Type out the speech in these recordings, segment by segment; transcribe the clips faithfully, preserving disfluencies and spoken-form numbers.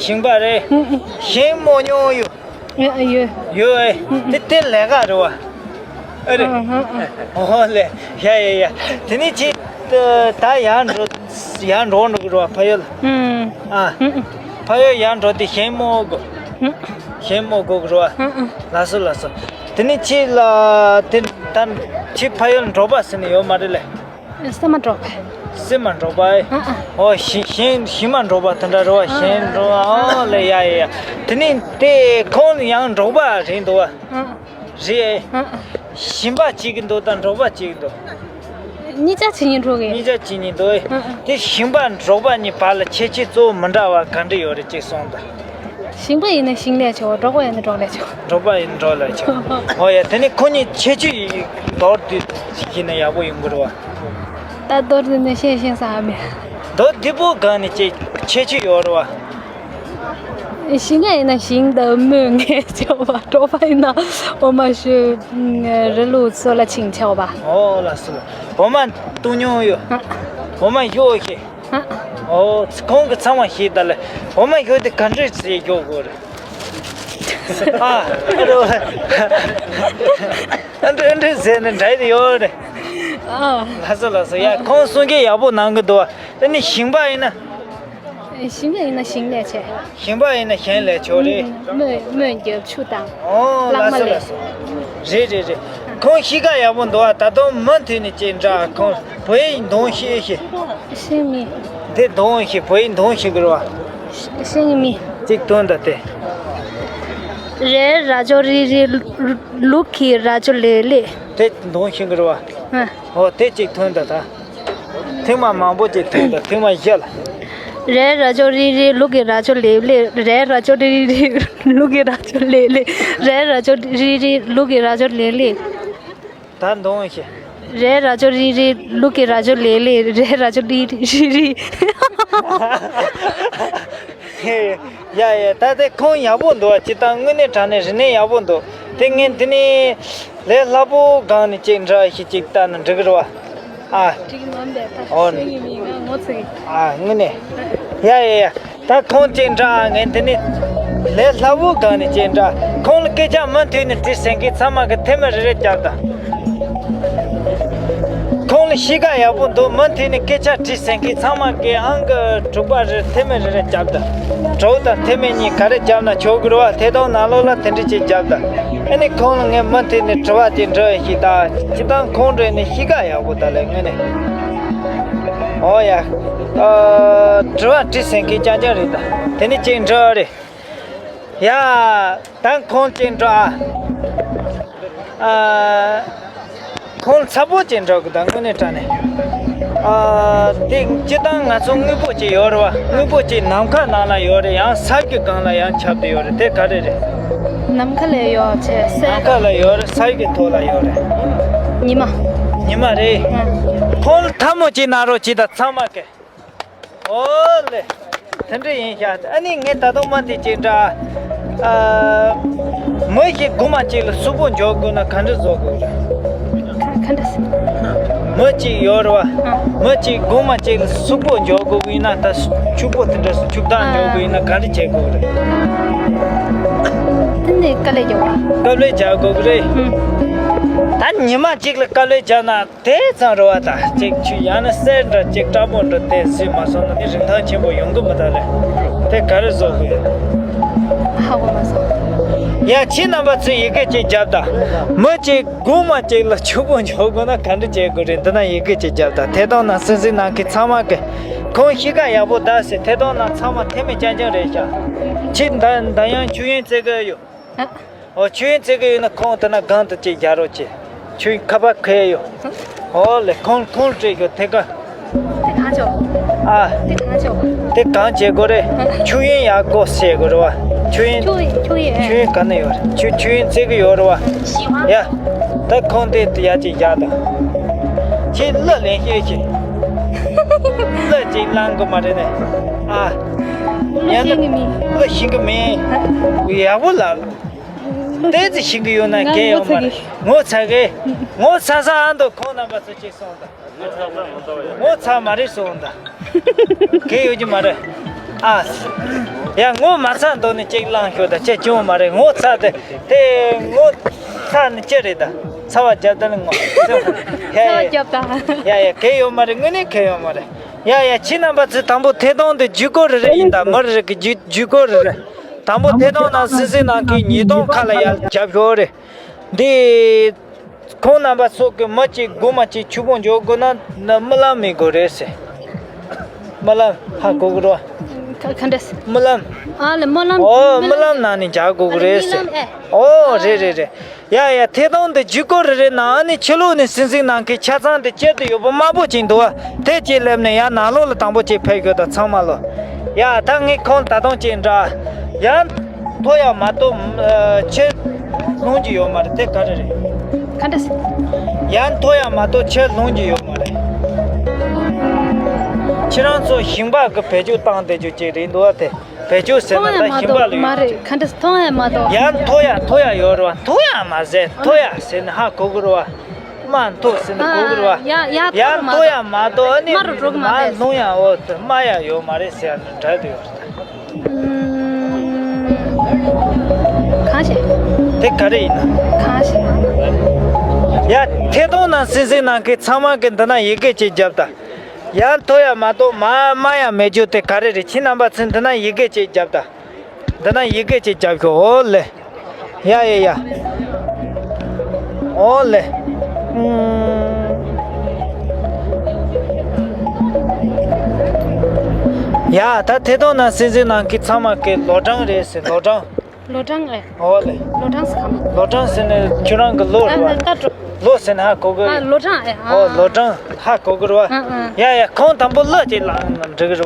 ཞིང་པ་རེད། ཞིང་རྨོ་མྱོང་ཡོད། ཡོད་ཡོད། ཡོད་ཨེ། དེ་དེ་ལས་ཀ་རེད་བ། ཨ་རེད། ཨ་ཧ་ཨ། ཨོ་ལེ། ཡ་ཡ་ཡ། དེ་ནས་ཁྱེད་ད་ཡར་འགྲོ། ཡར་འགྲོ་འགྲོ་གི་རེད་བ་ཕ་ཡུལ། ཨ། ཕ་ཡུལ་ཡར་འགྲོ་དེ་ཞིང་རྨོ་དགོས། ཞིང་རྨོ་དགོས་གི་རེད་བ། ལགས་སོ་ལགས་སོ། དེ་ནས་ཁྱེད་ལ་དེ་ད་ཁྱེད་ཕ་ཡུལ་འབྲོག་པ་ཟེར་ནས་ཡོད་མ་རེད་ལེ། སེམས་མ་འགྲོགས་པས། སེམས་མ་འགྲོགས་པས། ཨ་ཨ། ཨོ་ཞིང་ཞིང་ཞིང་མ་འགྲོགས་པ་དེ་འདྲ་རེད་བ། ཨ་ཨ། ཞིང་འགྲོ་ཨོ་ལེ། ཡ་ཡ་ཡ། དེ་ནས་དེ་ཁོང་ཡང་འབྲོག་པ་རེད་འདུག་བ། ཨ་ཨ། རེད། ཨ་ཨ། ཞིང་པ་གཅིག་གི་འདུག་དང་འབྲོག་པ་གཅིག་གི་འདུག་གཉིས་ཆ་ཇི་སྙེད་འགྲོ་གི། གཉིས་ཆ་ཇི་སྙེད་འདུག་ཨ་ཨ། དེ་ཞིང་པ་འབྲོག་པ་གཉིས་བར་ལ་ཁྱད་ཆོས་གཙོ་བོ་མི་འདྲ་བ་ག་འདྲ་ཡོད་རེད་ཅེས་གསུངས་དང་། ཞིང་པ་ཡིན་ན་ཞིང་ལས་ཆོག་འབྲོག་པ་ཡིན་ན་འབྲོག་ལས་ཆོག་འབྲོག་པ་ཡིན་ན་འབྲོག་ལས་ཆོག་ཨོ་ཡ། དེ་ནི་ཁོ་གཉིས་ཁྱད་ཆོས་མདོར་བསྡུས་ཤིག་ན་ཡག་པོ་ཡོང་གི་རེད་བ། ད་མདོར་བསྡུས་ནས་བཤད་ཤེས་ས་མེད། མདོར་བསྡུས་པོ་གང་ནས་ཅིག་ཁྱད་ཆོས་ཡོད་རེད་བ། ཞིང་ཡིན་ན་ཞིང་དང་རྨོ་ངེས་ཆོག་པ། འབྲོག་པ་ཡིན་ན་འོ་མ་ཞོ་རི་ལུག་སོགས་ལ་ཆིང་ཆོག་པ། ཨོ་ལགས་སོ། འོ་མ་བཏུང་མྱོང་ཡོད། འོ་མ་ཞོ་ཤེས། ཨོ། ཁོང་གི་ཚང་མ་ཤེས་ད་ལེ། འོ་མ་ཞོ་དེ་ག་འདྲས་ཟེར་ཞོ་དགོས་རེད། ཨ། ཨ་རོ། ཨ་འདྲས་ཨ་འདྲས་ཟེར་ནས་འདྲ་ཡི་ཡོད་རེད། ཨ། ལགས་སོ་ལགས་སོ། ཡ་ཁོང་གསུང་སྐད་ཡག་པོ་གནང་གི་འདུག་ཨ་ནི་ཞིང་པ་ཡིན་ན། ཞིང་པ་ཡིན་ན་ཞིང་ལས་ཆེ། ཞིང་པ་ཡིན་ན་ཞིང་ལས་ཆོག་རེད། རྨོ་རྨོ་རྒྱབ་ཆུ་དང་། ཨོ་ལགས་སོ་ལགས་སོ། རེད་རེད་རེད། ཁོང་གཤིས་ཀ་ཡག་པོ་འདུག་ཨ། ད་དུང་མུ་མཐུད་ནས་ཅིག་འདྲ་ཁོང་བོད་ཡིག་འདོན་ཤེས་ཤེས། ཤེས་མི། དེ་འདོན་ཤེས་བོད་ཡིག་འདོན་ཤེས་གི་རེད་བ། ཤེས་མི། ཅིག་འདོན་ད་དེ། རེ་ར་ཅོ་རི་རི། ལུག་གི་ར་ཅོ་ལེ་ལེ། དེ་འདོན་ཤེས་གི་རེད་བ། ཨོ་དེ་ཅིག་འདོན་ད་ད། ཐེངས་མ་མང་པོ་ཅིག་ཐོན་དང་ཐེངས་མ་བཞི་ལ། རེ་ར་ཅོ་རི་རི་ལུག་གི་ར་ཅོ་ལེབ་ལེ། རེ་ར་ཅོ་རི་རི་ལུག་གི་ར་ཅོ་ལེབ་ལེ། རེ་ར་ཅོ་རི་རི་ལུག་གི་ར་ཅོ་ལེབ་ལེ། ད་འདོན་ཤེས། རེ་ར་ཅོ་རི་རི་ལུག་གི་ར་ཅོ་ལེབ་ལེ། རེ་ར་ཅོ་རི་རི་རི། ཡ་ཡ། ད་དེ་ཁོང་ཡག་པོ་འདུག་ཨ། ཅི་ལྟར་དངོས་གནས་དྲང་གནས་རིག་གནས་ཡག་པོ་འདུག་དེ་ངས་འདི་ནས་ལས་སླ་པོ་སྒང་ནས་ཅིག་འདྲ་ཞིག་ཅིག་ལྟ་ན་འགྲིག་གི་རེད་བ། ཨ། འགྲིག་གི་མ་འདས་ད། ཨོ། ཤེས་ཀྱི་མིན་ང་ངོ་ཚ་གི། ཨ་དངོས་གནས། ཡ་ཡ་ཡ། ད་ཁོང་ཅིག་འདྲ་ངས་འདི་ནས་ལས་སླ་པོ་སྒང་ནས་ཅིག་འདྲ་ཁོང་ལ་སྐད་ཆ་མུ་མཐུད་ནས་དྲིས་ཟེར་མཁན་ཚང་མ་གི་ཐེངས་མ་རེ་རེ་རྒྱབ་དང་། ཁོང་ལ་གཤིས་ཀ་ཡག་པོ་འདུག་མུ་མཐུད་ནས་སྐད་ཆ་དྲིས་ཟེར་མཁན་ཚང་མ་གི་ཨང་ཀི་དྲུག་པ་རེ་ཐེངས་མ་རེ་རེ་རྒྱབ་དང་། དྲུག་དང་ཐེངས་མ་གཉིས་ག་རེ་རྒྱབ་ན་ཆོག་གི་རེད་བ། ཐད་གཏོང་ནང་ལོགས་ལ་དེ་འདྲ་ཅིག་རྒྱབ་དང་། ཨ་ནི་ཁོང་ལ་ངས་མུ་མཐུད་ནས་དྲི་བ་ཅིག་འདྲི་ཡ་ཞིག་དང་། སྤྱིར་བཏང་ཁོང་འདྲ་ནི་གཤིས་ཀ་ཡག་པོ་ད་ལས་དངོས་གནས། ཨོ་ཡ། ཨ། དྲི་བ་དྲིས་ཟེར་མཁན་རྐྱང་རྐྱང་རེད་ད། དེ་ནི་ཅིག་འདྲི་རེད། ཡ། ད་ཁོང་ཅིག་འདྲི་ཨ། ཨ། ཁོང་ཚ་པོ་ཅིག་འདྲི་གི་ད་དངོས་གནས་དྲང་གནས། ཨ། དེ་སྤྱིར་བཏང་ང་ཚོ་དངོས་པོ་ཅིག་ཡོད་རེད་བ། དངོས་པོ་ཅིག་ནམ་མཁའ་ནང་ལ་ཡོད་རེད། ཡང་ས་གི་སྒང་ལ་ཡང་ཁྱབ་བསྡད་ཡོད་རེད། དེ་ག་རེ་རེད། ནམ་མཁའ་ལ་ཡོད་ཅེས་ཟེར། ནམ་མཁའ་ལ་ཡོད་རེད། ས་གི་ཐོག་ལ་ཡོད་རེད། ཉི་མ། ཉི་མ་རེད། ཨ། ཁོང་ལ་ཐལ་མོ་ཅིག་གནང་རོགས་གྱིས་ད་ཚང་མ་གི། ཨོ་ལེ། དེ་འདྲ་ཡིན་ཤག་ཨ་ནི་ངས་ད་དུང་མ་དེ་ཅིག་འདྲ། ཨ། མི་ཞིག་དགོང་མོ་གཅིག་ལ་ཕྱུག་པོ་འཇོག་དགོས་ན་ག་འདྲ་བཟོ་དགོས་རེད། ག་ག་འདྲ་ཟེར། མི་གཅིག་ཡོད་རེད་བ། ཨ། མི་གཅིག་དགོང་མོ་གཅིག་ལ་ཕྱུག་པོ་འཇོག་དགོས་ཀྱི་ཡིན་ན་ད་ཕྱུག་པོ་དེ་འདྲ་སུ་ཕྱུག་བདག་འཇོག་དགོས་ཡིན་ན་ག་འདྲ་བྱེད་དགོས་རེད། དེ་ནས་དཀའ་ལས་རྒྱག་དགོས། དཀའ་ལས་རྒྱག་དགོས་ཀྱི་རེད། ཨ། ད་ཉི་མ་གཅིག་ལ་དཀའ་ལས་རྒྱག་ན། དེ་ཙམ་རེད་བ། ད་ཅིག་ཆུ་ཡང་ན་གསེར་འདྲ་ཅིག་སྐྲ་མོ་འདྲ་དེ་བཟོས་མ་སོང་ན་ནི་རིན་ཐང་ཆེན་པོ་ཡོང་གི་མི་ད་ལེ། དེ་ག་རེ་བཟོ་དགོས། ཧ་གོ་མ་སོང་། ཡ་ཁྱེད་རྣམ་པ་ཚོས་ཡི་གེ་ཅིག་རྒྱབ་ད། མི་གཅིག་དགོང་མོ་གཅིག་ལ་ཕྱུག་པོ་འཇོག་དགོས་ན་ག་འདྲ་བྱེད་དགོས་རེད། འདི་ན་ཡི་གེ་ཅིག་རྒྱབ་ད། ཐད་གཏོང་ནང་གསན་གཟིགས་གནང་མཁན་ཚང་མ་གི་ཁོང་གཤིས་ཀ་ཡག་པོ་གདའ་ཟེར་ཐད་གཏོང་ནང་ཚང་མ་འཐེན་མི་རྐྱང་རྐྱང་རེད་ཤག་ཁྱེད་ད་ད་ཡང་ཆུ་ཡོན་བཙལ་གི་ཡོད། ཨ། ཨོ་ཆུ་ཡོན་བཙལ་གི་ཡོད་ན་ཁོང་དེ་ན་སྒང་དུ་ཅིག་རྒྱག་རོགས་གྱིས། ཆུ་ཡོན་ཁ་པར་ཁེལ་ཡོད། ཨོ་ལེ་ཁོང་ཁོང་སྤྲད་ཡོད་དེ་ག་དེ་གང་ཆོག་ཨ། དེ་གང་ཆོག་དེ་གང་བྱེད་དགོས་རེད། ཆུ་ཡོན་ཡག་གོ་ཟེར་དགོས་རེད་བ། ཆུ་ཡོན། ཆུ་ཡོན་ཆུ་ཡོན། ཆུ་ཡོན་ག་ནས་ཡོད་རེད། ཆུ་ཆུ་ཡོན་བཙལ་གི་ཡོད་རེད་བ། ཡ། ད་ཁོང་དེ་ཡ་ཅིག་རྒྱག་དང་། ཁྱེད་གླུ་ལེན་ཤེས་ཤེས། གླུ་ཅིག་བླང་དགོས་མ་རེད་ནས། ཨ། ཡང་ན་གླུ་ཤེས་གི་མིན། ཡག་པོ་ལ། ཏོག་ཙམ་ཤེས་གི་ཡོད་ན་གལ་ཡོད་མ་རེད། ངོ་ཚ་གི། ངོ་ཚ་ས་ཨ་མདོ་ཁོང་རྣམ་པ་ཚོ་ཅིག་སོང་དང་། ངོ་ཚ་མ་རེད་སོང་དང་། གལ་ཡོད་ཀྱི་མ་རེད། ཨ། ཡ་ངོ་མ་ཚ་འདུག་ནི་གཅིག་བླངས་ཤོག་ད་ཅི་བྱུང་མ་རེད། ངོ་ཚ་དེ་དེ་ངོ་ཚ་ནི་ཅི་རེད་ད། ཚ་བ་རྒྱབ་ད་ལ་ངོ་ཚ་བ་རྒྱབ་ད། ཡ་ཡ་གལ་ཡོད་མ་རེད། དངོས་གནས་གལ་ཡོད་མ་རེད། ཡ་ཡ་ཁྱེད་རྣམ་པ་ཚོས་དང་པོ་ཐད་གཏོང་དེ་བརྒྱུད་སྐུར་རེ་རེ་ཡིན་ད། མི་རེ་རེ་གི་བརྒྱུད་བརྒྱུད་སྐུར་རེ་རེ། དང་པོ་ཐད་གཏོང་ནང་སིང་སིང་ནང་གི་ཉིས་སྟོང་ཁ་ལ་ཡར་རྒྱབ་ཤོག་རེ། འདི། ཁོང་རྣམ་པ་ཚོ་གི་མི་གཅིག་སྒོ་མ་གཅིག་ཆུ་བོ་འཇོག་དགོས་ན་ན་རྨི་ལམ་མི་དགོས་རེད་ཟེར། རྨི་ལམ་ཧ་གོ་གི་རེད་བ། ག་ག་འདྲ་ཟེར། རྨི་ལམ། ཨ་ལེ་རྨི་ལམ། ཨོ་རྨི་ལམ་ནང་ནས་འཇག་དགོས་གི་རེད་ཟེར། རྨི་ལམ་ཨེ། ཨོ་རེད་རེད་རེད། ཡ་ཡ་ཐད་གཏོང་འདི་བརྒྱུད་སྐུར་རེ་རེ་ནང་ཨ་ནི་ཕྱི་ལོགས་ནས་སིང་སིང་ནང་གི་ཆ་ཚང་དེ་སྤྱིར་དུ་ཡོད་པ་དམར་པོ་ཅིག་འདུག་བ། དེ་ཅིག་སླེབས་ནས་ཡང་ནང་ལོགས་ལ་དང་པོ་ཅིག་ཕེབས་ཡོད་ད་ཚང་མ་ལོ། ཡ་ད་ངས་ཁོང་ད་དུང་ཅིག་འདྲ། ཡང་མཐོ་ཡ་མ་གཏོགས་ཆེར་ལྷུང་རྒྱུ་ཡོད་མ་རེད། དེ་ག་རེ་རེད། ག་འདྲ་ཟེར། ཡང་མཐོ་ཡ་མ་གཏོགས་ཆེར་ལྷུང་རྒྱུ་ཡོད་མ་རེད། ཁྱེད་རང་ཚོ་ཞིང་པ་གི་བེད་སྤྱོད་བཏང་བསྡད་རྒྱུ་ཅིག་རེད་འདུག་བ། དེ་བེད་སྤྱོད་ཟེར་ན་མཐོང་ཡ་ད་མ་ཞིང་པ་གཏོགས་ལ་མ་ཡོད་རེད། ཅིག་ག་འདྲ་ཟེར། མཐོང་ཡ་མ་གཏོགས། ཡང་མཐོ་ཡ་མཐོ་ཡ་ཡོད་རེད་བ། མཐོ་ཡ་མ་ཟེར། མཐོ་ཡ་ཟེར་ན་ཧ་གོ་གི་རེད་བ། མ་མཐོ་ཟེར་ན་གོ་གི་རེད་བ། ཡ་ཡ་ཡ་མཐོ་ཡ་མ་གཏོགས་ཨ་ནི་མ་རུ་འགྲོ་གི་མ་མ་རེད། ལྷུང་ཡ་འོ་དེ་རྨ་ཡ་ཡོད་མ་རེད་ཟེར་ཡ་ནི་འདྲ་དུ་ཡོད་རེད། ཨུམ། གང་ཞིག་དེ་ག་རེ་ཡིན་ན། གང་ཞིག་ཡ་ཐད་གཏོང་ནང་སིང་སིང་ནང་གི་ཚང་མ་གི་འདི་ན་ཡི་གེ་གཅིག་བརྒྱབ་ད། ཡ་མཐོ་ཡ་མ་གཏོགས་མ་རྨ་ཡ་མེད་རྒྱུ་དེ་ག་རེ་རེད། ཁྱེད་རྣམ་པ་ཚོས་འདི་ན་ཡི་གེ་གཅིག་བརྒྱབ་ད། འདི་ན་ཡི་གེ་གཅིག་རྒྱབ་ཤོག་འོ་ལེ། ཡ་ཡ་ཡ། འོ་ལེ། ཨུམ། ཡ་ད་ཐད་གཏོང་ནང་སིང་སིང་ནང་གི་ཚང་མ་གི་ལོ་གྲངས་རེད་ཟེར། ལོ་གྲངས། ལོ་གྲངས་ཨེ། འོ་ལེ། ལོ་གྲངས་ཟེར་ག་མ། ལོ་གྲངས་ཟེར་ནས་ཁྱོད་རང་གི་ལོ་རེད་བ། ལོ་ཟེར་ན་ཧ་གོ་གི་རེད། ལོ་གྲངས་ཨེ། འོ་ལོ་གྲངས་ཧ་གོ་གི་རེད་བ། ཡ་ཡ་ཁོང་དང་པོ་གླུ་གཅིག་བླངས་ན་འགྲིག་གི་རེད་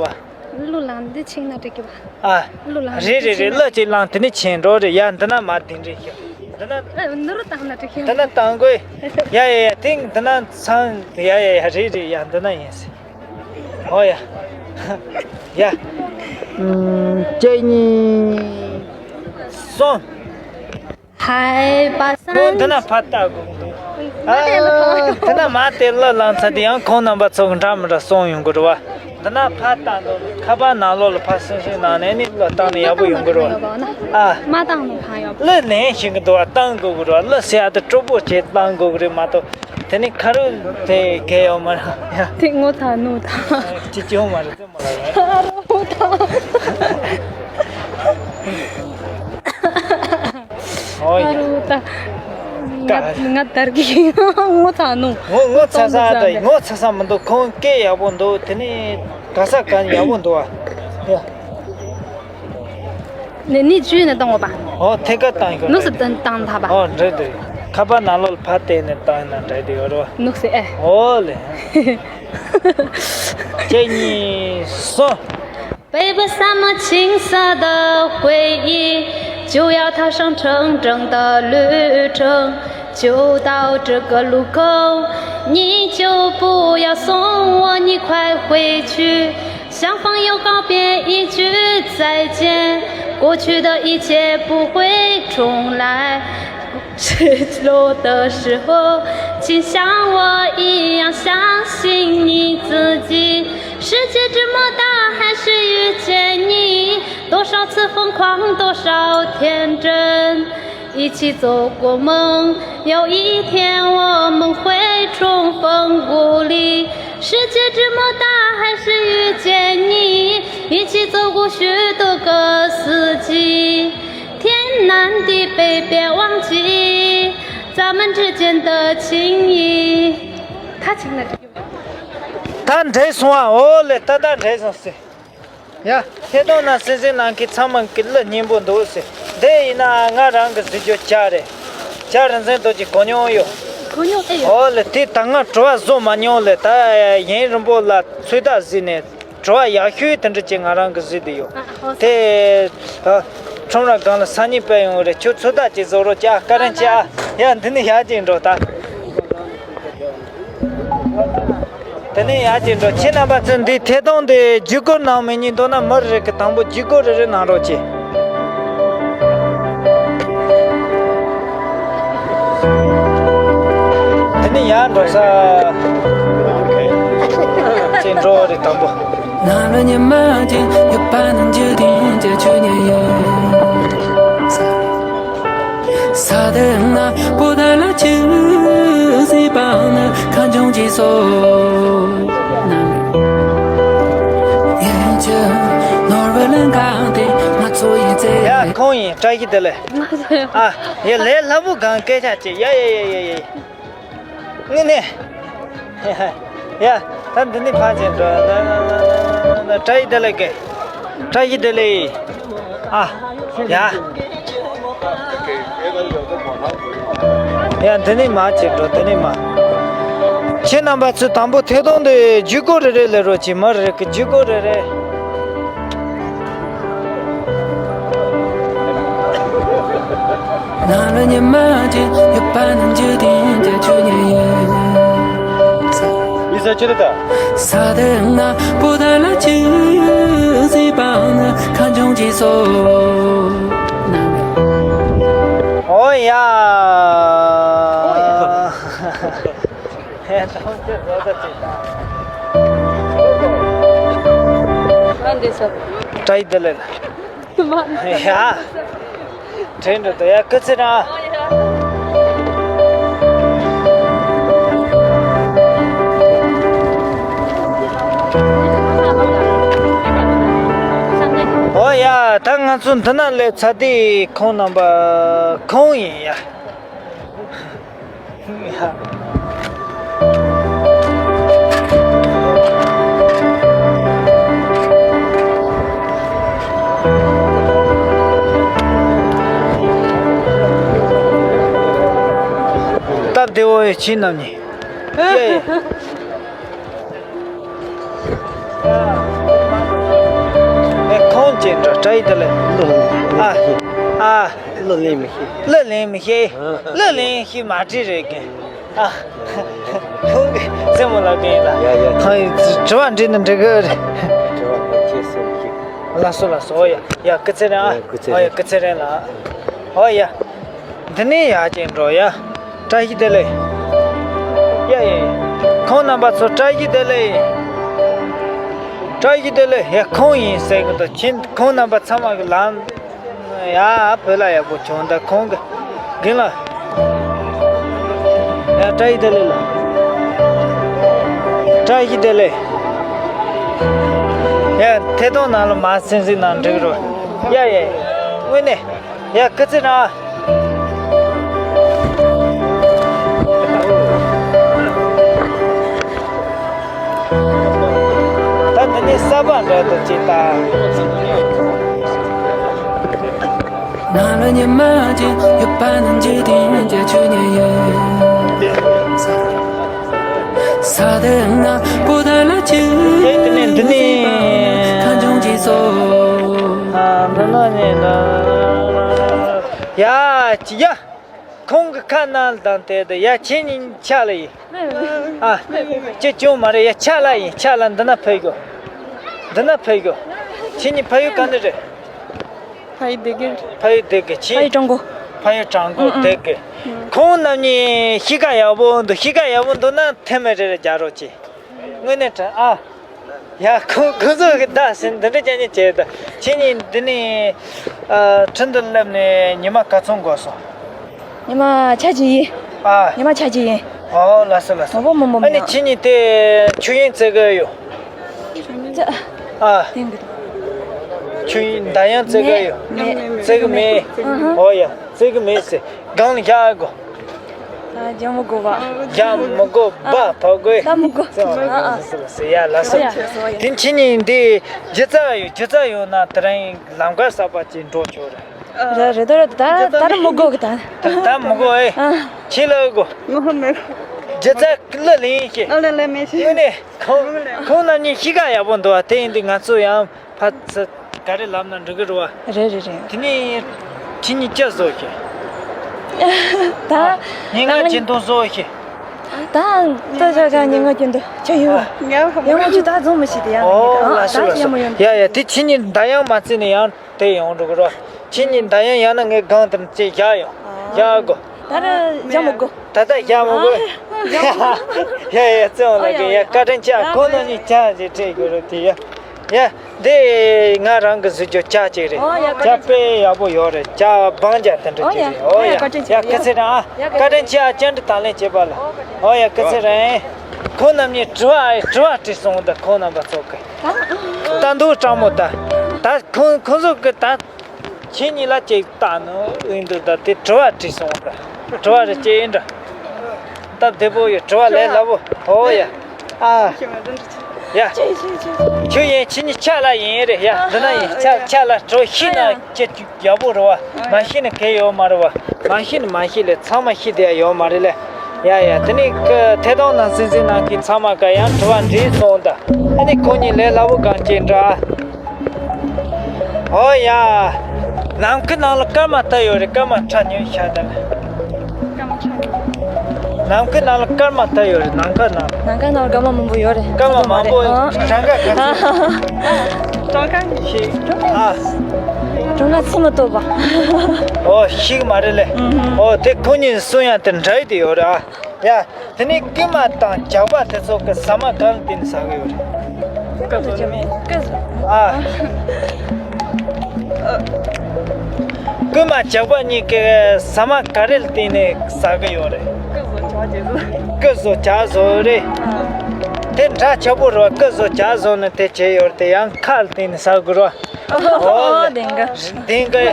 བ། གླུ་བླངས་འདི་ཕྱིན་ན་འགྲིག་གི་བ། ཨ། གླུ་བླངས་རེད་རེད་རེད། གླུ་གཅིག་བླངས་དེ་ནས་ཕྱིན་འགྲོ་རེད། ཡ་འདི་ན་མ་དེ་འདྲ་ཞིག་འདི་ན། ཨ་ནུ་རུ་བཏང་ན་འགྲིག་གི། འདི་ན་བཏང་དགོས། ཡ་ཡ་ཡ་དེ་འདི་ན་ཚང་ཡ་ཡ་ཡ་རེད་རེད། ཡ་འདི་ན་ཡིན་ཟེར། ཨོ་ཡ། ཡ། ཨུམ། གཅིག་གཉིས། གསུམ། ཧའི་པ་སངས། ཁོང་འདི་ན་ཕར་ལྟ་དགོས་འདུག་ཨ། འདི་ན་མ་དེ་གླུ་བླངས་ཚར་དུས་ཡང་ཁོང་རྣམ་པ་ཚོ་གི་འདྲ་མི་འདྲ་གསུང་ཡོང་གི་རེད་བ། འདི་ན་ཕར་ལྟ་འདུག་ཁ་པར་ནང་ལོགས་ལ་ཕར་སིང་སིང་ནང་ནས་ནི་གླུ་བཏང་ནས་ཡག་པོ་ཡོང་གི་རེད་བ། ཨ། མ་བཏང་ནས་གང་ཡོད། གླུ་ལེན་ཤེས་གི་འདུག་བ། བཏང་དགོས་གི་རེད་བ། གླུ་ཟེར་ཡ་དེ་སྤྲོ་པོ་བྱས་བཏང་དགོས་གི་རེད་མ་གཏོགས། དེ་ནི་ཁ་རུ་དེ་གལ་ཡོད་མ་རེད་ཡ། དེ་ངོ་ཐག་ནོ་ཐག་ཅི་ཅི་ཡོང་མ་རེད། ཨ་རོ་ཐག་ཨོ་ཡ། ཨ་རོ་ཐག་ང་ང་དར་གི་ངོ་ཐག་ནོ། ངོ་ངོ་ཚ་ས་དང་ངོ་ཚ་ས་མི་འདུག་ཁོང་སྐད་ཡག་པོ་འདུག་དེ་ནི་ག་ས་ག་ནས་ཡག་པོ་འདུག་བ། ཡ། ནི་ནི་བཅུ་ནས་བཏང་བ་པ། ཨོ་ཐད་ཀར་བཏང་ཤོག་ནུག་སི་བཏང་བཏང་ཐ་པ། ཨོ་འདྲེ་འདུག་ཁ་པར་ནང་ལོགས་ལ་ཕར་བལྟས་ནས་བཏང་ན་འདྲེ་འདུག་ཡོད་རོ། ནུག་སི་ཨེ། ཨོ་ལེ། གཅིག་གཉིས་གསུམ། 背部散漫青色的回忆，就要踏上沉重的旅程。就到这个路口，你就不要送我，你快回去。 相逢又告别，一句再见，过去的一切不会重来。失落的时候，请像我一样相信你自己。世界这么大，还是遇见你。多少次疯狂，多少天真。 一起做过梦，有一天我们会重逢故里。世界这么大，还是遇见你，一起走过许多个四季。天南地北，别忘记咱们之间的情谊。他请了这个。 ད་འདྲེ་སོང་ཨ། ཨོ་ལེ། ད་ད་འདྲེ་སོང་ཟེར། ཡ། ཐད་གཏོང་ནང་སིང་སིང་ནང་གི་ཚང་མ་གི་གླུ་སྙན་པོ་འདུག་ཟེར། འདི་ཡིན་ན་ང་རང་གི་གཟིགས་རྒྱུ་ཅག་རེད། ཅག་རིན་ཆེན་རྡོ་རྗེ་གོ་མྱོང་ཡོད། གོ་མྱོང་ཨེ་ཡོད། ཨོ་ལེ། དེ་ད་ང་དྲི་བ་བཟོ་མ་མྱོང་ལེ། ད་ཡུན་རིང་པོ་ལ་ཚོད་ལྟ་གཟིགས་ནས་དྲི་བ་ཡག་ཤོས་དེ་འདྲ་ཅིག་ང་རང་གི་གཟིགས་བསྡད་ཡོད། ཨ་ཧོ། དེ་ཨ། ཁྲོམ་ར་སྒང་ལ་སང་ཉིན་ཕེབས་ཡོང་གི་རེད། ཁྱོད་ཚོད་ལྟ་ཅིག་བཟོ་རོགས་བྱ། བཀའ་དྲིན་ཆེ་ཨ། ཡ་འདི་ནི་ཡག་ཅིག་འགྲོ་ད། དེ་ནས་ཡར་ཅིག་འགྲོ། ཁྱེད་རྣམ་པ་ཚོས་འདིའི་ཐད་གཏོང་འདི་བརྒྱུད་སྐུར་གནང་མི་ཉན་འདུག་ན་མི་རེ་རེ་གི་དང་པོ་བརྒྱུད་སྐུར་རེ་རེ་གནང་རོགས་གྱིས། དེ་ནས་ཡར་འགྲོ་ས་ཅིག་འགྲོ་རེ་དང་པོ། ནམ་ལ་ཉི་མ་ཅན་ཡོད་པ་ན་འཇིག་རྟེན་གྱི་ཆོས་ཉིད་ཡོད། ས་དེ་ན་པོ་ཏ་ལ་ཆུ་ཟིན་པ་ནི་ཁ་འབྱུང་གྱིས་སོ། ཡིན་གྱི་ནོར་བུ་ལ་འགག་སྟེ་ང་ཚོ་ཡི་ཚེ། ཡ་ཁོང་ཡིན། བཀྲ་ཤིས་བདེ་ལེགས། ང་ཚོ་ཡང་། ཨ། ཡ་ལས་སླ་པོ་གང་སྐད་ཆ་ཅིག་ཡ་ཡ་ཡ་ཡ་ཡ། ངས་ནས། ཡ། ད་འདི་ནས་ཕར་ཕྱིན་འགྲོ། བཀྲ་ཤིས་བདེ་ལེགས་དགེ། བཀྲ་ཤིས་བདེ་ལེགས། ཨ། ཡ། ཡ་འདི་ནས་མར་ཕྱིན་འགྲོ། འདི་ནས་མར། ཁྱེད་རྣམ་པ་ཚོས་དང་པོ་ཐད་གཏོང་དུ་བརྒྱུད་སྐུར་རེ་རེ་ལས་རོགས་གྱིས། མི་རེ་གི་བརྒྱུད་སྐུར་རེ་རེ། ནམ་ལ་ཉི་མ་ཅན་ཡོད་པ་ན་འཇིག་རྟེན་གྱི་ཆོས་ཉིད་ཡོད། ཡིན་ས་ཅི་རེད་ད། ས་དེ་ན་པོ་ཏ་ལ་ཆུ་ཟིན་པ་ནི་ཁ་འབྱུང་གྱིས་སོ། ཨོ་ཡ། ཧེ་ཐོང་ཅེ་བཟོ་ད་ཅེ་ད། ཨ་འདི་ས། བཀྲ་ཤིས་བདེ་ལེགས། ཡ། དྲན་འགྲོ་དོ་ཡ། སྐུ་ཚེ་རིང་། ཨོ་ཡ། ད་ང་ཚོ་འདི་ན་སླེབས་ཚར་དུས་ཁོང་རྣམ་པ་ཁོང་ཡིན་ཡ། སྟབས་བདེ་བོ་ཡོད། ཁྱེད་རྣམ་གཉིས། ཡ་ཡ། ཨེ་ཁོང་ཅི་འདྲ་བཀྲ་ཤིས་བདེ་ལེགས། ཨ། ཨ། གླུ་ལེན་མི་ཤེས། གླུ་ལེན་མི་ཤེས། གླུ་ལེན་ཤེས་མ་བྲིས་རེད་གི། ཨ། ཁོང་གི་རྩེད་མོ་ལབ་གི་ཡིན་ལ། ཡ་ཡ། ཁོང་གིས་དྲི་བ་འདྲི་ན་འགྲིག་གི་རེད། དྲི་བ་འདྲི་ཤེས་སུ་ཤེས། ལགས་སོ་ལགས་སོ། ཨོ་ཡ་ཡ། སྐུ་ཚེ་རིང་ཨ། ཡ་སྐུ་ཚེ་ཨོ་ཡ། རིང་། སྐུ་ཚེ་རིང་ལགས། ཨོ་ཡ། འདི་ནས་ཡར་ཅིག་འགྲོ་ཡ། བཀྲ་ཤིས་བདེ་ལེགས། ཡ་ཡ་ཡ། ཁོང་རྣམ་པ་ཚོ་བཀྲ་ཤིས་བདེ་ལེགས། བཀྲ་ཤིས་བདེ་ལེགས། ཡ་ཁོང་ཡིན་ཟེར་གི་འདུག་ཁྱེད་ཁོང་རྣམ་པ་ཚང་མ་གི་ལམ། ཡ་བོད་ལ་ཡག་པོ་བྱུང་། ད་ཁོང་གི་རྒན་ལགས། ཡ་བཀྲ་ཤིས་བདེ་ལེགས་ལགས། བཀྲ་ཤིས་བདེ་ལེགས། ཡ་ཐད་གཏོང་ནང་ལ་མར་སེམས་སེམས་ནང་འགྲིག་རོགས། ཡ་ཡ། དངོས་གནས། ཡ་སྐུ་ཚེ་རིང་། ད་འདི་ནས་གསར་པ་འདྲ་འདུག་ཅིག་ད། ནམ་ལ་ཉི་མ་ཅན་ཡོད་པ་ན་འཇིག་རྟེན་གྱི་ཆོས་ཉིད་ཡོད། ས་དེ་ན་པོ་ཏ་ལ་ཆུ། ཨེ་དེ་ནས་འདི་ནས། ཁ་འབྱུང་གྱིས་སོ། ཨ་འདི་ན་ནས་ད། ཡ་ཅི་ཡ། ཁོང་གི་ཁ་ནང་ལ་བསྡམས་ཏེ་ད། ཡ་ཁྱེད་གཉིས་ཆ་ལ་ཡིན། ཨ། ཅི་ཅུང་མ་རེད། ཡ་ཆ་ལ་ཡིན། ཆ་ལ་འདི་ན་ཕེབས་དགོས། འདི་ན་ཕེབས་དགོས། ཁྱེད་གཉིས་ཕ་ཡུལ་ག་ནས་རེད། ཕ་ཡུལ་སྡེ་དགེ། ཕ་ཡུལ་སྡེ་དགེ་ཕྱི། ཕ་ཡུལ་ཀྲང་གོ། ཕ་ཡུལ་ཀྲང་གོ། ཨུ་ཨུ། སྡེ་དགེ། ཁོང་རྣམ་གཉིས་གཤིས་ཀ་ཡག་པོ་འདུག་གཤིས་ཀ་ཡག་པོ་འདུག་ན་ཐེངས་མ་རེ་རེ་རྒྱག་རོགས་གྱིས། དངོས་གནས་དྲང་ཨ། ཡ་ཁོང་ཁོང་ཚོ་གི་ད་ཟིན་འདི་འདྲ་ཅན་ཅིག་བྱས་ད། ཁྱེད་གཉིས་འདི་ནས་ཨ་ཁྲིན་ཏུ་སླེབས་ནས་ཉི་མ་ག་ཚོད་འགོར་སོང་། ཉི་མ་ཆ་གཅིག་ཡིན། ཨ། ཉི་མ་ཆ་གཅིག་ཡིན། ཨོ་ལགས་སོ་ལགས་སོ། མང་པོ་མང་པོ་ཨ་མིན་ནི་ཡང་། ཁྱེད་གཉིས་དེ་ཆུ་ཡིན་རྩེ་གི་ཡོད། ཨ། ཆུ་ཡིན་མདའ་ཡང་རྩེ་གི་ཡོད། མེད། རྩེ་གི་མེད། ཨ་ཧ། ཨོ་ཡ་རྩེ་གི་མེད་ཟེར། སྒང་ལ་བཞག་དགོས། ཨ་རྒྱག་མི་དགོས་པ། རྒྱག་མི་དགོས་པ་ཨ། བབ་དགོས། ལབ་མི་དགོས། ཨ་ཨ། ཟེར་ཡ་ལགས་སོ། ཡ་ཡ། དེ་ཁྱེད་གཉིས་འདི་སྒྱུ་རྩལ་ཡོད། སྒྱུ་རྩལ་ཡོད་ན་དེ་རིང་ལམ་ཁ་གསར་པ་ཅིག་འགྲོ་ཆོག་རེད། རེད་རེད་རེད། ད་ད་རུང་མི་དགོས་གི་ད། ད་ད་མི་དགོས་ཨེ། ཨ། ཁྱེད་ལ་དགོས། ངོ་མ་མེད། སྒྱུ་རྩལ་གླུ་ལེན་ཤེས། ཨ་ལེ་ལེ་མེད་ཤེས། དངོས་གནས་ཁོང་ཁོང་རྣམ་གཉིས་གཤིས་ཀ་ཡག་པོ་འདུག་བ། དེ་ཡིན་དུས་ང་ཚོ་ཡང་ཕར་ཚུར་ག་རེ་ལབ་ན་འགྲིག་གི་རེད་བ། རེད་རེད་རེད། དེ་ནས་ཁྱེད་གཉིས་ཅི་བཟོ་ཤེས། ད་ཉིན་ལྔ་ད་ང་ཆེན་ཐོག་བཟོ་ཤེས། ད་ད་ཆ་ཆ་ཉིན་ལྔ་ཆེན་ཐོག་ཆ་ཡོད་བ། ཡང་ང་ཆུ་ད་བཟོ་མི་ཤེས་དེ་ཡང་ཨོ་ལགས་སོ་ད་ལགས་ཡང་མོ་ཡོང་སོ། ཡ་ཡ། དེ་ཁྱེད་གཉིས་མདའ་ཡང་མ་རྩེ་ནས་ཡང་། དེ་ཡོང་འགྲོ་གི་རོ། ཁྱེད་གཉིས་མདའ་ཡང་ཡང་ན་ངས་སྒང་དེར་བཅས་བཞག་ཡོང་། བཞག་དགོས། ད་ར་བཞག་མི་དགོས། ད་ལྟ་བཞག་མི་དགོས། ཡ་ཡ་བརྩེ་བ་ལགས་ཀྱི་ཡ་བཀའ་དྲིན་ཆེ། ཁོང་རྣམ་གཉིས་ཅག་ཅིག་སྤྲད་དགོས་རོ་དེ་ཡ། ཡ། འདི་ང་རང་གི་བཟོས་རྒྱུ་ཇ་ཅིག་རེད། ཨོ་ཡ། བཀའ་ཇ་དྲིན་ཆེ། དཔེ་ཡག་པོ་ཡོད་རེད། ཇ་སྦང་ཇ་དེ་འདྲ་ཨོ་ཅིག་ཡ། རེད། ཨོ་ཨོ་ཡ། ཡ། བཀའ་དྲིན་ཆེ། ཡ། ཡ། སྐུ་ཚེ་རིང་ཨ། ཡ། བཀའ་དྲིན་ཆེ་ཨ། བཅར་འདྲི་དང་ལེན་བྱེད་པ་ལ། ཨོ་ཡ། སྐུ་ཚེ་རིང་། ཁོང་རྣམ་གཉིས་དྲི་བ་དྲི་བ་དྲིས་སོང་། ད་ཁོང་རྣམ་པ་ཚོ་གི་ད་ལྟ་འདུག་སྤྲང་མོ། ད་ད་ཁོང་ཁོང་ཚོ་གི་ད། ཁྱེད་གཉིས་ལ་ཅིག་བལྟ་ནོ་ཨིན་འདུག་ད་དེ་དྲི་བ་དྲིས་སོང་། ད་དྲི་བ་རེ་ཅེ་ཨིན་འདྲ། སྟབས་བདེ་པོ་ཡོད། དྲི་བ་ལས་སླ་པོ། ཨོ་ཡ། ཨ། ཡ། ཁྱོད་ཡིན། ཁྱེད་གཉིས་ཆ་ལ་ཡིན་རེད་ཡ། འདི་ན་ཡིན། ཆ་ཆ་ལ་དྲི་བ་ཤེས་ན་ཁྱེད་ཡག་པོ་རེད་བ། མ་ཤེས་ན་གལ་ཡོད་མ་རེད་བ། མ་ཤེས་ན་མ་ཤེས་ལས། ཚང་མ་ཤེས་བསྡད་ཡ་ཡོད་མ་རེད་ལས། ཡ་ཡ། དེ་ནས་ཀི་ཐད་གཏོང་ནང་སྲིད་འཛིན་ནང་གི་ཚང་མ་ག་ཡང་དྲི་བ་འདྲིས་སོང་ད། ཨ་ནི་ཁོང་གཉིས་ལས་སླ་པོ་གང་ཅི་འདྲ། ཨོ་ཡ། ནམ་མཁའ་ནང་ལ་སྐར་མ་ལྟ་ཡོད་རེད། སྐར་མ་ཁྲ་ཉོས་ཤག་ད། སྐར་མ་ཁྲ་ཉོས། ནམ་མཁའ་ནང་ལ་སྐར་མ་ལྟ་ཡོད་རེད། ནམ་མཁའ་ནང་། ནམ་མཁའ་ནང་ལ་སྐར་མ་མང་པོ་ཡོད་རེད། སྐར་མ་མང་པོ། ཨ། གྲངས་ཀ་ག་ཚོད། གྲངས་ཀ་ཞིག་ཨ། གྲངས་ཀ་ཚད་མ་མཐོ་བ། ཨོ་ཤེས་ཀྱི་མ་རེད་ལས། ཨུ་ཧུམ། ཨོ་དེ་ཁོ་གཉིས་གསུང་ཡ་དེ་འདྲ་ཡི་དེ་ཡོད་རེད་ཨ། ཡ། དེ་ནས་རྐུན་མ་དང་ཇག་པ་དེ་ཚོ་གི་ཟ་མ་ག་རེ་བསྟེན་ནས་ཟ་གི་ཡོད་རེད། རྐུན་མ་ཇག་པ། ཨ། རྐུན་མ་ཇག་པ་གཉིས་ཀྱིས་ཟ་མ་ག་རེ་ལ་བསྟེན་ནས་ཟ་གི་ཡོད་རེད། རྐུ་བཟོ་ཇག་བཟོ། རྐུ་བཟོ་ཇག་བཟོ་རེད། དེ་འདྲ་ཆགས་པོ་རེད་བ། རྐུ་བཟོ་ཇག་བཟོ་ནས་དེ་བྱས་ཡོད་རེད། དེ་ཡང་ཁ་ལ་བསྟེན་ནས་ཟ་དགོས་རེད་བ། ཨོ་ལེ། བདེན་གི། བདེན་གི།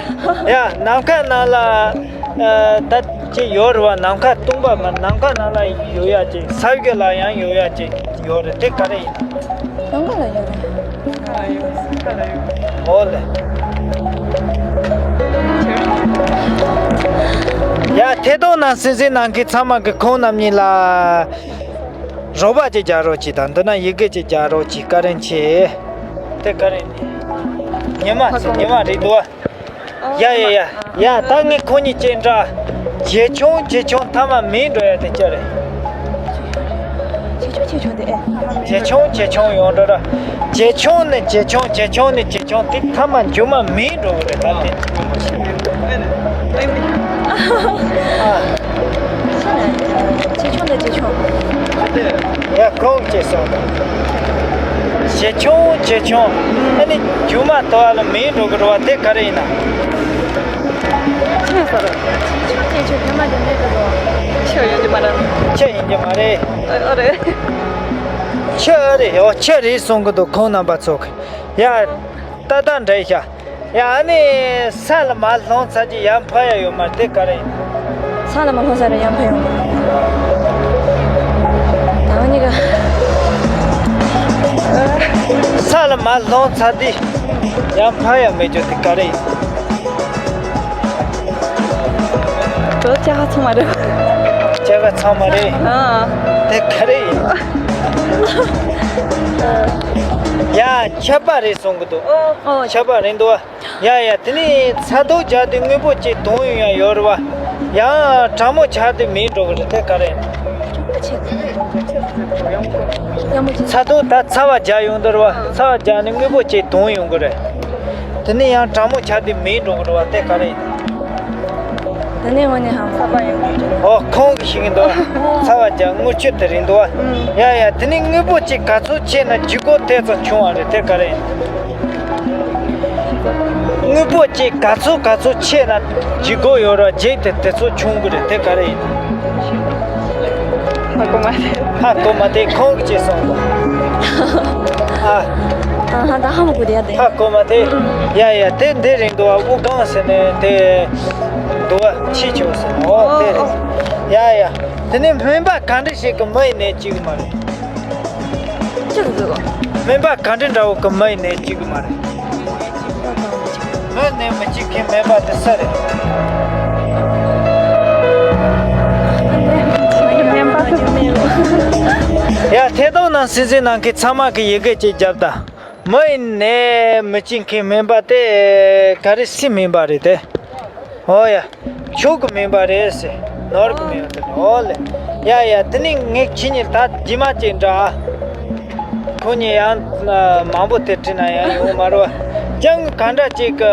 ཡ། ནམ་མཁའ་ནང་ལ་ཨ་ད་ཅི་ཡོད་རེད་བ། ནམ་མཁའ་སྟོང་པ་མ། ནམ་མཁའ་ནང་ལ་ཡོད་ཡ་ཅིག་ས་གཞི་ལ་ཡང་ཡོད་ཡ་ཅིག་ཡོད་རེད། དེ་ག་རེ་ཡིན། ནམ་མཁའ་ལ་ཡོད་རེད། ཨོ་ལེ། ཡ། ཐད་གཏོང་ནང་སྲིད་འཛིན་ནང་གི་ཚང་མ་གི་ཁོང་རྣམ་གཉིས་ལ་རོགས་པ་ཅིག་རྒྱག་རོགས་གྱིས་དང་། འདི་ན་ཡི་གེ་ཅིག་རྒྱག་རོགས་གྱིས། བཀའ་དྲིན་ཆེ། དེ་ག་རེ་ཡིན། ཉི་མ་ཉི་མ་རེད་འདུག་བ། ཡ་ཡ་ཡ། ཡ། ད་ངས་ཁོ་གཉིས་ཅིག་འདྲ། ཇེ་ཆུང་ཇེ་ཆུང་། མཐའ་མ་མེད་འགྲོ་ཡ་དེ་ཅི་རེད། ཇེ་ཆུང་ཇེ་ཆུང་དེ། ཨེ། ཇེ་ཆུང་ཇེ་ཆུང་ཡོང་འགྲོ་ར། ཇེ་ཆུང་ནས་ཇེ་ཆུང་། ཇེ་ཆུང་ནས་ཇེ་ཆུང་། དེ་མཐའ་མ་མཇུག་མ་མེད་འགྲོ་གི་རེད་ད་དེ། ཨ། ཇེ་ཆུང་ནས་ཇེ་ཆུང་། ཡ། གོང་ཇེ་སོང་དང་། ཇེ་ཆུང་ཇེ་ཆུང་། ཨ་ནི་མཇུག་མ་དོ་བ་ལ་མེད་འགྲོ་གི་རེད་བ། དེ་ག་རེ་ཡིན་ན། ཆུ་ཡིན་ས་རེད། ཆུ་ཡིན་རྒྱུ་མ་རེད། ཆུ་ཡིན་རྒྱུ་མ་རེད། ཨ་རེད། ཆུ་རེད། ཨོ་ཆུ་རེད་གསུང་གི་འདུག་ཁོང་རྣམ་པ་ཚོ་གི། ཡ། ཏག་ཏག་འདྲ་ཤག་ཡ། ཨ་ནི་ས་ལ་མར་ལྷུང་ཚར་གྱི་ཡར་འཕར་ཡ་ཡོད་མ་རེད། དེ་ག་རེ་ཡིན། ས་ལ་མར་ལྷུང་ཚར་རེད། ཡར་འཕར་ཡོང་མ་རེད། ད་ང་གཉིས་ཀ། ས་ལ་མར་ལྷུང་ཚར་དུས་ཡར་འཕར་ཡ་མེད་རྒྱུ་དེ་ག་རེ་ཡིན། དོ་ཅ་ཁ་ཚང་མ་རེད། ཅ་ཁ་ཚང་མ་རེད། ཨ། དེ་ག་རེ་ཡིན། ཡ། ཆར་པ་རེད་གསུང་གི་འདུག་ཨོ། ཆར་པ་རེད་འདུག་ཡ་ཡ། དེ་ནས་ཚ་གདུག་རྒྱག་དུས་དངོས་པོ་ཅིག་དོན་ཡོང་ཡ་ཡོད་རེད་བ། ཡང་གྲང་མོ་ཆགས་དུས་མེད་འགྲོ་གི་རེད། དེ་ག་རེ་ཡིན། ཚ་གདུག་ད་ཚ་བ་རྒྱག་ཡོང་དུས་རེད་བ། ཚ་བ་རྒྱག་ནས་དངོས་པོ་ཅིག་དོན་ཡོང་གི་རེད། དེ་ནས་ཡང་གྲང་མོ་ཆགས་དུས་མེད་འགྲོ་གི་རེད་བ། དེ་ག་རེ་ཡིན། དེ་ནས་དངོས་གནས་ཧང་སང་། ཨོ་ཁོང་གིས་ཤེས་ཀྱི་འདུག་ཚ་བ་རྒྱག་དངུལ་ཆུ་དེ་རེད་འདུག་བ། ཡ་ཡ། དེ་ནས་དངོས་པོ་ཅིག་ག་ཚོད་ཆེ་ན་ལྗིད་ཁོག་དེ་ཙམ་ཆུང་བ་རེད། དེ་ག་རེ་ཡིན། དངོས་པོ་ཅིག་ག་ཚོད་ག་ཚོད་ཆེ་ན་ལྗིད་ཁོག་ཡོད་ར་ལྗིད་དེ་དེ་ཚོད་ཆུང་གི་རེད། དེ་ག་རེ་ཡིན། ཧ་གོ་མ་ཐལ། ཧ་གོ་མ་ཐལ། ཁོང་གིས་ཅི་གསུངས་འདུག་ཨ། ཨ་ཧ། ད་ཧ་མ་གོ་དེ་ཡ་དེ། ཧ་གོ་མ་ཐལ། ཡ་ཡ། དེ་འདི་རེད་འདུག་བ། དབུགས་ལྒང་ཟེར་ནས་དེ་འདུག་བ། ཕྱི་ཕྱོགས་ཟེར། ཨོ་དེ་རེད། ཡ་ཡ། དེ་ནས་སྨན་པ་ག་འདྲ་ཞིག་གིས་མི་ཡི་ནད་བཅོས་ཀྱི་མ་རེད། ཅི་ཟེར་གི། སྨན་པ་ག་འདྲ་འདྲ་བོ་གིས་མི་ཡི་ནད་བཅོས་ཀྱི་མ་རེད། མི་ནད་མི་བཅོས་མཁན་སྨན་པ་དེ་སུ་རེད། སྨན་པ་དེ། ཡ། ཐད་གཏོང་ནང་སྲིད་འཛིན་ནང་གི་ཚང་མ་གིས་ཡི་གེ་གཅིག་རྒྱབ་དང་། མི་ཡི་ནད་མི་བཅོས་མཁན་སྨན་པ་དེ་ག་རེ་སུའི་སྨན་པ་རེད་དེ། ཨོ་ཡ། ཆོས་ཀྱི་སྨན་པ་རེད་ཟེར། ནོར་གྱི་སྨན་པ་དེ་རེད། ཨོ་ལེ། ཡ་ཡ། དེ་ནས་ངས་ཁྱེད་གཉིས་ད་རྗེས་མ་ཅིག་འདྲ། ཁོ་གཉིས་ཡང་མང་པོ་དེ་དྲིས་ན་ཡང་ཡོང་མ་རེད་བ། ཅང་ག་འདྲ་ཅིག་གི།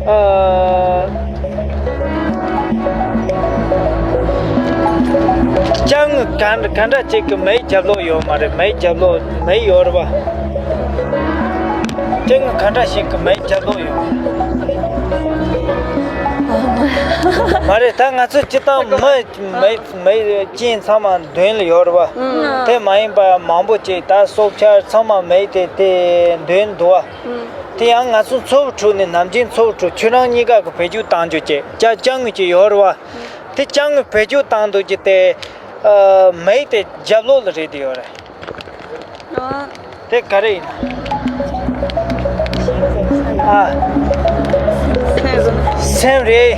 ཨ། ཅང་ག་ག་འདྲ་ཅིག་གི་མའི་རྒྱབ་ལོགས་ཡོད་མ་རེད། མའི་རྒྱབ་ལོགས་མའི་ཡོད་རེད་བ། ཁྱེད་ངི་ག་འདྲ་ཞིག་གི་མེ་རྒྱབ་ལོག་ཡོད། མ་རེད། ད་ང་ཚོ་སྤྱིར་བཏང་མི་མེ་མེ་ཅན་ཚང་མ་མདུན་ལ་ཡོད་རེད་བ། དེ་མ་ཡིན་པ་མང་པོ་ཅིག་ད་སྲོག་ཆགས་ཚང་མ་མེ་དེ་དེ་མདུན་འདུག་བ། དེ་ཡང་ང་ཚོ་མཚོ་བོད་ཁྲོད་ནས་ནམ་རྒྱུན་མཚོ་བོད་ཁྲོད་ཁྱོད་རང་གཉིས་ཀ་གི་བེད་སྤྱོད་བཏང་རྒྱུ་བྱས་ཅ་ཅང་ངི་ཅིག་ཡོད་རེད་བ། དེ་ཅང་ངི་བེད་སྤྱོད་བཏང་འདུག་རྒྱུ་དེ་མེ་དེ་རྒྱབ་ལོག་ལ་རེད་དེ་ཡོད་རེད། དེ་ག་རེ་ཡིན། ཨ། སེམས་རེད།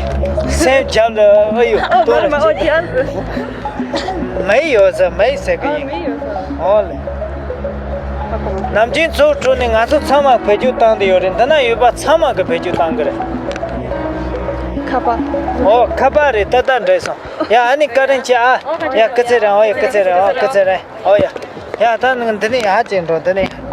སེམས་རྒྱབ་ལ་ཨ་ཡོ་ལྟོ་ར། མེ་ཡོད་ཟེར། མེ་ཟེར་གི་ཡིན། ཨོ་ལེ། ནམ་རྒྱུན་མཚོ་བོད་ཁྲོད་ནས་ང་ཚོ་ཚང་མ་བེད་སྤྱོད་བཏང་དེ་ཡོད་རེད། འདི་ན་ཡོད་པ་ཚང་མ་གི་བེད་སྤྱོད་བཏང་གི་རེད། ཁ་པར། ཨོ་ཁ་པར་རེད། ད་ལྟ་འདྲེས་སོང་། ཡ་ཨ་ནི་བཀའ་དྲིན་ཆེ་ཨ། ཡ་སྐུ་ཚེ་རིང་། ཨོ་ཡ་སྐུ་ཚེ་རིང་། ཨོ་སྐུ་ཚེ་རིང་། ཨོ་ཡ། ཡ་ད་ནི་འདི་ནས་ཡར་ཅིག་འགྲོ། འདི་ནས།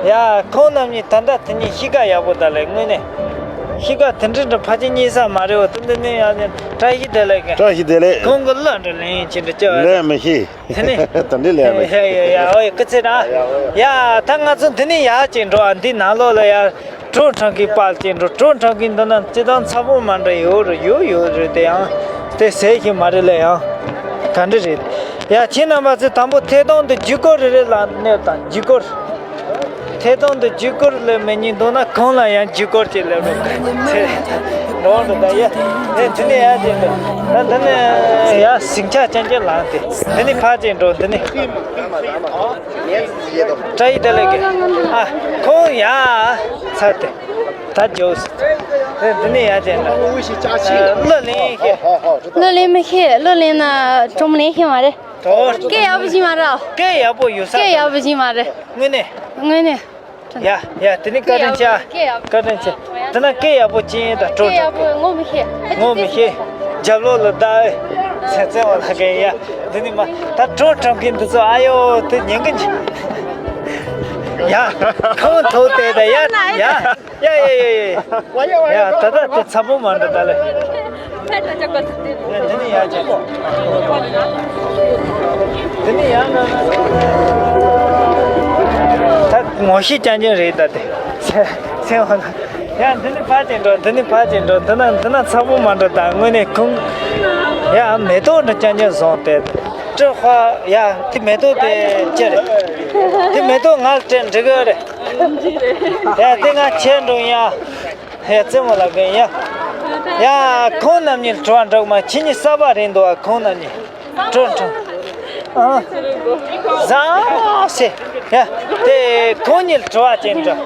ཡ་ཁོང་རྣམ་གཉིས་ད་ལྟ་དེ་གཉིས་གཤིས་ཀ་ཡག་པོ་ད་ལས་དངོས་གནས། གཤིས་ཀ་དེ་འདྲ་འདྲ་ཕལ་ཆེར་རྙེད་ས་མ་རེད་བ། དེ་འདི་ནས་ཡར་ཅིག་བཀྲ་ཤིས་བདེ་ལེགས་ཀྱི། བཀྲ་ཤིས་བདེ་ལེགས། ཁོང་གི་གླུ་འདྲ་ལེན་ཡིན་ཅི་འདྲ་ཅི་བ། ལེན་མི་ཤེས། དེ་ནས། ད་འདི་ལེན་མི་ཤེས། ཡ་ཡ་ཡ་ཨོ་ཡ་སྐུ་ཚེ་རིང་། ཡ་ད་ང་ཚོ་འདི་ནས་ཡར་ཅིག་འགྲོ་ཨ། འདི་ནང་ལོགས་ལ་ཡར། ཀྲོ་ཁྲང་གི་པར་ཅན་འགྲོ། ཀྲོ་ཁྲང་གི་འདི་ན་སྤྱི་བཏང་ཚ་པོ་མ་འདྲ་ཡོད་རེད། ཡོད་ཡོད་རེད། དེ་ཡང་དེ་ཟེར་གི་མ་རེད་ལ་ཡང་ག་འདྲ་རེད། ཡ་ཁྱེད་རྣམ་པ་ཚོས་དང་པོ་ཐད་གཏོང་དུ་བརྒྱུད་སྐུར་རེ་རེ་ལ་གནོད་དང་། བརྒྱུད་སྐུར། ཐད་གཏོང་དུ་བརྒྱུད་སྐུར་ལས་མི་ཉན་འདུག་ན་ཁོང་ལ་ཡང་བརྒྱུད་སྐུར་ཅིག་ལས་རོགས་ཚེ་འགྲོ་འགྲོ། ད་ཡ་དེ་འདི་ནས་ཡ་དེ་འདྲ་ད་འདི་ནས་ཡ་ཟིང་ཆ་ཅན་ཅན་ལངས་ཏེ་འདི་ནས་ཕར་ཅིག་འགྲོ། འདི་ནས། བཀྲ་ཤིས་བདེ་ལེགས་ཀྱི། ཨ། ཁོང་ཡ། ཚར་ཏེ། ད་འཇོག་སི། འདི་ནས་ཡ་ཅན་ལ། གླུ་ལེན་ཤེས། གླུ་ལེན་མི་ཤེས། གླུ་ལེན་ན་སྒྲུང་ལེན་ཤེས་མ་རེད། སྐད་ཡག་པོ་ཞིག་མ་རེད། སྐད་ཡག་པོ་ཡོད་ས། སྐད་ཡག་པོ་ཞིག་མ་རེད། དངོས་གནས། དངོས་གནས། ཡ་ཡ་དེ་ནི་བཀའ་དྲིན་ཆེ། སྐད་ཡག་པོ། བཀའ་དྲིན་ཆེ། དེ་ན་སྐད་ཡག་པོ་ཅན་དང་སྤྲོ། སྐད་ཡག་པོ་ངོ་མི་ཤེས། ངོ་མི་ཤེས། རྒྱབ་ལོགས་ལ་བདའ་ཨེ། ཚེ་ཚེ་བ་ལ་གན་ཡ། འདི་ནི་མ་ད་ཀྲོ་ཀྲོ་གིན་འདི་ཚོ་ཨ་ཡོ་དེ་ཉན་གི་ཉན། ཡ་ཁོང་ཐོག་དེ་ད་ཡ་ཡ་ཡ་ཡ་ཡ་ཡ་ད་ད་དེ་ཚ་པོ་མ་འདྲ་ད་ལེ། འདི་ནི་ཡ་ཅན། འདི་ནི་ཡ་ན་ན། ད་ངོ་ཤེས་ཅན་ཅན་རེད་ད་དེ། ཚེ་ཚེ་བ་ལ། ཡ་འདི་ནི་ཕར་ཅིག་འགྲོ། འདི་ནི་ཕར་ཅིག་འགྲོ། འདི་ན་འདི་ན་ཚ་པོ་མ་འགྲོ། ད་དངོས་གནས་ཁུངས། ཡ་མེ་ཏོག་འདྲ་རྐྱང་རྐྱང་བཟུང་སྟེ། སྤྲི་ཧ། ཡ་དེ་མེ་ཏོག་དེ་ཅི་རེད། དེ་མེ་ཏོག་ང་ལ་སྤྲད་འགྲིག་གི་རེད། ཡ་དེ་ང་ཁྱེར་འགྲོ་ཡ། ཡ་རྩེད་མོ་ལ་གན་ཡ། ཡ་ཁོང་རྣམ་གཉིས་དྲི་བ་འདྲི་གི་མ། ཁྱེད་གཉིས་གསར་པ་རེད་འདུག་ཨ། ཁོང་རྣམ་གཉིས། ཀྲོ་ཀྲོ། ཨ། ཟ་སེ། ཡ། དེ་ཁོང་གཉིས་ལ་དྲི་བ་ཅན་འདྲ།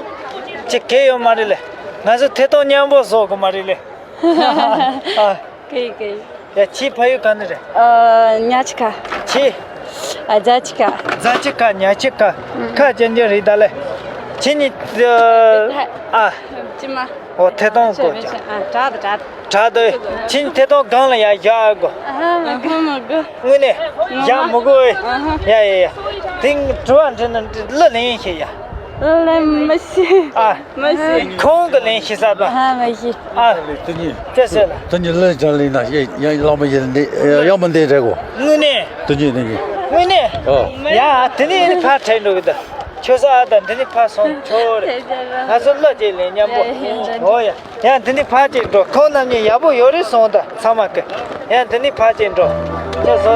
ཅི་གེ་ཡོད་མ་རེད་ལེ། ང་ཚོ་ཐད་གཏོང་མཉམ་པོ་བཟོ་གི་མ་རེད་ལེ། ཨ། གེ་གེ། ཡ་ཁྱི་ཕ་ཡུལ་ག་ནས་རེད། ཨ། ཉ་ཆི་ཁ། ཁྱི། ཨ། རྫ་ཆི་ཁ། རྫ་ཆི་ཁ་ཉ་ཆི་ཁ། ཁ་ཅན་ཅན་རེད་ད་ལེ། ཁྱེད་གཉིས། ཨ། ཅི་མ། ཨོ་ཐད་གཏོང་དགོས་ཀྱང་། ཨ། དྲག་ཏུ་དྲག་ཏུ། དྲག་ཏུ། ཁྱེད་ཐད་གཏོང་སྒང་ལ་ཡ་བཞག་དགོས། ཨ་ཧ། ཨ་ཧ་མ་དགོས། དངོས་གནས་བཞག་མི་དགོས། ཨ་ཧ། ཡ་ཡ་ཡ། དེ་དྲི་བ་འདྲི་ན་གླུ་ལེན་ཤེས་ཡ། གླུ་ལེན་མི་ཤེས། ཨ། མི་ཤེས། ཁོང་གི་ལེན་ཤེས་ས་དང་། ཨ་ཧ་མི་ཤེས། ཨ། དེ་གཉིས། ཅི་ཟེར་ལ། དེ་གཉིས་གླུ་ཅང་ལེན་ན་ཡ་ཡ་བླ་མ་ཡི་འདི་ཡ་མ་འདི་རེད་གོ། དངོས་གནས། དེ་གཉིས་དེ་གཉིས། དངོས་གནས། ཨོ། ཡ་དེ་ནས་ཕར་ཁྲིད་འགྲོ་གི་འདུག་ཁྱོད་ས་ཨ་ད་འདི་ནས་ཕར་སོང་ཆོག་རེད། ང་ཚོ་གླུ་ཅིག་ལེན་མཉམ་པོ། ཨོ་ཡ། ཡ་འདི་ནས་ཕར་ཅིག་འགྲོ། ཁོང་རྣམ་གཉིས་ཡག་པོ་ཡོད་རེད་སོང་ད་ཚང་མ་གི། ཡ་འདི་ནས་ཕར་ཅིག་འགྲོ། ཅེས་སོ།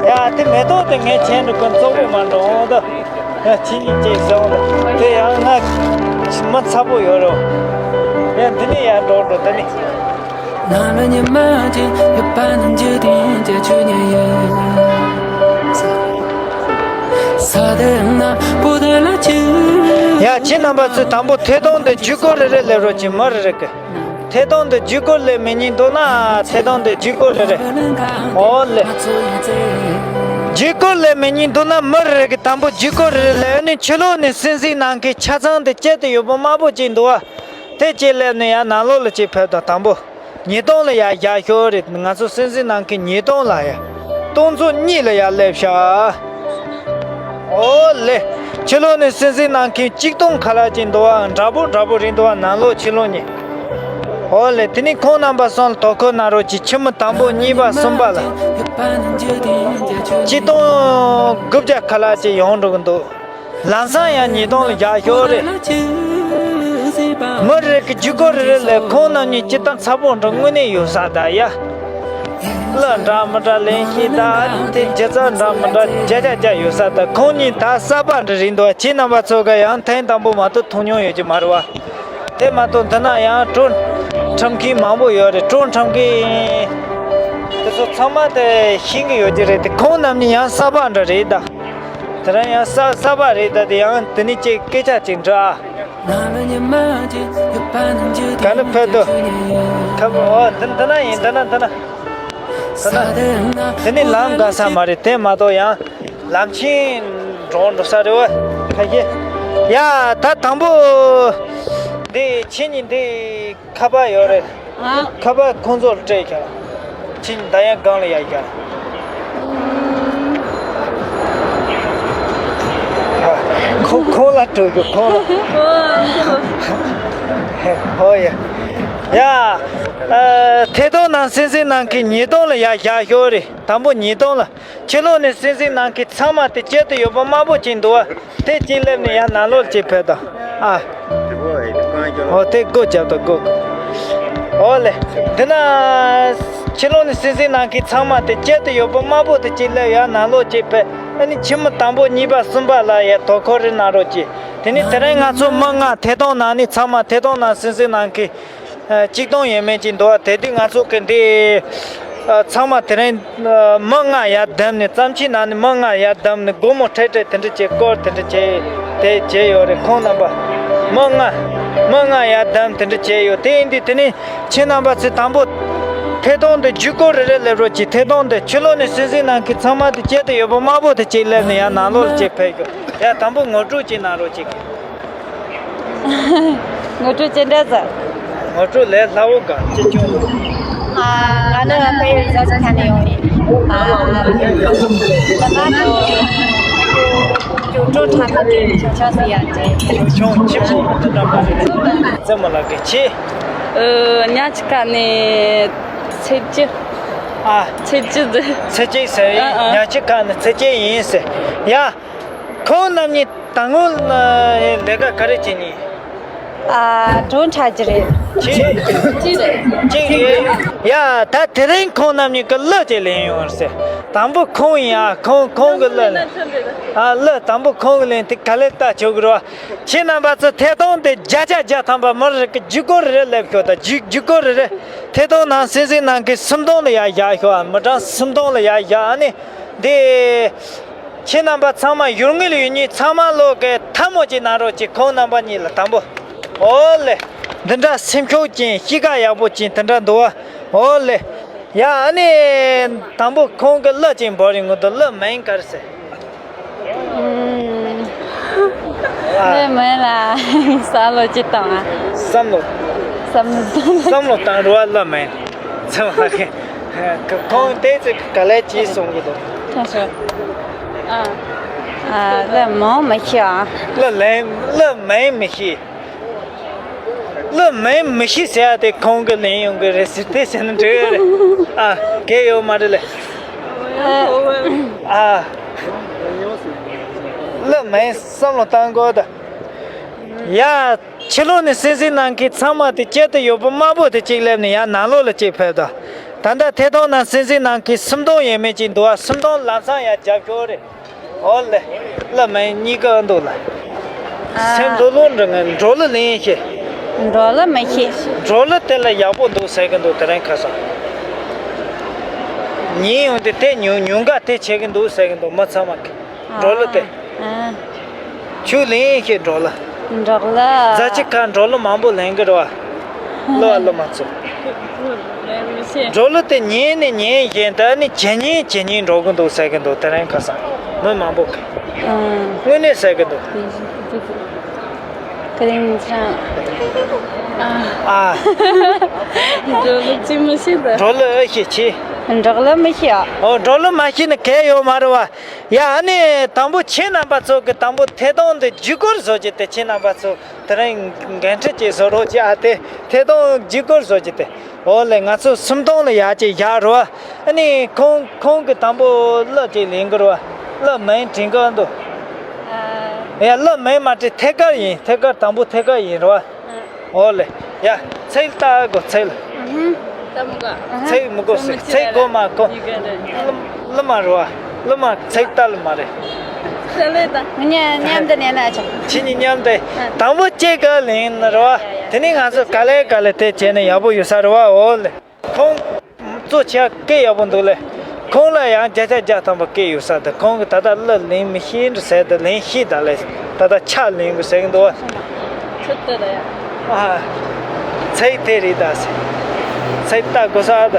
ཡ་དེ་མེ་ཏོག་དེ་ངས་ཁྱེད་འགྲོ་ཀུན་གཙོ་བོ་མ་འགྲོ་འོང་ད། ཡ་ཁྱེད་གཉིས་ཅིག་སོང་ད། དེ་ཡང་ང་མ་ཚ་པོ་ཡོད་རོ། ཡ་འདི་ནས་ཡར་འགྲོ་འགྲོ་ད་ནི། ཡ་ཁྱེད་རྣམ་པ་ཚོས་དང་པོ་ཐད་གཏོང་དེ་བརྒྱུད་སྐུར་རེ་རེ་ལས་རོགས་གྱིས། མི་རེ་རེ་གི། ཐད་གཏོང་དེ་བརྒྱུད་སྐུར་ལས་མི་ཉན་འདུག་ན་ཐད་གཏོང་དེ་བརྒྱུད་སྐུར་རེ་རེ། ཨོ་ལེ། བརྒྱུད་སྐུར་ལས་མི་ཉན་འདུག་ན་མི་རེ་རེ་གི་དང་པོ་བརྒྱུད་སྐུར་རེ་རེ་ལས་ནི་ཕྱི་ལོགས་ནས་སྲིད་འཛིན་གནང་མཁན་ཆ་ཚང་དེ་བཅད་དེ་ཡོད་པོ་དམར་པོ་ཅིག་འདུག་བ། དེ་ཅིག་ལས་ནི་ཡར་ནང་ལོགས་ལ་ཅིག་ཕེབས་དང་དང་པོ། ཉིས་སྟོང་ལ་ཡར་བཞག་ཤོག་རེད། ང་ཚོ་སྲིད་འཛིན་གནང་མཁན་ཉིས་སྟོང་ལ་ཡར། སྟོང་ཚོ་གཉིས་ལ་ཡར་སླེབས་ཤག་ཨོ་ལེ། ཕྱི་ལོགས་ནས་སྲིད་འཛིན་གནང་མཁན་གཅིག་སྟོང་ཁ་ལག་ཅིག་འདུག་ཨ། འདྲ་པོ་འདྲ་པོ་རེད་འདུག་ཨ། ནང་ལོགས་ཕྱི་ལོགས་གཉིས། ཨོ་ལེ། དེ་ནི་ཁོང་རྣམ་པ་གསུམ་ལ་དོ་ཁུར་གནང་རོགས་གྱིས། ཁྱི་མོ་དང་པོ་གཉིས་པ་གསུམ་པ་ལ། སྟོང་དགུ་བརྒྱ་ཁ་ལག་ཅིག་ཡོང་འགྲོ་གི་འདུག་ལམ་སང་ཡང་ཉིས་སྟོང་ལ་བཞག་ཤོག་རེད། མི་རེ་གི་ཇུས་འགོད་རེ་རེ་ལས་ཁོང་རྣམ་གཉིས་ཇི་ལྟར་ཚ་པོ་འདྲ་དངོས་གནས་ཡོད་ས་ད་ཡ། གླུ་འདྲ་མི་འདྲ་ལེན་ཤེས་ད་དེ་སྒྱུ་རྩལ་འདྲ་མི་འདྲ་བརྒྱ་ཆ་བརྒྱ་ཡོད་ས་ད། ཁོང་གཉིས་ད་གསར་པ་འདྲ་རེད་འདུག་ཁྱེད་རྣམ་པ་ཚོ་ག་ཡང་ཐེངས་དང་པོ་མ་གཏོགས་མཐོང་མྱོང་ཡོད་ཀྱི་མ་རེད་བ། དེ་མ་གཏོགས་འདི་ན་ཡང་བྲོ་འཁྲབ་མཁན་མང་པོ་ཡོད་རེད། བྲོ་འཁྲབ་མཁན་དེ་ཚོ་ཚང་མ་དེ་ཤེས་ཀྱི་ཡོད་ཀྱི་རེད་དེ། ཁོང་རྣམ་གཉིས་ཡང་གསར་པ་འདྲ་རེད་ད། དེ་རིང་ཡང་གསར་གསར་པ་རེད་ད། དེ་ཡང་དེ་ནས་ཅིག་སྐད་ཆ་ཅིག་འདྲི་ཨ། ག་ནས་ཕེབས་འདུག་ཁ་པར། ཨོ་འདི་འདི་ན་ཡིན། འདི་ན་འདི་ན་འདི་ན། དེ་ནས་ལམ་འགག་ས་མ་རེད། དེ་མ་གཏོགས་ཡང་ལམ་ཆེན་འགྲོ་འགྲོ་ས་རེད་བ། ཁ་ཤས། ཡ་ད་དང་པོ་འདི་ཁྱེད་གཉིས་འདི་ཁ་པར་ཡོད་རེད། ཨ། ཁ་པར་ཁོང་ཚོར་སྤྲད་ཁྱེད། ཁྱེད་ད་ཡང་སྒང་ལ་ཡ་ཡ། ཁོ་ཁོང་ལ་སྤྲོད་དགོས། ཁོང་ལ། ཧོ་ཡ། ཡ། ཨ། ཐད་གཏོང་ནང་གསན་གཟིགས་གནང་མཁན་ཉིས་སྟོང་ལ་ཡ་བཞག་ཤོག་རེད། དང་པོ་ཉིས་སྟོང་ལ། ཕྱི་ལོགས་ནས་གསན་གཟིགས་གནང་མཁན་ཚང་མ་དེ་དཀྱིལ་དུ་ཡོད་པ་དམར་པོ་ཅིག་འདུག་བ། དེ་གཅིག་སླེབས་ནས་ཡར་ནང་ལོགས་ཅིག་ཕེབས་དང་། ཨ། ཨོ་དེ་སྒོ་རྒྱབ་དང་སྒོ། ཨོ་ལེ། འདི་ན་ཕྱི་ལོགས་ནས་གསན་གཟིགས་གནང་མཁན་ཚང་མ་དེ་དཀྱིལ་དུ་ཡོད་པ་དམར་པོ་དེ་གཅིག་སླེབས། ཡར་ནང་ལོགས་ཅིག་ཕེབས། ཨ་ནི་ཁྱི་མོ་དང་པོ་གཉིས་པ་གསུམ་པ་ལ་ཡར་དོ་ཁུར་རེ་གནང་རོགས་གྱིས། དེ་ནས་དེ་རིང་ང་ཚོ་མི་ལྔ་ཐད་གཏོང་ནང་ནས་ཚང་མ་ཐད་གཏོང་ནང་གསན་གཟིགས་གནང་མཁན། ཨ། གཅིག་སྟོང་ཡས་མས་ཅིག་འདུག་བ། དེ་དུས་ང་ཚོ་གི་འདི། ཨ། ཚང་མ་དེ་རིང་། ཨ། མི་ལྔ་ཡར་བསྡོམས་ནས། ཙམ་ཕྱིའི་ནང་ནས་མི་ལྔ་ཡར་བསྡོམས་ནས་སྒོར་མོ་ཁྲལ་ཁྲལ་དེ་འདྲ་བྱས། སྐོར་དེ་འདྲ་བྱས། དེ་བྱས་ཡོད་རེད། ཁོང་རྣམ་པ་མི་ལྔ། མི་ལྔ་ཡར་བསྡོམས་དེ་འདྲ་བྱས་ཡོད། དེ་ཡིན་དུས་དེ་ནས་ཁྱེད་རྣམ་པ་ཚོས་དང་པོ་ཐད་གཏོང་དེ་ཇུས་འགོད་རེ་རེ་སླེབས་རོགས་གྱིས། ཐད་གཏོང་དེ་ཕྱི་ལོགས་ནས་གསན་གཟིགས་གནང་མཁན་ཚང་མ་དེ་དཀྱིལ་དུ་ཡོད་པ་དམར་པོ་དེ་གཅིག་སླེབས་ནས་ཡར་ནང་ལོགས་ལ་གཅིག་ཕེབས་ཤོག་ཡ་དང་པོ་ངོ་སྤྲོད་ཅིག་གནང་རོགས་གྱིས། ངོ་སྤྲོད་ཅི་འདྲ་ཟེར། ངོ་སྤྲོད་ལས་སླ་བོ་ག་ཅི་བྱུང་། ཨ། ང་ནི་ཕ་ཡུལ་རྫ་ཆུ་ཁ་ནས་ཡོང་རེད། ཨ། ད་ལྟ་ཇོ་ཇོ་བྲོ་འཁྲབ་མཁན་ཆུང་ཆུང་ཟེར་ཡ་རེད། ཆུང་ཆུང་ཁྱིམ་གཞིས་ནས་འདི་འདྲ་མ་རེད། བཙུན་མོ་ལགས་ཀྱི་ཆེ། ཨ། ཉ་ཆུ་ཁ་ནས་ཚེ་སྐྱིད། ཨ། ཚེ་སྐྱིད་ཟེར། ཚེ་སྐྱིད་ཟེར། ཨ། ཨ། ཉ་ཆུ་ཁ་ནས་ཚེ་སྐྱིད་ཡིན་ཟེར། ཡ། ཁོང་རྣམ་གཉིས་ད་སྔོན་ལ་ལས་ཀ་ག་རེ་བྱེད་མྱོང་། ཨ། བྲོ་འཁྲབ་ཀྱི་རེད། གཅིག་གཅིག་རེད། ཡ། ད་དེ་རིང་ཁོང་རྣམ་གཉིས་ཀྱི་གླུ་ཅིག་ལེན་ཡོང་ཟེར། དང་པོ་ཁོང་ཡིན། ཨ། ཁོང་ཁོང་གི་གླུ་ལེན། ཨ། གླུ་དང་པོ་ཁོང་གི་ལེན། དེ་ག་ལེར་ལྟ་ཆོག་གི་རེད་བ། ཁྱེད་རྣམ་པ་ཚོ་ཐད་གཏོང་དེ་བརྒྱ་ཆ་བརྒྱ་ཐམ་པ་མི་རེ་གི་ཇུས་འགོད་རེ་རེ་སླེབས་ཤོག་དང་། ཇུས་ཇུས་འགོད་རེ་རེ། ཐད་གཏོང་ནང་གསན་གཟིགས་གནང་མཁན་སུམ་སྟོང་ལ་ཡར་བཞག་ཤོག་ཨ། མི་གྲངས་སུམ་སྟོང་ལ་ཡར་བཞག་ཨ་ནི་འདི། ཁྱེད་རྣམ་པ་ཚང་མ་ཡུལ་དངོས་ལ་ཡོད་མཁན་ཚང་མ་ལོག་གི་ཐལ་མོ་ཅིག་གནང་རོགས་གྱིས། ཁོང་རྣམ་པ་གཉིས་ལ་དང་པོ། ཨོ་ལེ། འདི་འདྲ་སེམས་ཤུགས་ཅན་གཤིས་ཀ་ཡག་པོ་ཅན་དེ་འདྲ་འདུག་བ། ཨོ་ལེ། ཡ་ཨ་ནི་དང་པོ་ཁོང་གི་གླུ་ཅིག་འབོད་རིན་གོ་འདུག་གླུ་མིང་ག་རེ་ཟེར། ཨུམ། ཨ། གླུ་མིང་ལ་བསམ་བློ་ཅིག་བཏང་ཨ། བསམ་བློ། བསམ་བློ་བཏང་། བསམ་བློ་བཏང་རུ་བ་གླུ་མིང་། ཚང་མ་གི་ཁོང་དེ་ཚོ་ག་ལེ་ཅི་གསུང་གི་འདུག་ཐང་སོ། ཨ། ཨ། གླུ་མང་མི་ཤེས་ཨ། གླུ་ལེན། གླུ་མིང་མི་ཤེས། གླུ་མིང་མི་ཤེས་ཟེར་ཡ་དེ་ཁོང་གི་ལེན་ཡོང་གི་རེད་ཟེར་དེ་ཟེར་ན་འགྲིག་གི་རེད། ཨ། གལ་ཡོད་མ་རེད་ལེ། ཨ། གླུ་མིང་བསམ་བློ་བཏང་དགོས་ད། ཡ། ཕྱི་ལོགས་ནས་གསན་གཟིགས་གནང་མཁན་ཚང་མ་དེ་དཀྱིལ་དུ་ཡོད་པ་དམར་པོ་དེ་གཅིག་སླེབས་ནས་ཡར་ནང་ལོགས་ལ་གཅིག་ཕེབས་དང་། ད་ལྟ་ཐད་གཏོང་ནང་གསན་གཟིགས་གནང་མཁན་སུམ་སྟོང་ཡས་མས་ཅིག་འདུག་ཨ། སུམ་སྟོང་ལམ་སང་ཡར་རྒྱབ་ཤོག་རེད། ཨོ་ལེ། གླུ་མིང་གཉིས་ཀ་འདུག་ལ། ཨ། སེམས་ལྷོད་ལྷོད་འདྲ་ངས་བྲོ་གླུ་ལེན་ཤེས། བྲོ་གླུ་མི་ཤེས། བྲོ་གླུ་དེ་ལ་ཡག་པོ་འདུག་ཟེར་གི་འདུག་དེ་རིང་ཁ་སང་། ཉན་ཡོང་དུས་དེ་ཉུང་ཉུང་ག་དེ་བྱེད་གི་འདུག་ཟེར་གི་འདུག་མི་ཚང་མ་གི། བྲོ་གླུ་དེ། ཨ། ཁྱོད་ལེན་ཤེས་བྲོ་གླུ། བྲོ་གླུ། རྫ་ཆུ་ཁ་བྲོ་གླུ་མང་པོ་ལེན་གི་རེད་བ། གླུ་བ་གླུ་མ་ཚོ། ལེན་མི་ཤེས། བྲོ་གླུ་དེ་ཉན་ནས་ཉན་བཞིན་དུ་ནི་ཇེ་ཉན་ཇེ་ཉན་འགྲོ་གི་འདུག་ཟེར་གི་འདུག་དེ་རིང་ཁ་སང་མི་མང་པོ་གི། ཨ། དངོས་གནས་ཟེར་གི་འདུག་ཀ་རིང་ཚང་། ཨ། ཨ། བྲོ་གླུ་ཅི་མི་ཤེས་ད། བྲོ་གླུ་ཨེ་ཤེས་ཆེ། བྲོ་གླུ་མི་ཤེས་ཨ། ཨོ་བྲོ་གླུ་མ་ཤེས་ན་གལ་ཡོད་མ་རེད་བ། ཡ་ཨ་ནི་དང་པོ་ཁྱེད་རྣམ་པ་ཚོ་གི་དང་པོ་ཐད་གཏོང་འདི་བརྒྱུད་སྐུར་བཟོ་རྒྱུ་དེ་ཁྱེད་རྣམ་པ་ཚོ་དེ་རིང་འགན་འཁྲི་ཅིག་བཟོ་རོགས་གྱིས་ཨ། དེ་ཐད་གཏོང་བརྒྱུད་སྐུར་བཟོ་རྒྱུ་དེ། འོ་ལེ། ང་ཚོ་སུམ་སྟོང་ལ་ཡར་ཅིག་བཞག་རོ། ཨ་ནི་ཁོང་ཁོང་གི་དང་པོ་གླུ་ཅིག་ལེན་གི་རོ། གླུ་མིང་དྲན་གི་འདུག་ཡ། གླུ་མིང་མ་དྲན། ཐད་ཀར་ཡིན། ཐད་ཀར། དང་པོ་ཐད་ཀར་ཡིན་རོ། འོ་ལེ། ཡ། ཚིག་ལྟ་དགོས། ཚིག་ལ། ཚིག་མི་དགོས་ཟེར། ཚིག་དགོས་མ་དགོས། གླུ་མ་རོ། གླུ་མ་ཚིག་ལྟ་ལ་མ་རེད། མཉམ་དུ་ལེན་ན་ཆོག་ཁྱེད་གཉིས་མཉམ་དུ། དང་པོ་གཅིག་ག་ལེན་ན་རོ། དེ་ནས་ང་ཚོ་ག་ལེ་ག་ལེ་དེ་བྱས་ན་ཡག་པོ་ཡོད་ས་རེད་བ། འོ་ལེ། ཁོང་གཙོ་ཆེ་སྐད་ཡག་པོ་འདུག་ལེ། ཁོང་ལ་ཡང་བརྒྱ་ཆ་བརྒྱ་ཐམ་པ་སྐད་ཡོད་ས་དང་། ཁོང་གིས་ད་ལྟ་གླུ་ལེན་མི་ཤེས་འདྲ་ཟེར་དང་། ལེན་ཤེས་ད་ལེ། ད་ལྟ་ཆ་ལེན་དགོས་ཟེར་གི་འདུག་བ། ཚིག་ལྟ་ད་ཡ། ཨ། ཚིག་དེ་རེད་ད་ཟེར། ཚིག་ལྟ་དགོས་ས་ད།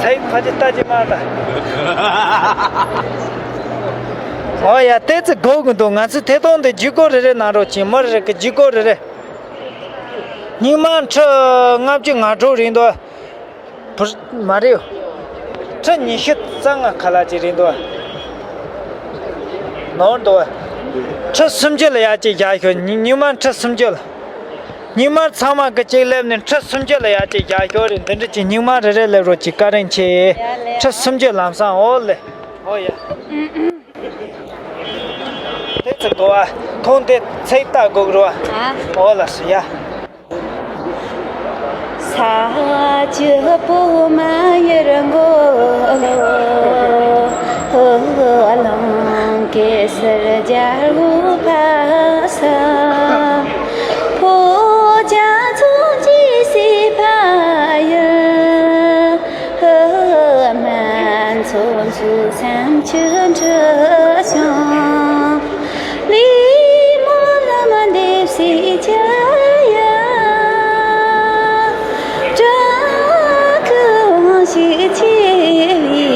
ཚིག་ཕལ་ཆེར་ལྟ་ཅི་མ་ད། ཨོ་ཡ། ཏོག་ཙམ་སྒུག་དགོས་འདུག་ང་ཚོས་ཐད་གཏོང་དེ་བརྒྱུད་སྐུར་རེ་རེ་གནང་རོགས་གྱིས། མི་རེ་རེ་གིས་བརྒྱུད་སྐུར་རེ་རེ། སྙིང་མ་ཁྲི་ལྔ་བཅུ་ང་དྲུག་རེད་འདུག་བུ་མ་རེད། ཁྲི་ཉི་ཤུ་རྩ་ལྔ་ཁ་ལག་ཅིག་རེད་འདུག་ནོར་འདུག་ཁྲི་སུམ་ཅུ་ལ་ཡར་ཅིག་བཞག་ཤོག་སྙིང་མ་ཁྲི་སུམ་ཅུ་ལ། སྙིང་མ་ཚང་མ་གིས་གཅིག་སླེབས་ནས་ཁྲི་སུམ་ཅུ་ལ་ཡར་ཅིག་བཞག་ཤོག་རེད། འདི་འདྲ་ཅིག་སྙིང་མ་རེ་རེ་སླེབས་རོགས་གྱིས། བཀའ་དྲིན་ཆེ། ཁྲི་སུམ་ཅུ་ལམ་སང་། འོ་ལེ། འོ་ཡ། དེ་ཚོ་གོ་བ། ཁོང་དེ་ཚིག་ལྟ་དགོས་རོ། ཨ། འོ་ལགས་སོ་ཡ། ས་བཅུ་པོ་མ་ཡུལ་མགོ་ལོ། ལོང་གེ་སར་རྒྱལ་པོ་ཕ་ས། ཕོ་རྒྱ་མཚོ་འཇིགས་སྲིད་ཕ་ཡུལ། སྨན་མཚོ་མཚོ་སེམས་ཀྱི་འཁྲི་ཤིང་། ལི་མོ་ལ་མ་འདེབས་སྲིད་ཀྱི་ཡ། བྲག་གི་དབང་ཕྱུག་ཆེ་བའི།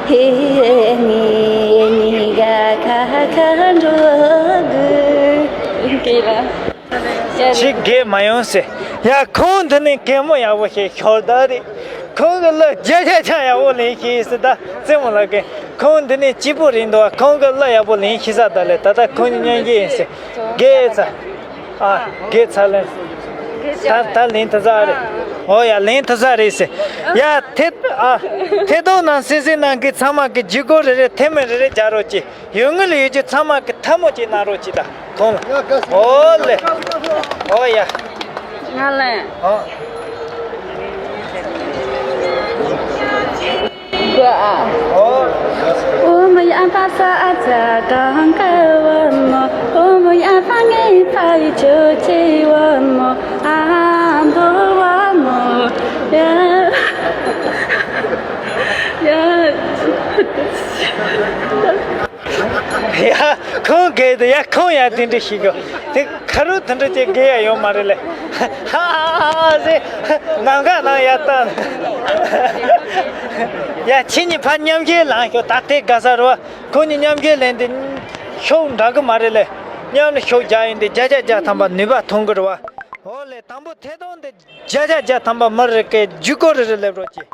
ཧེ་ནི་ནི་ག་ཁ་ཁ་འགྲོ་དགོས། ཁྱེད་རྒས་མ་ཡོང་ཟེར། ཡ། ཁོང་འདི་ནས་གད་མོ་ཡག་པོ་བྱས་ཤོར་ད་རེད། ཁོང་གི་གླུ་བརྒྱ་ཆ་བརྒྱ་ཡག་པོ་ལེན་ཤེས་ཟེར། ད་རྩེད་མོ་ལ་གི་ཁོང་འདི་ནས་སྐྱིད་པོ་རེད་འདུག་ཁོང་གི་གླུ་ཡག་པོ་ལེན་ཤེས་ས་ད་ལེ། ད་ལྟ་ཁོང་གཉིས་མཉམ་གི་ཡིན་ཟེར། རྒས་ཚ། ཨ། རྒས་ཚ་ལེ། ད་ད་ལེན་ཐུབ་ས་རེད། འོ་ཡ། ལེན་ཐུབ་ས་རེད་ཟེར། ཡ། ཐད། ཨ། ཐད་གཏོང་ནང་གསན་གཟིགས་གནང་མཁན་ཚང་མ་གིས་བརྒྱུད་སྐུར་རེ་རེ་ཐེངས་མ་རེ་རེ་རྒྱག་རོགས་གྱིས། ཡོད་ངེས་ལ་ཡོད་རྒྱུ་ཚང་མ་གིས་ཐལ་མོ་གཅིག་གནང་རོགས་གྱིས་ད་ཁོང་ལ། འོ་ལེ། འོ་ཡ། ང་ལན། ཨོ། གོ་ཨ། ཨོ། ཨོ་མ་ཡ་ཕ་ས་ཨ་ཙ་གང་ག་བ་མོ། ཨོ་མ་ཡ་ཕ་ངའི་ཕ་ཡི་ཆོས་ཆེ་བ་མོ། ཨ་མདོ་བ་མོ། ཡ། ཡ། ཡ། ཁོང་གིས་དེ། ཡ། ཁོང་ཡ་དེ་འདྲ་ཞིག་གོ། དེ་ཁ་རུ་དེ་འདྲ་ཅིག་དགོས་ཡ་ཡོད་མ་རེད་ལེ། ཧ་ཧ་ཧ་ཧ་ཟེར། ནམ་མཁའ་ནང་ཡར་བཏང་། ཡ། ཁྱེད་གཉིས་ཕར་མཉམ་ཞུགས་ལངས་ཤོག་ད་དེ་དགའ་ས་རེད་བ། ཁོང་གཉིས་མཉམ་ཞུགས་ལངས་དེ་ཤུགས་འདྲ་གི་མ་རེད་ལེ། མཉམ་དུ་ཤུགས་རྒྱག་ཡིན་དེ་བརྒྱ་ཆ་བརྒྱ་ཐམ་པ་ནུས་པ་ཐོན་གི་རེད་བ། འོ་ལེ། དང་པོ་ཐད་གཏོང་དེ་བརྒྱ་ཆ་བརྒྱ་ཐམ་པ་མི་རེ་གིས་བརྒྱུད་སྐུར་རེ་རེ་སླེབས་རོགས་གྱིས།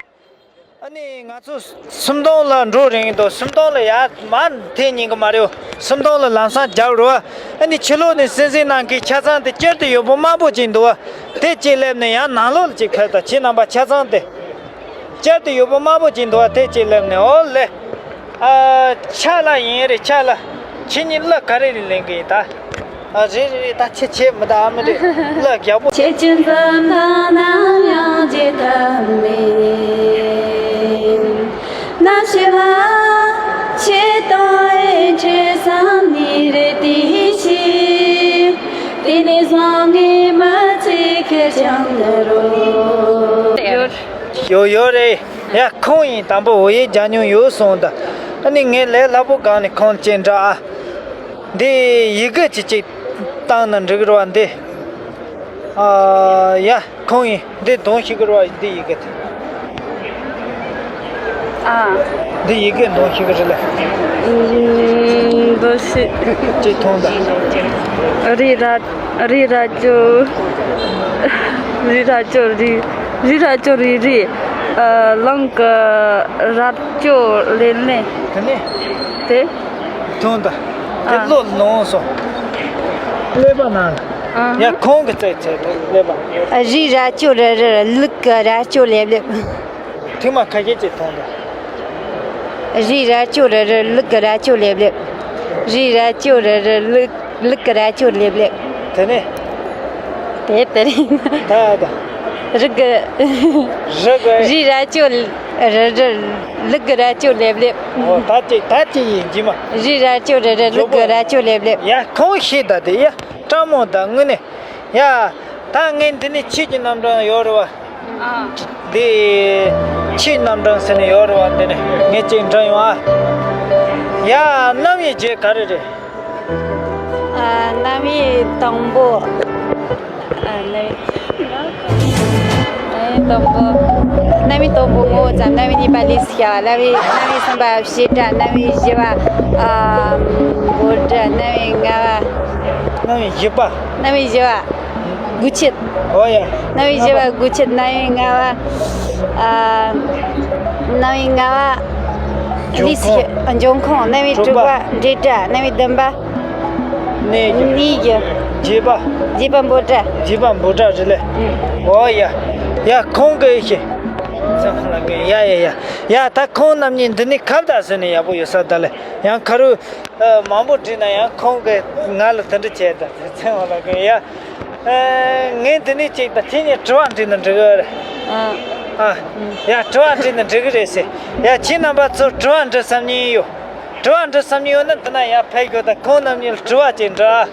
ཨ་ནི་ང་ཚོ་སུམ་སྟོང་ལ་འགྲོ་རན་གི་འདུག་སུམ་སྟོང་ལ་ཡར་མར་འཐེན་ཉན་གི་མ་རེད། སུམ་སྟོང་ལ་ལམ་སང་རྒྱག་རོགས། ཨ་ནི་ཕྱི་ལོགས་ནས་གསན་གཟིགས་གནང་མཁན་ཆ་ཚང་དེ་བསྐྱར་དུ་ཡོད་པོ་དམར་པོ་ཅིག་འདུག་བ། དེ་གཅིག་སླེབས་ནས་ཡང་ནང་ལོགས་ལ་ཅིག་ཕེབས་དང་། ཁྱེད་རྣམ་པ་ཆ་ཚང་དེ། བསྐྱར་དུ་ཡོད་པོ་དམར་པོ་ཅིག་འདུག་བ། དེ་གཅིག་སླེབས་ནས། འོ་ལེ། ཨ། ཆ་ལགས་ཡིན་རེད། ཆ་ལགས། ཁྱེད་གཉིས་གླུ་ག་རེ་རེ་ལེན་གི་ཡིན་ད། ཨ། རེད་རེད་རེད། ད་ཁྱེད་ཁྱེད་མི་ད་ཨ་མི་རེད། གླུ་རྒྱག་པོ། ཁྱེད་ཀྱི་འཛུམ་མདངས་ནམ་ཡང་བརྗེད་ཐབས་མེད། ནམ་ཞིག་ལ་ཁྱེད་དང་ཨེ་འཕྲད་བསམ་ནི་རེད་དེ་ཕྱིར། དེ་ནས་བཟུང་ངས་མི་ཚེ་ཁེར་རྐྱང་ནི་རོ། ཡོད་ཡོད་རེད། ཡ། ཁོང་ཡིན། དང་པོ་བོད་ཡིག་སྦྱང་མྱོང་ཡོད་གསུངས་ད། ཨ་ནི་ངས་ལས་སླ་པོ་སྒང་ནས་ཁོང་ཅིག་འདྲི་ཨ། འདི་ཡི་གེ་ཅིག་ཅིག་བཏང་ན་འགྲིག་གི་རེད་བ། འདི། ཨ། ཡ། ཁོང་ཡིན། འདི་འདོན་ཤེས་ཀྱི་རེད་བ། འདི་ཡི་གེ་དེ། ཨ། འདི་ཡི་གེ་འདོན་ཤེས་ཀྱི་རེད་ལ། ཨུམ། འདོན་ཤེས། ཅིག་མཐོང་ད། རི་ར། རི་ར་ཅོ། རི་ར་ཅོ་རི། རི་ར་ཅོ་རི་རི། ཨ། ལང་ཀ་ར་ཅོ་ལེ་ལེ། དེ་ནས། དེ། མཐོང་ད། དེ། ཨ། བློ་ལོངས་སོ། ཀླད་པ་ནང་ལ། ཡ། ཁོང་གི་རྩེད་ཚད་དང་ལེབ་པ། རི་ར་ཅོ་རི་རི་ལུག་གི་ར་ཅོ་ལེབ་ལེབ། ཐེངས་མ་ཁ་ཤས་ཅིག་མཐོང་དང་། རི་ར་ཅོ་རི་རི་ལུག་གི་ར་ཅོ་ལེབ་ལེབ། རི་ར་ཅོ་རི་རི་ལུག་ལུག་གི་ར་ཅོ་ལེབ་ལེབ། དེ་ནས། དེ་དེ་རིང་། ད་ད། རི་གི། རི་གི། རི་ར་ཅོ་རི་རི་ལུག་གི་ར་ཅོ་ལེབ་ལེབ། ཨོ། ད་ཅིག་ད་ཅིག་ཡིན་གྱི་མ། རི་ར་ཅོ་རི་རི་ལུག་གི་ར་ཅོ་ལེབ་ལེབ། ཡ། ཁོང་ཤེས་ད་དེ་ཡ། སྤྲང་མོ་ད་དངོས་གནས། ཡ། ད་ངས་འདི་ནས་ཆོས་ཀྱི་རྣམ་གྲངས་ཡོད་རེད་བ། ཨ། འདི་ཆོས་རྣམ་གྲངས་ཟེར་ནས་ཡོད་རེད་བ། འདི་ནས་ངས་ཅིག་འདྲི་ཡོང་ཨ། ཡ། རྣམ་དབྱེ་བརྒྱད་ག་རེ་རེད། ཨ། རྣམ་དབྱེ་དང་པོ། ཨ། རྣམ་དབྱེ་དང་པོ། རྣམ་དབྱེ་དང་པོ་ངོ་བོ་ཙམ། རྣམ་དབྱེ་གཉིས་པ་ལས་སུ་བྱ་བ། རྣམ་དབྱེ་རྣམ་དབྱེ་གསུམ་པ་བྱེད་སྒྲ། རྣམ་དབྱེ་བཞི་པ། ཨ། འབོད་སྒྲ། རྣམ་དབྱེ་ལྔ་པ། རྣམ་དབྱེ་བཞི་པ། རྣམ་དབྱེ་བཞི་པ། དགུ་བཅུད། ཨོ་ཡ། རྣམ་དབྱེ་བཞི་པ་དགུ་བཅུད། རྣམ་དབྱེ་ལྔ་པ། ཨ། རྣམ་དབྱེ་ལྔ་པ། འབྱུང་ཁུངས། ལས་སུ་བྱ་འབྱུང་ཁུངས། རྣམ་དབྱེ་དྲུག་པ། དྲུག་པ་འབྲེལ་སྒྲ། རྣམ་དབྱེ་བདུན་པ། གནས་ཀྱི། གནས་ཀྱི། བརྒྱད་པ། བརྒྱད་པ་འབོད་སྒྲ། བརྒྱད་པ་འབོད་སྒྲ་རེད་ལེ། ཨོ་ཡ། ཡ། ཁོང་གི་ཨེ་ཤེས། ཡ་ཡ་ཡ། ཡ། ད་ཁོང་རྣམ་གཉིས་འདི་ནས་ཁ་བརྡ་ཟེར་ནས་ཡག་པོ་ཡོད་ས་ད་ལེ། ཡང་ཁ་རུ་མང་པོ་བྲིས་ན་ཡང་ཁོང་གིས་ང་ལ་དེ་འདྲ་བྱས་ད། ཚེ་བ་ལ་གི་ཡ། ངས་འདི་ནས་ཅིག་ད་ཁྱེད་གཉིས་དྲི་བ་འདྲི་ན་འགྲིག་གི་རེད། ཨ། ཨ། ཡ། དྲི་བ་འདྲི་ན་འགྲིག་གི་རེད་ཟེར། ཡ། ཁྱེད་རྣམ་པ་ཚོ་དྲི་བ་འདྲི་བསམ་མཁན་ཡོད། དྲི་བ་འདྲི་བསམ་མཁན་ཡོད་ན་འདི་ན་ཡར་ཕེབས་དགོས། ད་ཁོང་རྣམ་གཉིས་ལ་དྲི་བ་ཅིག་འདྲི་ཨ།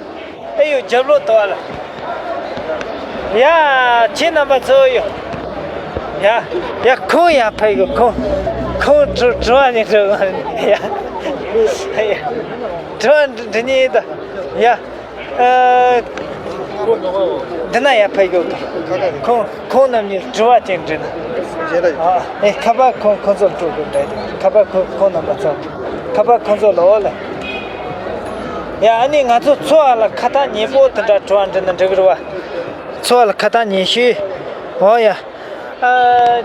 ཨེ་ཡོད། རྒྱབ་ལོགས་དུ་བ་ལ། ཡ། ཁྱེད་རྣམ་པ་ཚོ་ཡོད། ཡ། ཡ། ཁོང་ཡར་ཕེབས་དགོས། ཁོང་། ཁོང་དྲི་དྲི་བ་ནས་འདྲི་གི། ཡ། ཡ། དྲི་བ་འདྲི་ནས་ད། ཡ། ཨ། འདི་ན་ཡར་ཕེབས་དགོས། ཁོང་། ཁོང་རྣམ་གཉིས་དྲི་བ་ཅིག་འདྲི་ན། ཨ། ཨེ། ཁ་པར་ཁོང་། ཁོང་ཚོར་སྤྲོད་དགོས་འདྲ། ཁ་པར་ཁོང་། ཁོང་རྣམ་པ་ཚོ། ཁ་པར་ཁོང་ཚོ་ལ། འོ་ལེ། ཡ། ཨ་ནི་ང་ཚོ་ཚོ་བ་ལ་ཁ་ཏ་ཉེ་པོ་དེ་འདྲ་དྲི་བ་འདྲི་ན་འགྲིག་གི་རེད་བ། ཚོ་བ་ལ་ཁ་ཏ་ཉེ་ཤོས། འོ་ཡ། ཨ།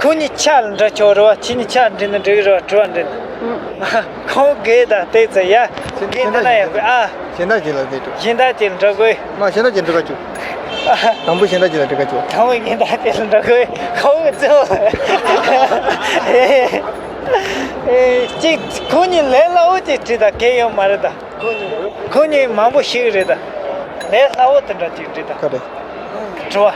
ཁོ་གཉིས་ཆ་ལ་འདྲི་ཆོག་རེད་བ། ཁྱེད་གཉིས་ཆ་འདྲི་ན་འགྲིག་རེད་བ། དྲི་བ་འདྲི་ན། ཁོང་དགེ་དང་བལྟས་ཚེ་ཡ། དགེ་འདི་ན་ཡག་པོ་ཨ། གཞན་དག་ཅིག་ལ་འདྲི་འགྲོ། གཞན་དག་ཅིག་ལ་འདྲི་དགོས། མ། གཞན་དག་ཅིག་འདྲི་ག་བཅུག་དང་པོ་གཞན་དག་ཅིག་ལ་འདྲི་ག་བཅུག་དང་པོ་གཞན་དག་ཅིག་ལ་འདྲི་དགོས། ཁོང་གི་གཙོ། ཨེ། ཅིག་ཁོ་གཉིས་ལས་སླ་བོ་ཅིག་དྲིས་དང་གལ་ཡོད་མ་རེད་ད། ཁོ་གཉིས། ཁོ་གཉིས་མང་པོ་ཤེས་ཀྱི་རེད་ད། ལས་སླ་བོ་དེ་འདྲ་ཅིག་འདྲི་ད། ག་རེ། དྲི་བ།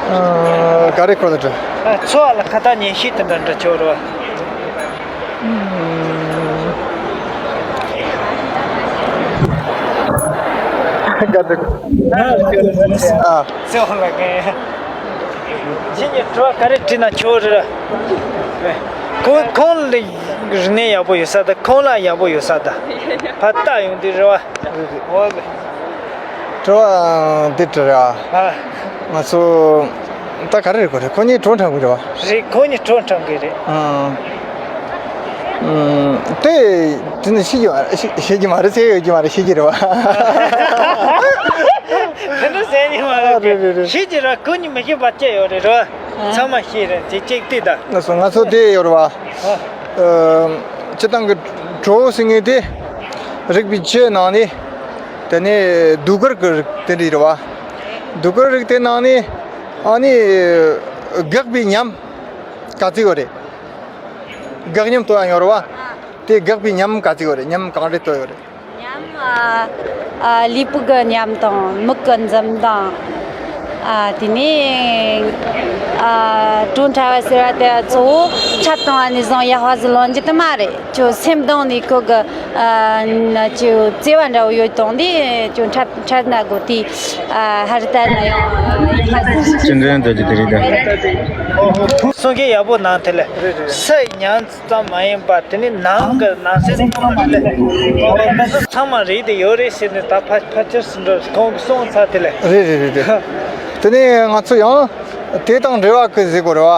ཨ། ག་རེ་ཁོ་ལ་དྲི། ཨ། ཚོ་བ་ལ་ཁ་ཏ་ཉེ་ཤོས་དེ་འདྲ་འདྲི་ཆོག་རེད་བ། ག་རེ། ཨ། ཚེ་བ་ལ་གན། ཁྱེད་ཀྱིས་དྲི་བ་ག་རེ་དྲིས་ན་ཆོག་རེད། ཁོང་། ཁོང་ལ་རིག་གནས་ཡག་པོ་ཡོད་ས་དང་། ཁོང་ལ་ཡག་པོ་ཡོད་ས་དང་། ཕར་ལྟ་ཡོང་དུས་རེད་བ། འོ་ལེ། དྲི་བ་འདི་དྲི་ར། ཨ། ང་ཚོ་ད་ག་རེ་རེད། ཁོ་རེད། ཁོ་གཉིས་བྲོ་འཁྲབ་གི་རེད་བ། རེད། ཁོ་གཉིས་བྲོ་འཁྲབ་གི་རེད། ཨང་། ཨང་། དེ་དེ་ནི་ཤེས་ཀྱི་མ་རེད། ཤེས་ཤེས་ཀྱི་མ་རེད། ཚེ་ཡོད་ཀྱི་མ་རེད། ཤེས་ཀྱི་རེད་བ། དེ་འདྲ་ཟེར་ནི་མ་རེད། ཨ། རེད་རེད་རེད། ཤེས་ཀྱི་ར། ཁོ་གཉིས་མི་ཤེས་པ་ཅི་ཡོད་རེད་ར། ཨ། ཚང་མ་ཤེས་རེད། དེ་གཅིག་དེ་ད། ལགས་སོ། ང་ཚོ་དེ་ཡོད་རེད་བ། ཨ། ཨ། སྤྱིར་བཏང་གི་བྲོ་ཟེར་མཁན་དེ་རིག་པའི་ཆོས་ནང་ནས། དེ་ནས་ཟློས་གར་གྱི་རིགས་དེ་འདྲ་རེད་བ། ཟློས་གར་རིགས་དེ་ནང་ནས་ཨ་ནི་དགག་པའི་ཉམས་ག་ཚོད་ཡོད་རེད། དགག་ཉམས་ཐོན་ཡ་ཡོད་རེད་བ། དེ་དགག་པའི་ཉམས་ག་ཚོད་ཡོད་རེད། ཉམས་གང་རེ་ཐོན་ཡོད་རེད། ཉམས། ཨ། ཨ། ལུས་པོ་གི་ཉམས་དང་། མིག་གི་འཛུམ་དང་། ཨ། དེ་ནས། ཨ། བྲོ་འཁྲབ་པ་ཟེར་བ་དེ་གཙོ་བོ་འཁྲབ་བཏང་བ་ནས་བཟུང་ཡག་པ་ཟིག་ལོན་རྒྱུ་དེ་མ་རེད། ཁྱོད་སེམས་གཏིང་ནས་ཁོ་གི། ཨ། ཁྱོད་བརྩེ་བ་འདྲ་བོ་ཡོད་དང་དེ་ཁྱོད་འཁྲབ་འཁྲབ་ན་དགོས་དེ། ཨ། ཧར་ལྟ་ན་ཡང་ཡག་པ་ཟིག་སྤྱི་འགྲོ་ཡང་འདོད་རྒྱུ་དེ་རེད་ད། གསུང་མཁན་ཡག་པོ་གནང་། དེ་ལས་སུ་ཉམས་ཙམ་མ་ཡིན་པ། དེ་ནི་ནང་གི་ནང་སེམས་ཚང་མ་ལས། ཨོ། ད་ཚང་མ་རེད་དེ་ཡོད་རེད་ཟེར་ནས་ད་ཕ་ཕ་ཕྱིར་ཟིན་འགྲོ། ཁོང་གིས་གསུངས་ཚར། དེ་ལས། རེད་རེད་རེད་རེད། དེ་ནས་ང་ཚོ་ཡང་དེ་དང་འབྲེལ་བ་གི་ཟེར་དགོས་རེད་བ།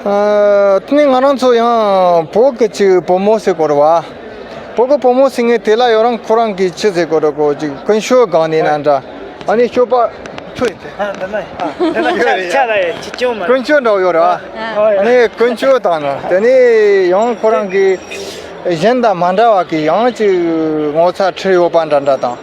ཨ། དེ་ནས་ང་རང་ཚོ་ཡང་བོད་ཀྱི་ཅིག་བུ་མོ་ཟེར་དགོས་རེད་བ། བོད་ཀྱི་བུ་མོ་ཟེར་མཁན་དེ་ལ་ཡང་རང་ཁོ་རང་གིས་ཆི་ཟེར་དགོས་རེད་གོ། ཅིག་ཀུན་སྤྱོད་སྒང་ནས་ན་འདྲ། ཨ་ནི་སྤྱོད་པ། ཁྱོད་ཡིན་ཏེ། ཨ། འདི་ན། ཨ། འདི་ན་ཆ་ཆ་ལ་ཡ་ཅི་ཅུང་མ་རེད། ཀུན་སྤྱོད་འདྲ་བོ་ཡོད་རེད་བ། ཨ། ཨ་ནི་ཀུན་སྤྱོད་དང་ན། དེ་ནས་ཡང་ཁོ་རང་གི་ གཞན་དང་མ་འདྲ་བ་གི་ཡང་ཅིག་ངོ་ཚ་ཁྲེལ་ཡོད་པ་འདྲ་འདྲ་དང་།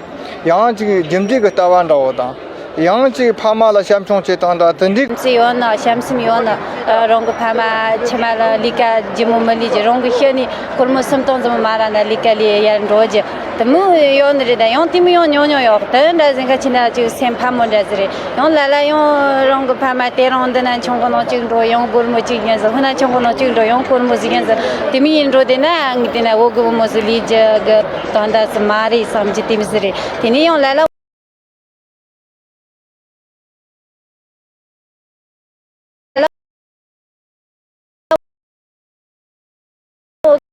ཡང་ཅིག་རྒྱུ་འབྲས་ཀྱི་ལྟ་བ་འདྲ་བོ་དང་། ཡང་ཅིག་ཕ་མ་ལ་བྱམས་སྐྱོང་བྱེད་སྟངས་དང་དེ་འདྲའི། སེམས་ཡོད་ན། བྱམས་སེམས་ཡོད་ན། ཨ། རང་གི་ཕ་མ་ཕྱི་མ་ལ་ལས་ཀ་ལྗིད་མོ་མི་ལས་རྒྱུ། རང་གི་ཤི་ནས་སྒོར་མོ་སུམ་སྟོང་ཙམ་མ་རག་ན་ལས་ཀ་ལས་ཡར་འགྲོ་རྒྱུ་དེ་མོ་ཡོད་ནི་རེད། ད་ཡང་དེ་མོ་ཡང་ཉུང་ཉུང་ཡོད། དེ་འདྲ་ཟིན་ཁ་ཕྱི་ན་ཅིག་སེམས་ཕམ་མོ་འདྲ་ཟིག་རེད། ཡང་ལ་ལ་ཡང་རང་གི་ཕ་མ་དེ་རང་འདི་ན་ཆུང་གོ་ནང་གཅིག་འགྲོ་ཡང་སྒོར་མོ་གཅིག་ཡིན་ཟེར། ཧུ་ན་ཆུང་གོ་ནང་གཅིག་འགྲོ་ཡང་སྒོར་མོ་ཟིག་ཡིན་ཟེར། དེ་མོ་ཡིན་འགྲོ་དེ་ན་ངས་དེ་ན་འོ་གི་བུ་མོ་ཟིག་ལས་རྒྱུ་གི་དོན་དག་ཟིག་མ་རེད་བསམ་གྱི་དེ་མོ་ཟིག་རེད། དེ་ནས་ཡང་ལ་ལ།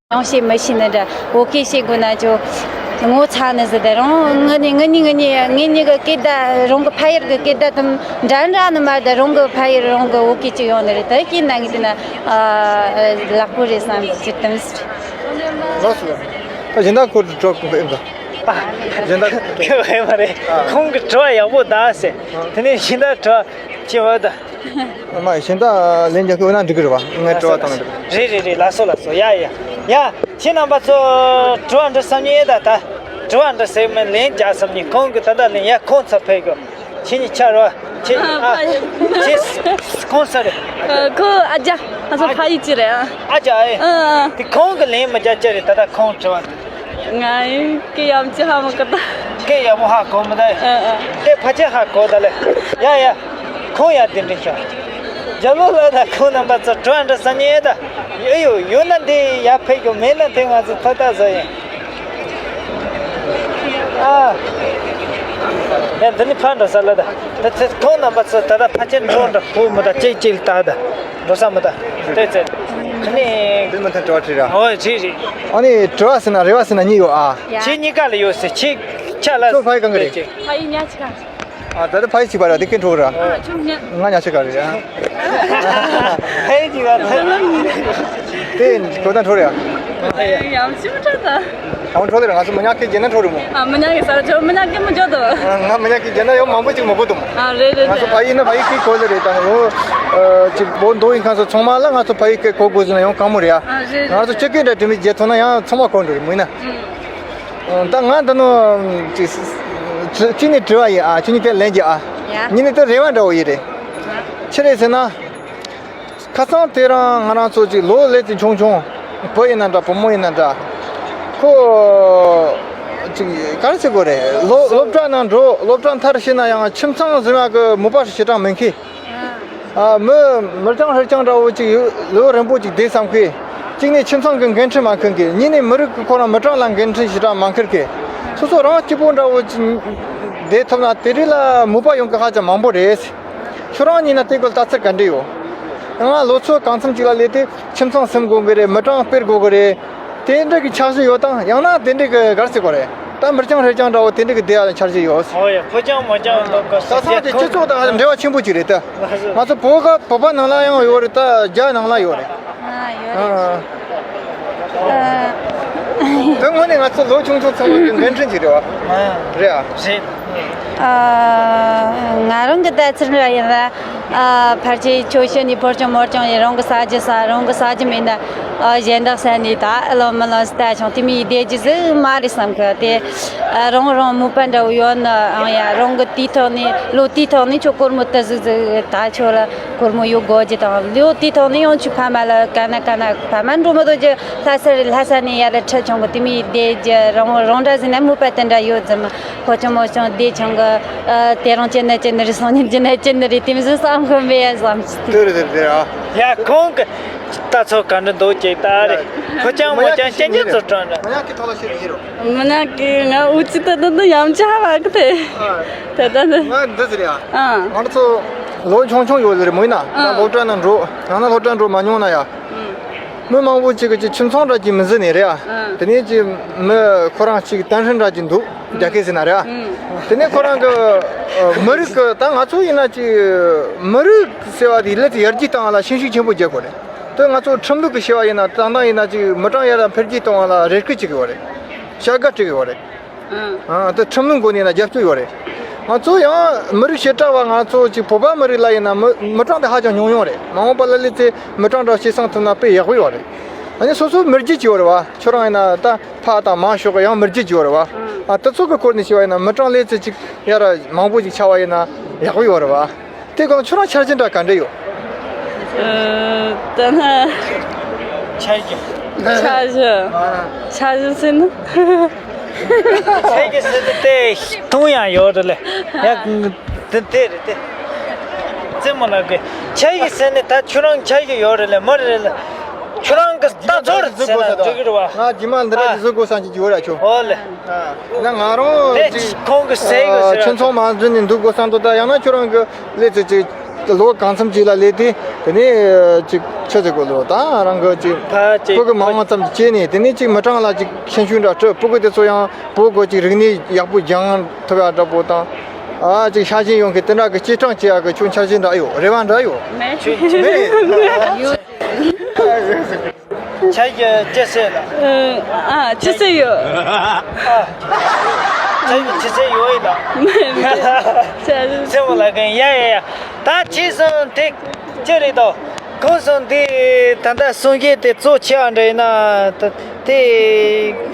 ཡང་བཤད་མི་ཤེས་ནི་འདྲ། བོད་སྐད་བཤད་དགོས་ན་ཅོ་ངོ་ཚ་ནི་ཟིག་དེ་རང་ངི་ནི་ངི་ནི་ངི་ནི་ངི་ནི་གི་སྐད་བརྡ། རང་གི་ཕ་ཡུལ་གི་སྐད་བརྡ་དུམ་འདྲ་འདྲ་ནི་མ་རེད། རང་གི་ཕ་ཡུལ་རང་གི་བོད་སྐད་ཅིག་ཡོང་ནི་རེད། དེ་སྐད་ན་ངི་དེ་ན་ཨ་ལག་པོ་རེད་བསམ་གྱི་དུམ་ཟིག་ལགས་སོ། ད་སྦྱིན་བདག་ཁོ་དྲི་བ་ཁོ་ཨེ་འདུག་སྦྱིན་བདག་ཁོ་ཨེ་མ་རེད། ཨ། ཁོང་གི་དྲི་བ་ཡག་པོ་གདའ་ཟེར། དེ་ནས་སྦྱིན་བདག་དྲི་བ་ཅི་བ་ད། མ་གཞན་དག་ལན་རྒྱག་གི་འོ་ན་འགྲིག་གི་རེད་བ། ངས་དྲི་བ་བཏང་ནས་འགྲིག་རེད་རེད་རེད། ལགས་སོ་ལགས་སོ། ཡ་ཡ་ཡ། ཁྱེད་རྣམ་པ་ཚོ་དྲི་བ་འདྲི་བསམ་ཉེ་ད་ད། དྲི་བ་འདྲི་ཟེར་མིན་ལན་རྒྱག་བསམ་ཉེ། ཁོང་གི་ད་ལྟ་ལན་ཡ་ཁོང་ཚོ་ཕེབས་གི་ཁྱེད་གཉིས་ཆ་རོ། ཁྱེད་ཨ། ཨ་ཕ་ཡི། ཁྱེད་ཁོང་ས་རེད། ཨ། ཁོ་ཨ་རྒྱ། ང་ཚོ་ཨ། ཕ་ཡུལ་གཅིག་རེད། ཨ། ཨ་རྒྱ་ཨེ། ཨ། ཨ། དེ་ཁོང་གི་ལན་མི་རྒྱག་ཅི་རེད། ད་ལྟ་ཁོང་དྲི་བ་འདྲི། ང་ཡིན་སྐད་ཡམ་ཅི་ཧ་མ་གོ་ད། སྐད་ཡག་པོ་ཧ་གོ་མི་ད། ཨ་ཨ། སྐད་ཕལ་ཆེར་ཧ་གོ་ད་ལེ། ཡ་ཡ། ཁོང་ཡ་དེ་འདྲ་ཤག་རྒྱ་ལོ་ལ་ད་ཁོང་རྣམ་པ་ཚོ་དྲི་བ་འདྲི་ས་ཉེ་ད། ཡོད་ཡོད་ཡོད་ན་འདི་ཡ་ཕེབས་གོ། མེད་ན་དེ་ང་ཚོ་ཐ་ཐ་ཟ་ཡིན། ཨ། ཡ་འདི་ནི་ཕར་འགྲོ་ས་ལ་ད། ད་ཚེ་ཁོང་རྣམ་པ་ཚོ་ད་ད་ཕལ་ཆེར་འགྲོ་འགྲོ་ཕོ་མི་ད་ཅིག་ཅིག་ལ་ད་ད། འགྲོ་ས་མི་ད། དེ་ཚེ། ཨ་ནི། འདི་མི་ཐན་དྲི་བ་དྲིས་ར། ཨོ་རེད་རེད། ཨ་ནི་དྲི་བ་ཟེར་ན་རེ་བ་ཟེར་ན་གཉིས་ཡོད་ཨ། ཡ། ཁྱེད་གཉིས་ཀ་ལ་ཡོད་ཟེར། ཁྱེད་ཆ་ལ། ཁྱོད་ཕ་ཡུལ་གང་གི་རེད། ཕ་ཡུལ་ཉག་ཆ་ཁ། ཨ། ད་ལྟ་ཕ་ཡུལ་གཅིག་པ་ར། དེ་ཁྱེད་འཕྲོ་གི་ར། ཨ། ཁྱོད་ཉག་ང་ཉག་ཆ་ཁ་རེད་ཨ། ཕ་ཡུལ་གཅིག་པ་ར། དེ་ཁོ་ད་འཕྲོ་རེད་ཨ། ཡམ་ཆི་མི་འཕྲོ་ད། ཨ། འཕྲོ་དེ་ར། ང་ཚོ་མི་ཉག་གི་རྗེས་ན་འཕྲོ་རེད་མོ། ཨ། མི་ཉག་གི་ས་ཆོ་མི་ཉག་གི་མི་འཇོག་དོ། ང་མི་ཉག་གི་རྗེས་ན་ཡང་མང་པོ་ཅིག་མ་བུད་དོ་མོ། ཨ། རེད་རེད་ང་ཚོ་རེད། ཕ་ཡུལ་ན་ཕ་ཡུལ་གི་གོ་ལེ་རེད། ད་ངོ་ཨ་ཅིག་བོད་མདོ་ཡིན་ཁང་ཚོ་ཚང་མ་ལ་ང་ཚོ་ཕ་ཡུལ་གི་གོ་དགོས་ཟེར་ན་ཡང་གང་མོ་རེད་ཨ། ཨ། རེད་རེད། ང་ཚོ་སྤྱི་སྐད་འདྲ་དྲི་མི་རྗེས་ཐོན་ན་ཡང་ཚང་མ་གོ་འགྲོ་རེད་མོ། ཡིན་ན། ཨ། ད་ང་འདི་ནོ་ཅིག་ཅིག་ནས་དྲི་བ་ཡིན་ཨ། ཅིག་ནས་དེ་ལན་རྒྱག་ཨ། ཡ། གཉིས་ནས་དེ་རེ་བ་འདྲ་བོ་ཡིན་རེད། ཨ། ཆི་རེད་ཟེར་ན། ཁ་སང་དེ་རིང་ང་རང་ཚོ་ཅིག་ལོ་ལས་ཅིག་ཆུང་ཆུང་། བུ་ཡིན་ན་འདྲ་བུ་མོ་ཡིན་ན་འདྲ། ཁོ་ཅིག་ག་རེ་ཟེར་དགོས་རེད། སློབ་སློབ་གྲྭ་ནང་འགྲོ། སློབ་གྲྭ་མཐར་ཕྱིན་ན་ཡང་ཁྱིམ་ཚང་ཟིན་པ་གི་མོས་པ་ཞེ་དྲག་མེད་མཁན། ཨ། མི་མི་རྐྱང་ཧྲིལ་རྐྱང་འདྲ་བོ་ཅིག་ཡོད། ལོ་རིང་པོ་ཅིག་བསྡད་བསམ་མཁན། གཅིག་ནས་ཁྱིམ་ཚང་གི་འགན་འཁྲི་མ་འཁུར་མཁན། གཉིས་ནས་མི་རིགས་ཀྱི་ཁོ་རང་མི་གྲངས་ལ་འགན་འཁྲི་ཞེ་དྲག་མ་འཁུར་མཁན། སོ་སོ་རང་སྐྱིད་པོ་འདྲ་བོ་ཅིག་བསྡད་ཐུབ་ན་དེ་རིགས་ལ་མོས་པ་ཡོང་མཁན་ཧ་ཅང་མང་པོ་རེད། ཁྱོད་རང་ཉིད་ན་དེ་སྐོར་ལྟ་ཚུལ་ག་འདྲ་ཡོད། ང་ལོ་ཚོད་གང་འཚམ་ཅིག་ལ་སླེབས་ཏེ་ཁྱིམ་ཚང་ཟིན་དགོས་ཀྱི་རེད། མི་གྲངས་སྤེལ་དགོས་ཀྱི་རེད། དེ་འདྲ་གི་འཆར་གཞི་ཡོད་དང་། ཡང་ན་དེ་འདྲ་གི་ག་རེ་ཟེར་དགོས་རེད། ད་མི་རྐྱང་ཧྲིལ་རྐྱང་འདྲ་བོ་དེ་འདྲ་གི་བསྡད་ཡ་ལ་འཆར་གཞི་ཡོད། ཨོ་ཡ། ཕོ་རྐྱང་མོ་རྐྱང་འདུག་ག་ད་ཚང་དེ་སྤྱི་ཚོགས་དང་འབྲེལ་བ་ཆེན་པོ་ཅིག་རེད་ད། ང་ཚོ་བོད་ག་བོད་པ་ནང་ལ་ཡང་ཡོད་རེད། ད་རྒྱ་ནང་ལ་ཡོད་རེད། ཨ། ཡོད་རེད། ཨ། ཨ། དོན་དངོས་ནས་ང་ཚོ་ལོ་ཆུང་ཆུང་ཚང་མ་གི་འགན་འཁྲི་ཅིག་རེད་བ། ཨ། རེད་ཨ། རེད། ཨ། ང་རང་གི་ལྟ་ཚུལ་ལ་ཡིན་ན། ཨ། ཕལ་ཆེར་ཁྱོད་ཤི་ནས་ཕོ་རྐྱང་མོ་རྐྱང་ཡིན། རང་གི་ཟ་རྒྱུ་ཟ། རང་གི་ཟ་རྒྱུ་མེད་ན། ཨ། གཞན་དག་ཟ་ནས་ད་ལོ་མི་ལོ་ཟ་ཆུང་དེ་མིའི་བསྡད་རྒྱུ་ཟིག་མ་རེད་བསམ་གི། དེ་ཨ་རང་རང་མོས་པ་འདྲ་བོ་ཡོད་ན་ཨང་ཡ། རང་གི་དེའི་ཐོག་ནས་ལོ་དེའི་ཐོག་ནས་ཁྱོད་སྒོར་མོ་དེ་ཟིག་ཟིག་ད་ཁྱོད་ལ་སྒོར་མོ་ཡོད་དགོས་རྒྱུ་དང་། ལོ་དེའི་ཐོག་ནས་ཡང་ཁྱོད་ཕ་མ་ལ་ག་ན་ག་ན་ཕ་མ་འགྲོ་མི་ཐུབ་རྒྱུ། ལྷ་ས་རེད། ལྷ་ས་ནས་ཡར་ཁྲིད་ཆུང་གི་དེ་མིའི་བསྡད་རྒྱུ། རང་རང་འདྲ་ཟིག་ན་མོས་པ་དེ་འདྲ་ཡོད་ཙམ། ཕོ་རྐྱང་མོ་རྐྱང་བསྡད་ཆུང་གི། ཨ། དེ་རིང་ཅི་ན་ཅི་ནི་རེད། སང་ཉིན་ཅི་ན་ཅི་ནི་རེད། དེ་མི་ཟིག་བསམ་གི་མེད་ཡ་བསམ་གི། དེ་རེད་དེ་རེད་ཨ། ཡ། ཁོང་གི་ལྟ་ཚུལ་ག་འདྲ་འདུག་ཅིག་ལྟ་རེད། ཕོ་རྐྱང་མོ་རྐྱང་རྐྱང་རྐྱང་ཚོ་དྲན་རེད། མི་ཉག་གི་ཐོག་ལ་བཤད་རྒྱུ་རོ། མི་ཉག་གི་ང་འུ་ཅི་ད་ད་ད་ཡམ་ཆ་བ་གི་དེ། ཨ། དེ་ད་ད། ང་འདི་ཟེར་ཡ། ཨ། ང་ཚོ་ལོ་ཆུང་ཆུང་ཡོད་ཟེར་མོ་ཡིན་ན། ཨ། ད་སློབ་གྲྭ་ནང་འགྲོ། ཡང་ན་སློབ་གྲྭ་འགྲོ་མ་མྱོང་ན་ཡ། ཨ། མི་མང་པོ་ཅིག་གིས་ཁྱིམ་ཚང་འདྲ་ཅིག་མི་ཟིན་ནས་རེད་ཨ། ཨ། དེ་ནས་ཅིག་མི་ཁོ་རང་ཅིག་བརྟན་ཧྲིལ་འདྲ་ཅིག་འདུག་རྒྱ་སྐད་ཟེར་ན་རེད་ཨ། ཨ། དེ་ནས་ཁོ་རང་གི་ཨ་མི་རིགས་ཀྱི། ད་ང་ཚོ་ཡིན་ན་ཅིག་མི་རིགས་ཟེར་བ་དེ་ལས་ཡར་རྒྱས་བཏང་བ་ལ་ཤན་ཤུགས་ཆེན་པོ་རྒྱག་དགོས་རེད། དེ་ང་ཚོ་ཁྲིམས་ལུགས་ཀྱི་བྱ་བ་ཡིན་ན། ད་ལྟ་ཡིན་ན་ཅིག་མི་གྲངས་ཡར་འཕེལ་རྒྱས་གཏོང་བ་ལ་རེ་སྐུལ་བྱེད་དགོས་རེད། བྱ་དགའ་སྤྲད་དགོས་རེད། ཨ། ཨ། དེ་ཁྲིམས་ལུགས་སྒོ་ནས་ན་རྒྱབ་སྐྱོར་ཡོད་རེད། ང་ཚོ་ཡང་མི་རིགས་བྱེ་བྲག་པ་ང་ཚོ་ཅིག་བོད་པ་མི་རིགས་ལ་ཡིན་ན་མི་མི་གྲངས་དེ་ཧ་ཅང་ཉུང་ཉུང་རེད། མ་འོངས་པ་ལ་སླེབས་ཚེ་མི་གྲངས་འདྲ་སྐྱེད་སྲིང་ཐུབ་ན་དཔེ་ཡག་པོ་ཡོད་རེད། ཨ་ནི་སོ་སོ་མི་རྒྱུད་ཀྱི་ཡོད་རེད་བ། ཁྱོད་རང་ཡིན་ན་ད་ཕ་དང་མ་ཤོག་གི་ཡང་མི་རྒྱུད་ཀྱི་ཡོད་རེད་བ། ཨ་དེ་ཚོ་གི་སྐོར་ནས་བཤད་པ་ཡིན་ན་མི་གྲངས་ལས་ཚེ་གཅིག་ཡར་མང་པོ་ཅིག་ཆགས་པ་ཡིན་ན་ཡག་པོ་ཡོད་རེད་བ། དེ་གང་ཁྱོད་རང་འཆར་གཞི་འདྲ་ག་འདྲ་ཡོད། ཨ། ད་ན། འཆར་གཞི། འཆར་གཞི། འཆར་གཞི་ཟེར་ན། འཆར་གཞི་ཟེར་ན་དེ་མཐོང་ཡང་ཡོད་རེད་ལེ། ཡ། དེ་དེ་རེད་དེ། རྩེད་མོ་ལགས་ཀྱིས་འཆར་གཞི་ཟེར་ནས་ད་ཁྱོད་རང་འཆར་གཞི་ཡོད་རེད་ལེ་མ་རེད་ལེ། ཁྱོད་རང་གི་ལྟ་ཚུལ་ཟེར་ན་འགྲིག་གི་རེད་བ། ང་རྗེས་མ་འདི་འདྲ་ཨ། ཅིག་བཟོ་དགོས་བསམ་གྱི་ཡོད་ར་ཁྱོད། ཨོ་ལེ། ཨ། ན་ང་རང་དེ་ཅིག་ཁོང་གི་ཟས་གི་ཨ། ཟེར་ཁྱོད་ཚོ་མ་འཛུལ་ནས་འདུག་དགོས་བསམ་འདུག་ད་ཡང་ན་ཁྱོད་རང་གི་ལས་ཚེ་ཅིག་ལོ་གང་འཚམ་ཅིག་ལ་ལས་ཏེ་དེ་ནས་ཅིག་ཆོས་ཟེར་དགོས་ལོ་ད་རང་གི་ཅིག་ཕ་ཅིག་ཕྲུ་གུ་མང་བ་ཙམ་ཅིག་སྐྱེས་ནས་དེ་ནས་ཅིག་མི་གྲངས་ལ་ཅིག་ཤན་ཤུགས་འདྲ་སྤྲོད། ཕྲུ་གུ་དེ་ཚོ་ཡང་བོད་གོ་ཅིག་རིག་གནས་ཡག་པོ་སྦྱང་ཐུབ་ཡ་འདྲ་པོ་དང་། ཨ་ཅིག་ཤ་ཞེན་ཡོང་གི་དེ་འདྲ་གི་སྐྱེད་སྲིང་བྱེད་ཡ་གི་ཁྱོད་འཆར་གཞི་འདྲ་ཡོད་རེ་བ་འདྲ་ཡོད། མེད། མེད། འཆར་གཞི་ཅི་ཟེར་ལ། ཨ་ཅི་ཟེར་ཡོད། ཨ། འཆར་གཞི་ཅི་ཟེར་ཡོད་ཡིན་ལ། མེད་མེད། འཆར་གཞི་ཟེར་མོ་ལ་གན་ཡ་ཡ་ཡ། ད་ཅི་སོང་དེ་ཅི་རེད་དོ། ཁོང་སོང་དེ་ད་ལྟ་གསུང་བཤད་དེ་གཙོ་ཆེ་བ་འདྲ་ཡིན་ན་ད་དེ་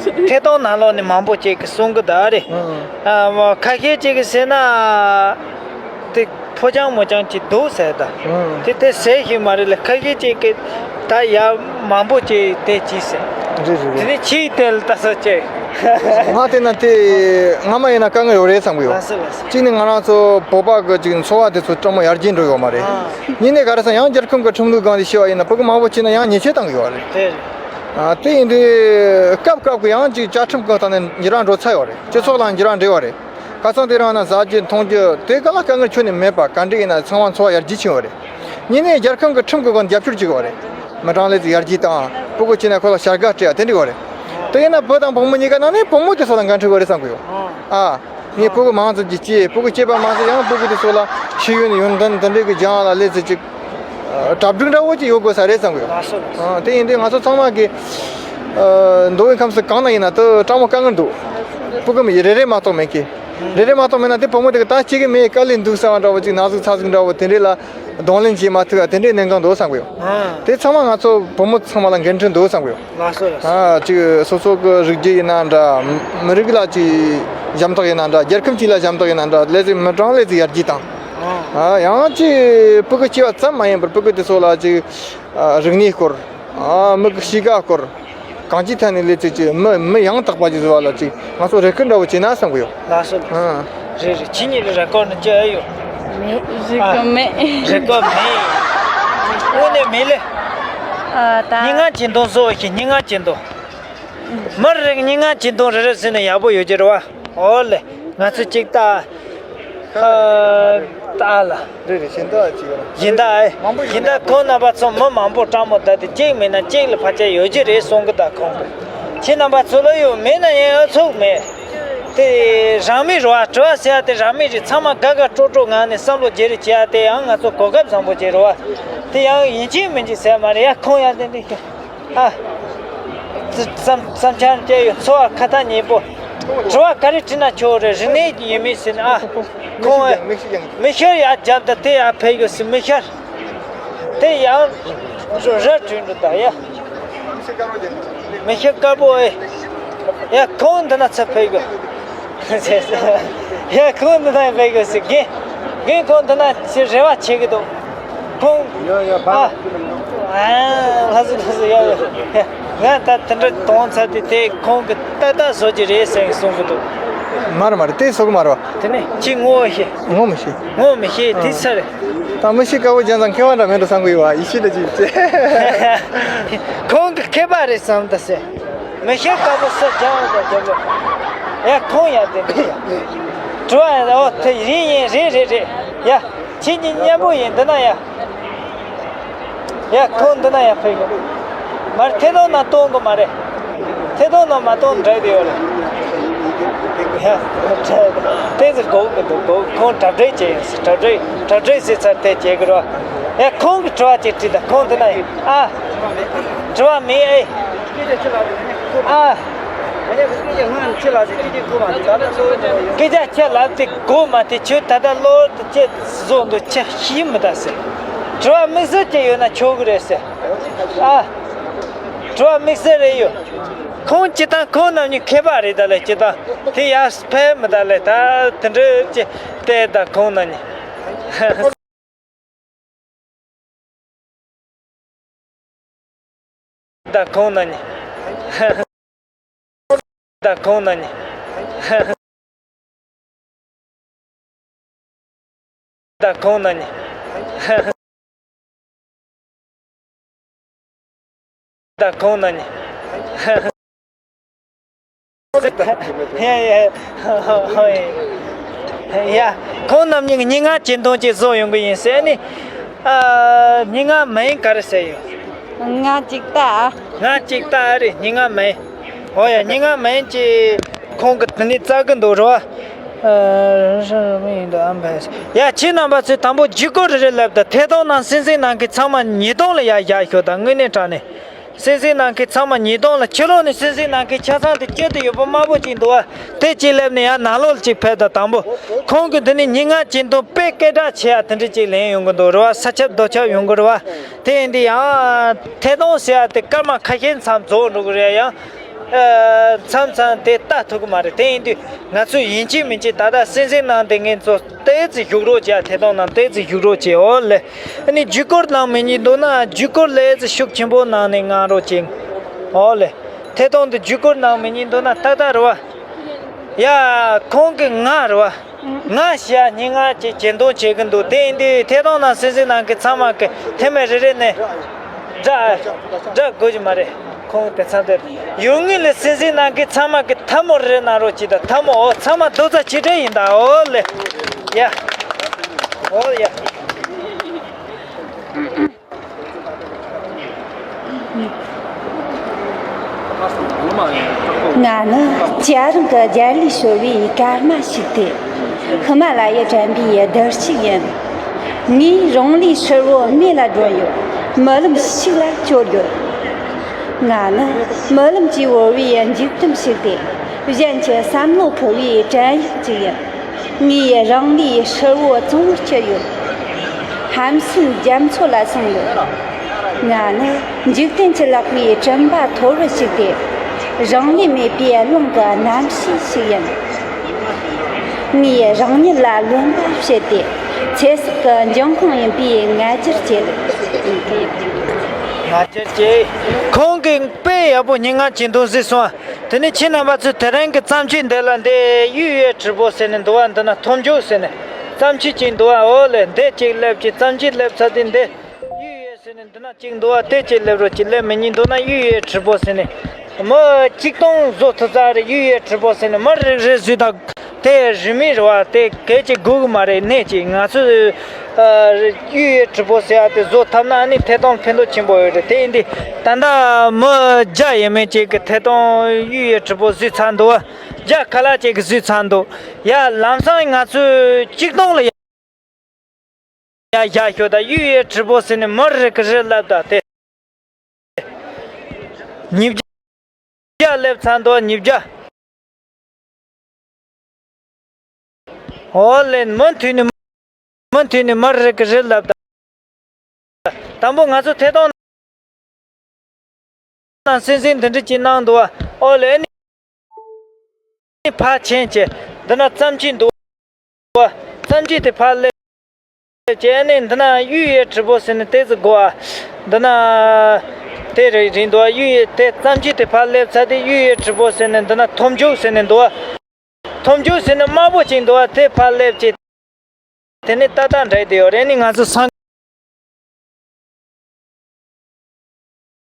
ཐད་གཏོང་ནང་ལོགས་ནས་མང་པོ་ཅིག་གི་གསུང་གི་ད་རེད། ཨ་མ་ཁ་ཤས་ཅིག་གི་ཟེར་ན་དེ། ཕོ་རྐྱང་མོ་རྐྱང་གཅིག་འདུག་ཟེར་ད། ཨང་། དེ་དེ་ཟེར་ཞིག་མ་རེད་ལ་ཁ་ཤས་ཅིག་གིས་ད་ཡ་མང་པོ་ཅིག་དེ་གཅིག་ཟེར། རེད་རེད་དེ་རེད། ནི་ཕྱིའི་དེ་ལ་ལྟ་ས་ཅིག་ང་བལྟས་ན་དེ་སྔ་མ་ཡིན་ན་དཀའ་ངལ་ཡོད་རེད་བསམ་གི་ཡོད། ལགས་སོ་ལགས་སོ། གཅིག་ནི་ང་རང་ཚོ་བོད་པ་གི་ཅིག་འཚོ་བ་དེ་ཚོ་སྤྲང་མོ་ཡར་རྒྱས་འགྲོ་ཡོད་མ་རེད། ཨང་། གཉིས་ནས་ག་རེ་ཟེར་ཡང་རྒྱལ་ཁམས་གི་ཁྲིམས་ལུགས་སྒང་དེ་བཤད་པ་ཡིན་ན་ཕྲུ་གུ་མང་པོ་སྐྱེས་ན་ཡང་ཉེས་ཆད་བཏང་གི་ཡོད་རེད། དེ་རེད། ཨ་དེ་ཡིན་དུས་སྐབས་སྐབས་གི་ཡང་ཅིག་བཅའ་ཁྲིམས་གི་སྟེང་ནས་འགྱུར་བ་འགྲོ་ཚར་ཡོད་རེད། སྤྱི་ཚོགས་ལའང་འགྱུར་བ་འགྲོ་བ་རེད། ཁ་སང་དེ་རིང་ན་ཟ་རྒྱུ་འཐུང་རྒྱུ་དེ་ག་ལ་དཀའ་ངལ་ཁྱོན་ནས་མེད་པ་ག་འདྲ་ཡིན་ན་ཚང་མ་འཚོ་བ་ཡར་རྒྱས་ཕྱིན་ཡོད་རེད། གཉིས་ནས་རྒྱལ་ཁམས་ཀྱི་ཁྲིམས་ཀྱི་སྒོ་ནས་རྒྱབ་སྐྱོར་བྱེད་དགོས་རེད། མི་གྲངས་ལས་ཚོགས་ཡར་རྒྱས་དང་ཕྲུ་གུ་སྐྱེས་ན་ཁོ་ལ་བྱ་དགའ་སྤྲད་ཡ་དེ་འདྲ་ཡོད་རེད། དེ་ཡིན་ན་བུ་དང་བུ་མོ་གཉིས་ཀ་ནང་ནས་བུ་མོ་དེ་ཚོ་ལ་འགན་འཁྲི་དགོས་རེད་བསམ་གི་ཡོད། ཨ། ངས་ཕྲུ་གུ་མང་ཙམ་ཅིག་སྐྱེས་ཕྲུ་གུ་སྐྱེས་པ་མ་ཟད་ཡང་ཕྲུ་གུ་དེ་ཚོ་ལ་ཤེས་ཡོན་ཡོན་ཏན་དེ་འདྲའི་གི་སྦྱང་ཡ་ལ་ལས་ཚོགས་ཅིག་གྲ་སྒྲིག་འདྲ་བོ་ཅིག་ཡོད་དགོས་ས་རེད་བསམ་གི་ཡོད། ལགས་སོ་ལགས་སོ། ཨ་དེ་ཡིན་དུས་ང་ཚོ་ཚང་མ་གི་ཨ་མདོ་དབུས་ཁམས་གསུམ་གང་ན་ཡིན་ན་དུ་སྤྲང་མོ་དཀའ་ངལ་འདུག་ཕྲུ་གུ་མི་རེ་རེ་མ་གཏོགས་མེད་ཀི། རེ་རེ་མ་གཏོགས་མེད་ན་དེ་བུ་མོ་དེ་གི་ད་སྐྱེ་གི་མེད་དཀའ་ལས་འདུག་བསམ་པ་འདྲ་བོ་ཅིག་ན་ཟུག་ཚ་ཟུག་འདྲ་བོ་དེ་འདྲས་ལ་གདོང་ལེན་བྱེད་མ་ཐུབ་ཡ་དེ་འདྲས་གནད་འགག་འདུག་བསམ་གི་ཡོད། ཨ། དེ་ཚང་མ་ང་ཚོ་བུ་མོ་ཚང་མ་ལ་འགན་འཁྲི་འདུག་བསམ་གི་ཡོད། ལགས་སོ་ལགས་སོ། ཨ་ཅིག་སོ་སོ་གི་རིགས་རྒྱུད་ཡིན་ན་འདྲ། མི་རིགས་ལ་ཅིག་ཞབས་འདེགས་ཡིན་ན་འདྲ། རྒྱལ་ཁབ་ཅིག་ལ་ཞབས་འདེགས་ཡིན་ན་འདྲ། ལས་ཚེ་མི་གྲངས་ལས་ཚེ་ཡར་རྒྱས་དང་། ཨ། ཨ་ཡང་ཅིག་ཕྲུ་གུ་སྐྱེ་བ་ཙམ་མ་ཡིན་པར་ཕྲུ་གུ་དེ་ཚོ་ལ་ཅིག་ཨ་རིག་གནས་སྐོར། ཨ་མི་གི་གཤིས་ཀ་སྐོར། གང་ཅིའི་ཐད་ནས་ལས་ཚེ་ཅིག་མི་མི་ཡང་དག་པ་ཅིག་བཟོ་བ་ལ་ཅིག་ང་ཚོ་རེ་སྐུལ་འདྲ་བོ་བྱས་ན་བསམ་གི་ཡོད། ལགས་སོ་ལགས་སོ། ཨ། རེད་རེད། ཁྱེད་གཉིས་ལ་རེ་སྐུལ་ནི་ཅི་ཡོད། མེད། རེ་སྐུལ་མེད། རེ་སྐུལ་མེད། དངོས་གནས་མེད་ལེ། ཨ་ད། སྙན་ངག་ཅན་དུང་གསོ་བ་ཞིག་སྙན་ངག་ཅན་དུང་། མི་རེ་སྙན་ངག་ཅན་དུང་རེ་རེ་ཟེར་ནས་ཡག་པོ་ཡོད་ཀྱི་རེད་བ། ཨོ་ལེ། ང་ཚོ་གཅིག་ལྟ། ཨ་ལ། རེད་རེད། གཞན་དག་ཅིག་ཡོད་ན། གཞན་དག་ཨེ། མང་པོ་ཡོད་གཞན་དག་ན། ཁོང་རྣམ་པ་ཚོ་མི་མང་པོ་སྤྲང་མོ་བསྡད་དེ་གཅིག་མེད་ན་གཅིག་ལ་ཕལ་ཆེར་ཡོད་ཀྱི་རེད་གསུང་གི་ད་ཁོང་གི། ཁྱེད་རྣམ་པ་ཚོ་ལ་ཡོད་མེད་ན་ཡང་ཡོད་ཚུགས་མེད། དེ་རང་མི་རེད་བ། དྲི་བ་ཟེར་ཡ་དེ་རང་མི་རེད། ཚང་མ་དགའ་དགའ་སྤྲོ་སྤྲོ་ངང་ནས་བསམ་བློ་བརྗེ་རེས་བྱེད་ཡ་དེ་ཡང་ང་ཚོ་གོ་སྐབས་བཟང་པོ་བྱེད་རེད་བ། དེ་ཡང་ཡིན་གཅིག་མིན་གཅིག་ཟེར་མ་རེད་ཡ། ཁོང་ཡ་དེ་འདྲ་ཞིག་ཨ། བསམ་བསམ་འཆར་བཅས་ཡོད། འཚོ་བ་ཁ་ཐག་ཉེ་པོ། དྲི་བ་ག་རེ་དྲིས་ན་ཆོག་རེད། རིག་གནས་ཀྱི་ཡོད་མེད་ཟེར་ན་ཨ། ཁོང་ཨེ། མིག་ཤེལ་ཡང་། མིག་ཤེལ་ཡར་རྒྱབ་ད་དེ་ཡར་ཕེབས་དགོས་ཟེར་མིག་ཤེལ། དེ་ཡང་ར་བྲིས་འགྲོ་ད་ཡ། མིག་ཤེལ་དཀར་པོ་ཨེ། ཡ་ཁོང་འདི་ན་ཚུར་ཕེབས་དགོས། ཡ་ཁོང་འདི་ན་ཕེབས་དགོས་ཟེར་རྒན། རྒན་ཁོང་འདི་ན་ཚུར་རེ་བ་བྱེད་ཀྱི་འདུག་ཁོང་། ཡ་ཡ་ཕ། ཨ། ལྷ་སུ་ལྷ་སུ་ཡ་ཡ། ང་ད་དེ་འདྲ་གཏོང་ཚར་དུས་དེ་ཁོང་གི་ཏག་ཏག་བཟོ་རྒྱུ་རེད་ཟེར་གསུང་གི་འདུག་མ་རེད་མ་རེད། དེ་བཟོ་གི་མ་རེད་བ། དེ་ནས་ཁྱེད་ངོ་ཤེས། ངོ་མི་ཤེས། ངོ་མི་ཤེས་དེ་ཚར་རེད། ད་མི་ཤེས་དཀར་པོ་རྒྱན་ཚང་མཁས་པ་འདྲ་མེད་འགྲོ་བསམ་གི་ཡོད་བ། ཡིད་ཆེས་འདྲ་ཅིག་བྱས། ཁོང་གི་མཁས་པ་རེད་བསམ་ད་ཟེར། མི་ཤེས་དཀར་པོ་སུ་རྒྱང་བ་རྒྱབ་ལོ། ཡ་ཁོང་ཡ་དེ་འདྲ་ཡ། དྲི་བ་ཡ་ཨོ་དེ་རིང་ཡིན་རེད་རེད་རེད་ཡ། ཁྱེད་ཀྱི་མཉམ་པོ་ཡིན་འདི་ན་ཡ། ཡ་ཁོང་འདི་ན་ཡ་ཕེབས་གོ། མར་ཐད་གཏོང་ནང་གཏོང་དགོས་མ་རེད། ཐད་གཏོང་ནང་མ་གཏོང་འདྲ་དེ་ཡོད་རེད། ཡ། དེ་ཚོ་གོ་གི་འདུག་གོ་ཁོང་གྲ་སྒྲིག་བྱས་ཡིན་ཟེར། གྲ་སྒྲིག་གྲ་སྒྲིག་ཟེར་ཚར་དེ་བྱེད་གི་རོ། ཡ་ཁོང་གི་དྲི་བ་ཅིག་དྲིས་ད་ཁོང་འདི་ན་ཡ་ཨ། དྲི་བ་མེད་ཨེ། ཨ། སྐད་ཆ་ཁྱེད་ལབ་དེ་གོ་མ་དེ་ཁྱོད་ད་ལྟ་གློ་བུར་དུ་ཁྱེད་བཟོ་འདུག་ཁྱེད་ཤེས་མི་ད་ཟེར། དྲི་བ་དམིགས་བསལ་ཅིག་ཡོད་ན་ཆོག་གི་རེད་ཟེར། ཨ། དྲི་བ་དམིགས་བསལ་རེད་ཡོད། ཁོང་སྤྱིར་བཏང་ཁོང་རྣམ་གཉིས་མཁས་པ་རེད་ད་ལས་སྤྱིར་བཏང་དེ་ཡར་ཕེབས་མི་ད་ལས་ད་དེ་འདྲ་ཅི་བལྟས་ད་ཁོང་རྣམ་གཉིས། ད་ཁོང་རྣམ་གཉིས། ད་ཁོང་རྣམ་གཉིས། ད་ཁོང་རྣམ་གཉིས། ད་ཁོང་རྣམ་གཉིས། ཡ་ཡ། ཡ། ཁོང་རྣམ་གཉིས་ཀྱི་སྙན་ངག་ཅིག་འདོན་ཅིག་བཟོ་ཡོང་གི་ཡིན་ཟེར་ནི། ཨ། སྙན་ངག་མིང་ག་རེ་ཟེར་ཡོད། ང་ཅིག་ལྟ། ང་ཅིག་ལྟ་རེད། སྙན་ངག་མིང་། ཨོ་ཡ། སྙན་ངག་མིང་ཅིག་ཁོང་གི་དེ་ནི་བཙལ་གི་འདུག་རེད་བ། ཨ། ཡ། ཁྱེད་རྣམ་པ་ཚོས་དང་པོ་བརྒྱུད་སྐུར་རེ་རེ་ལབ་དང་། ཐད་གཏོང་ནང་གསན་གཟིགས་གནང་མཁན་ཚང་མ་ཉིས་སྟོང་ལ་ཡར་བཞག་ཤོག་དང་། དངོས་གནས་དྲང་གནས། གསན་གཟིགས་གནང་མཁན་ཚང་མ་ཉིས་སྟོང་ལ། ཕྱི་ལོགས་ནས་གསན་གཟིགས་གནང་མཁན་ཆ་ཚང་དེ་སྐྱོད་དུ་ཡོད་པ་དམར་པོ་ཅིག་འདུག་བ། དེ་གཅིག་ལབ་ནས་ཡར་ནང་ལོགས་ལ་གཅིག་ཕེབས་དང་། དང་པོ་ཁོང་གི་འདི་ནས་སྙན་ངག་ཅིག་འདོན། དཔེ་སྐད་གྲགས་ཆེ་ཡ་དེ་འདྲ་ཅིག་ལེན་ཡོང་གི་འདུག་རེད་བ། ས་ཁྱབ་རྡོ་ཁྱབ་ཡོང་གི་རེད་བ། དེ་ཡིན་དུས་ཡང་ཐད་གཏོང་ཟེར་ཡ་དེ་སྐར་མ་ཁ་ཤས་མཚམས་རྫོགས་འགྲོ་གི་རེད། ཡང་མཚམས་མཚམས་དེ་ལྟ་ཐུབ་གི་མ་རེད། དེ་ཡིན་དུས་ང་ཚོས་ཡིན་གཅིག་མིན་གཅིག་ད་ལྟ་གསན་གཟིགས་གནང་བསྡད་མཁན་ཚོ་ཏོག་ཙམ་བཞུགས་རོགས་བྱས། ཐད་གཏོང་ནང་ཏོག་ཙམ་བཞུགས་རོགས་བྱས། འོ་ལེ། ཨ་ནི་བརྒྱུད་སྐུར་གནང་མི་ཉན་འདུག་ན་བརྒྱུད་སྐུར་ལས་ཙི་ཤུགས་ཆེན་པོ་གནང་ནས་གནང་རོགས་བྱེད། ཨོ་ལེ། ཐད་གཏོང་དུ་བརྒྱུད་སྐུར་གནང་མི་ཉན་འདུག་ན་ཏག་ཏག་རེད་བ། ཡ། ཁོང་གི་ང་རེད་བ། ང་ཞེས་སྙན་ངག་ཅིག་ཅིག་འདོན་བྱེད་ཀྱི་འདུག་དེ་ཡིན་དུས་ཐད་གཏོང་ནང་གསན་གཟིགས་གནང་མཁན་ཚང་མ་གི་ཐེངས་མ་རེ་རེ་ནས་སྒྲ་སྒྲ་དགོས་ཀྱི་མ་རེད། ཁོང་དེ་ཚང་དེར་ཡོད་ངེས་ལ་གསན་གཟིགས་གནང་མཁན་ཚང་མ་གི་ཐལ་མོ་རེ་རེ་གནང་རོགས་གྱིས་དང་། ཐལ་མོ། འོ། ཚང་མ་རྡོག་རྩ་གཅིག་སྒྲིལ་ཡིན་ད། འོ་ལེ། ཡ། འོ་ཡ། ང་ནི་རྒྱལ་རིམ་གྱི་རྒྱལ་ལས་ཤོར་བའི་སྐར་མ་ཞིག་སྟེ། ཧི་མ་ལ་ཡའི་དྲན་པའི་རྡུལ་གཅིག་ཡིན། ངའི་རང་ལུས་ཧྲིལ་བོ་མེ་ལ་སྒྲོན་ཡོད། རྨི་ལམ་ཞིག་ལ་བསྐྱོར་ཡོད། ང་ནི་རྨི་ལམ་གྱིས་བོར་བའི་འཇིག་རྟེན་ཞིག་སྟེ། གཞན་གྱི་བསམ་བློ་འཁོར་བའི་བྲན་གཡོག་ཅིག་ཡིན། ངའི་རང་ལུས་ཧྲིལ་བོ་གཙང་བོར་གྱུར་ཡོད། ཧམ་སེམས་རྒྱ་མཚོ་ལ་སོང་ཡོད། ང་ནི་འཇིག་རྟེན་གྱི་ལག་པའི་དྲན་པ་འཐོར་བ་ཞིག་སྟེ། རང་ལས་མེད་པའི་རླུང་གི་རྣམ་ཤེས་ཤིག་ཡིན། ངས་རང་ཉིད་ལ་རློམ་པ་བྱེད་དེ། ཚེ་སྲོག་གི་འབྱུང་ཁུངས་ཡིན་པའི་ང་རྒྱལ་བྱེད། ང་རྒྱལ་བྱེད། ཁོང་གིས་དཔེ་ཡག་པོ་སྙན་ངག་ཅིག་འདོན་གཟིགས་སོང་། དེ་ནས་ཁྱེད་རྣམ་པ་ཚོས་དེ་རིང་གི་བརྩམས་ཆོས་འདི་ལ་འདི་གཡུ་ཡི་བྲིས་པོ་ཟེར་ནས་འདུག་བ། འདི་ན་ཐོབ་འཇུག་ཟེར་ནས་བརྩམས་ཆོས་ཅིག་འདུག་བ། འོ་ལེ། འདི་ཅིག་སླེབས་ཀྱི། བརྩམས་ཆོས་སླེབས་ཚར་དུས་འདི་གཡུ་ཡི་ཟེར་ནས་འདི་ན་ཅིག་འདུག་བ། དེ་ཅིག་སླེབས་རོགས་ཀྱིས། སླེབས་མི་ཉན་འདུག་ན་གཡུ་ཡི་བྲིས་པོ་ཟེར་ནས། མི་གཅིག་སྟོང་བཟོ་ཐུབ་ས་རེད། གཡུ་ཡི་བྲིས་པོ་ཟེར་ནས་མི་རེ་རེ་བཟོས་དང་། དེ་རིན་མེད་རེད་བ། དེ་གལ་ཆེ་དགོས་ཀྱི་མ་རེད། ནས་ཅིག་ང་ཚོས་ཨ་གཡུ་ཡི་བྲིས་པོ་ཟེར་ཡ་དེ་བཟོ་ཐུབ་ན་ཨ་ནི་ཐད་གཏོང་ཕན་ཐོགས་ཆེན་པོ་ཡོད་རེད། དེ་ཡིན་དུས་ད་ལྟ་མི་བརྒྱ་ཡས་མས་ཅིག་གིས་ཐད་གཏོང་གཡུ་ཡི་བྲིས་པོ་བཟོས་ཚར་འདུག་བ། བརྒྱ་ཁ་ལག་ཅིག་གིས་བཟོས་ཚར་འདུག་ཡ། ལམ་སང་ང་ཚོས་གཅིག་སྟོང་ལ་ཡ་བཞག་ཤོག་དང་། གཡུ་ཡི་བྲིས་པོ་ཟེར་ནས་མི་རེ་གིས་རེ་ལབ་དང་། དེ་ཉིས་བརྒྱ་སླེབས་ཚར་འདུག་ཉིས་བརྒྱ། འོ་ལེ། མུ་མཐུད་ནས་མུ་མཐུད་ནས་མི་རེ་གིས་རེ་ལབ་དང་། དང་པོ་ང་ཚོ་ཐད་གཏོང་ནང་གསན་གཟིགས་འདི་འདྲ་ཅིག་གནང་འདུག་བ། ཨོ་ལེ། ཨ་ནི་ཕར་ཕྱིན་བྱས་འདི་ན་བརྩམས་ཆོས་འདུག་བ། བརྩམས་ཆོས་དེ་ཕར་སླེབས་བྱས་ནས་འདི་ན་གཡུ་ཡི་བྲིས་པོ་ཟེར་ནས་དེ་ཚོ་དགོས་བ། འདི་ན་དེ་རེད་རེད་འདུག་བ། གཡུ་ཡི་དེ་བརྩམས་ཆོས་དེ་ཕར་སླེབས་ཚར་དུས་གཡུ་ཡི་བྲིས་པོ་ཟེར་ནས་འདི་ན་ཐོབ་འཇུག་ཟེར་ནས་འདུག་བ། ཐོབ་འཇུག་ཟེར་ནས་དམར་པོ་ཅིག་འདུག་བ། དེ་ཕར་སླེབས་བྱས། དེ་ནས་ཏག་ཏག་འདྲ་དེ་ཡོད་རེད། ནི་ང་ཚོ་སང་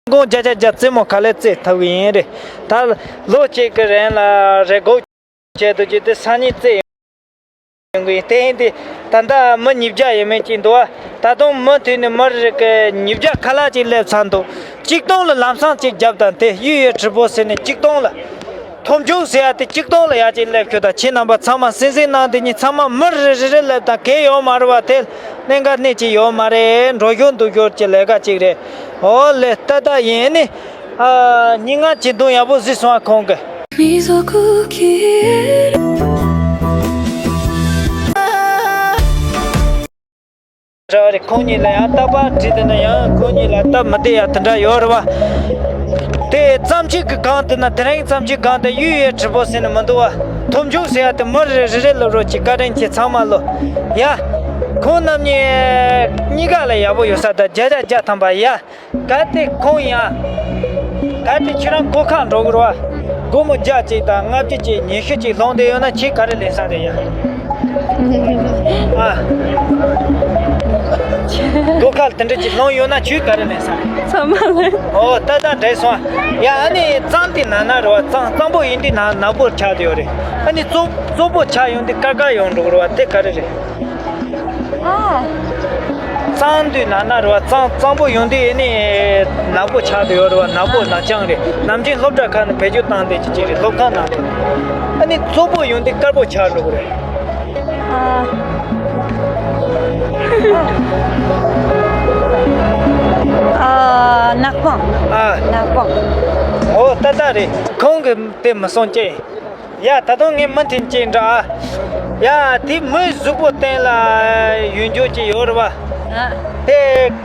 དགོང་བརྒྱ་ཆ་བརྒྱ་རྩེད་མོ་ག་ལེར་རྩེ་ཐུབ་ཀྱི་ཡིན་རེད། ད་ལོ་གཅིག་གི་རིང་ལ་རེ་སྒུག་བྱས་འདུག་རྒྱུ་དེ་སང་ཉིན་རྩེ་ཡོང་གི་ཡིན། དེ་ཡིན་དུས་ད་ལྟ་མི་ཉིས་བརྒྱ་ཡས་མས་ཅིག་འདུག་བ། ད་དུང་མུ་མཐུད་ནས་མི་རེ་གི་ཉིས་བརྒྱ་ཁ་ལག་ཅིག་སླེབས་ཚར་འདུག་གཅིག་སྟོང་ལ་ལམ་སང་ཅིག་བརྒྱབ་དང་། དེ་གཡུ་ཡི་བྲིས་པོ་ཟེར་ནས་གཅིག་སྟོང་ལ། ཐོབ་འཇུག་ཟེར་ཡ་དེ་གཅིག་སྟོང་ལ་ཡར་ཅིག་སླེབས་ཤོག་དང་། ཁྱེད་རྣམ་པ་ཚང་མ་གསན་གཟིགས་གནང་། དེ་ཉིན་ཚང་མ་མི་རེ་རེ་རེ་སླེབས་དང་། གལ་ཡོད་མ་རེད་བ། དེ་གནད་འགག་སྣེ་གཅིག་ཡོད་མ་རེད། འགྲོ་ཞོར་འདུག་ཞོར་གྱི་ལས་ཀ་གཅིག་རེད། ཨོ་ལེ། ཏག་ཏག་ཡིན། ནི་ཨ་སྙན་ངག་ཅིག་འདོན་ཡག་པོ་གཟིགས་སོང་ཨ། ཁོང་གི། རེད་བ། རེད། ཁོང་གཉིས་ལ་ཡང་རྟག་པར་བྲིས་བསྡད་ན་ཡང་ཁོང་གཉིས་ལ་སྟབས་མི་བདེ་ཡ་དེ་འདྲ་ཡོད་རེད་བ། དེ་རྩམ་ཕྱེ་གི་སྒང་དེ་ན་དེ་རིང་རྩམ་ཕྱེ་སྒང་དེ་གཡུ་ཡས་བྲིས་པོ་ཟེར་ནས་མི་འདུག་བ། ཐོབ་མཆོག་ཟེར་ཡ་དེ་མི་རེ་རེ་རེ་ལབ་རོགས་གྱིས། བཀའ་དྲིན་ཆེ་ཚང་མ་ལོ། ཡ། ཁོང་རྣམ་གཉིས་གཉིས་ཀ་ལ་ཡག་པོ་ཡོད་ས་ད་བརྒྱ་ཆ་བརྒྱ་ཐམ་པ་ཡ། གལ་ཏེ་ཁོང་ཡང་། གལ་ཏེ་ཁྱེད་རང་སྒོ་ཁ་འགྲོ་གི་རེད་བ། སྒོར་མོ་བརྒྱ་གཅིག་དང་ལྔ་བཅུ་གཅིག་ཉི་ཤུ་གཅིག་ལོངས་བསྡད་ཡོད་ན་ཁྱེད་ག་རེ་ལེན་ས་རེད་ཡ། ཨ། སྒོ་ཁ་དེ་འདྲ་གཅིག་ལོངས་ཡོད་ན་ཁྱོད་ག་རེ་ལེན་ས་རེད། ཚང་མ་ལེན། ཨོ་ད་ད་འགྲིག་སོང་། ཡ་ཨ་ནི་རྩམ་དེ་ན་ན་རེད་བ། རྩམ་རྩམ་པོ་ཡིན་དུས་ན་ནག་པོ་ཆགས་བསྡད་ཡོད་རེད། ཨ་ནི་བཙོག་བཙོག་པོ་ཆགས་ཡོང་དུས་དཀར་དཀར་ཡོང་འགྲོ་གི་རེད་བ། དེ་ག་རེ་རེད། ཨ། གཙང་དུས་ན་ན་རེད་བ། གཙང་གཙང་པོ་ཡོང་དུས་ཨ་ནི་ནག་པོ་ཆགས་བསྡད་ཡོད་རེད་བ། ནག་པོ་ནག་རྐྱང་རེད། ནམ་རྒྱུན་སློབ་གྲྭ་ཁག་ནས་བེད་སྤྱོད་བཏང་བསྡད་ཀྱི་ཅིག་རེད། སློབ་ཁང་ནང་ལ། ཨ་ནི་བཙོག་པོ་ཡོང་དུས་དཀར་པོ་ཆགས་འགྲོ་གི་རེད། ཨ། ཨ། ནག་པང་། ཨ། ནག་པང་། ཨོ་ཏག་ཏག་རེད། ཁོང་གིས་དེ་མི་གསུང་ཅེས། ཡ་ད་དུང་ངས་མུ་མཐུད་ཅིག་འདྲི་ཨ། ཡ་དེ་མི་གཟུགས་པོ་སྟེང་ལ་ཡོད་རྒྱུ་ཅིག་ཡོད་རེད་བ། ཨ། དེ་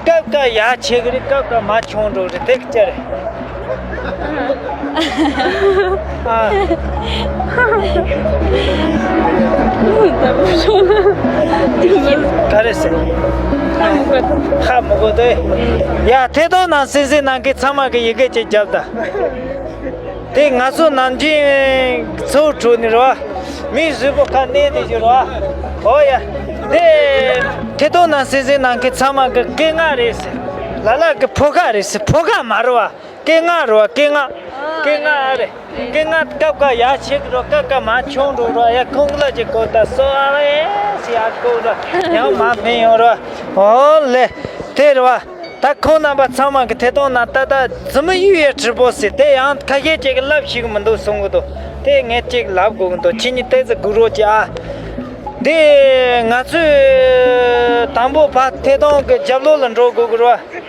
སྐབས་སྐབས་ཡར་ཆེ་གི་རེད། སྐབས་སྐབས་མར་ཆུང་འགྲོ་གི་རེད། དེ་ག་ཅི་རེད། ཨ། ག་རེ་ཟེར། ཧ་མི་གོ་དེ། ཡ་ཐད་གཏོང་ནང་གསན་གཟིགས་གནང་མཁན་ཚང་མ་གི་ཡི་གེ་ཅིག་རྒྱབ་དང་། དེ་ང་ཚོ་ནམ་རྒྱུན་ཚོ་དྲུག་ནས་རེད་བ། མི་གཟུགས་པོ་ཁ་གནས་དེ་བཞིན་རེད་བ། ཨོ་ཡ། དེ་ཐད་གཏོང་ནང་གསན་གཟིགས་གནང་མཁན་ཚང་མ་གི་སྐད་ངག་རེད་ཟེར། ལ་ལ་གི་ཕོ་ཁ་རེད་ཟེར། ཕོ་ཁ་མ་རེད་བ། སྐད་ངག་རེད་བ། སྐད་ངག་སྐད་ངག་རེད། སྐད་ངག་སྐབས་སྐབས་ཡར་ཆེ་གི་རེད། སྐབས་སྐབས་མར་ཆུང་འགྲོ་རེད་བ། ཡ་ཁོང་ལ་ཅིག་གོ་ད་སོ་ཨ་ལེ་ཟེར་ཡར་གོ་རེད། ཡང་མར་འཕེན་ཡོང་རེད་བ། ཨོ་ལེ། དེ་རེད་བ། ད་ཁོང་རྣམ་པ་ཚང་མ་གི་ཐད་གཏོང་ནང་ད་ལྟ་རྫི་མ་གཡུ་ཡས་བྲིས་པོ་ཟེར་དེ་ཡང་ཁ་ཤས་ཅིག་གིས་ལབ་ཤེས་གི་མི་འདུག་གསུང་གི་འདུག་དེ་ངས་ཅིག་ལབ་དགོས་གི་འདུག་ཁྱེད་གཉིས་ཏོག་ཙམ་སྒུག་རོགས་གྱིས་ཨ། འདི་ང་ཚོས་དང་པོ་ཕར་ཐད་གཏོང་གི་རྒྱབ་ལོགས་ལ་འགྲོ་དགོས་གི་རེད་བ།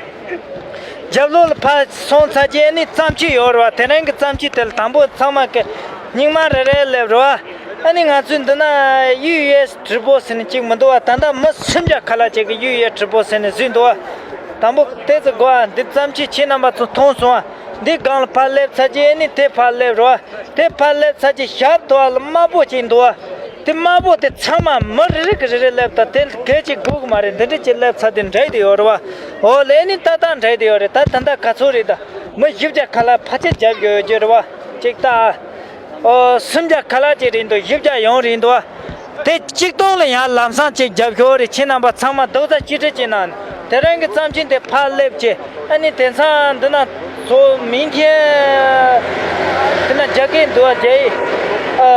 རྒྱབ་ལོགས་ལ་ཕར་སོང་ཚར་རྗེས་ནི་རྩམ་ཕྱེ་ཡོད་རེད་བ། དེ་རིང་གི་རྩམ་ཕྱེ་དེ་ལ་དང་པོ་ཚང་མ་གི་སྙིང་མ་རེ་རེ་སླེབས་རེད་བ། ཨ་ནི་ང་ཚོས་འདི་ན་གཡུ་ཡས་བྲིས་པོ་ཟེར་ནས་གཅིག་མི་འདུག་བ། ད་ལྟ་མི་སུམ་བརྒྱ་ཁ་ལྷག་ཅིག་གིས་གཡུ་ཡས་བྲིས་པོ་ཟེར་ནས་བཟོས་འདུག་བ། དང་པོ་ཏོག་ཙམ་སྒུག་ཨ། འདི་རྩམ་ཕྱེ་ཁྱེད་རྣམ་པ་ཚོ་མཐོང་སོང་ཨ། འདི་སྒང་ལ་ཕར་སླེབས་ཚར་རྗེས་ནི་དེ་ཕར་སླེབས་རེད་བ། དེ་ཕར་སླེབས་ཚར་རྗེས་ཞབས་ཏོག་ལ་དམར་པོ་ཅིག་འདུག་བ། དེ་དམར་པོ་དེ་ཚང་མ་མི་རེ་རེ་གིས་རེ་རེ་སླེབས་དང་། དེ་གས་ཅིག་སྒུག་གི་མ་རེད། འདི་འདྲ་ཅིག་སླེབས་ཚར་དེ་འདྲ་དེ་ཡོད་རེད་བ། ཨོ་ལེ་ནི་ཏག་ཏག་འདྲ་དེ་ཡོད་རེད། ད་ད་ལྟ་ག་ཚོད་རེད་ད། མི་བཞི་བརྒྱ་ཁ་ལྷག་ཕལ་ཆེར་རྒྱབ་ཡོད་རྒྱུ་རེད་བ། ཅིག་ལྟ། ཨོ་སུམ་བརྒྱ་ཁ་ལྷག་ཅིག་རེད་འདུག་བཞི་བརྒྱ་ཡོང་རེད་འདུག་བ། དེ་གཅིག་སྟོང་ལ་ཡང་ལམ་སང་ཅིག་རྒྱབ་ཤོག་རེད། ཁྱེད་རྣམ་པ་ཚང་མ་རྡོག་རྩ་གཅིག་སྒྲིལ་གྱི་ནང་དེ་རིང་གི་རྩམ་ཕྱེ་དེ་ཕར་སླེབས་ཀྱི། ཨ་ནི་དེང་སང་འདི་ན་ཚོ་མིང་ཁྱེར་དེ་ན་རྒྱ་སྐད་འདུག་བ། རྒྱ་ཡིག་ཨ་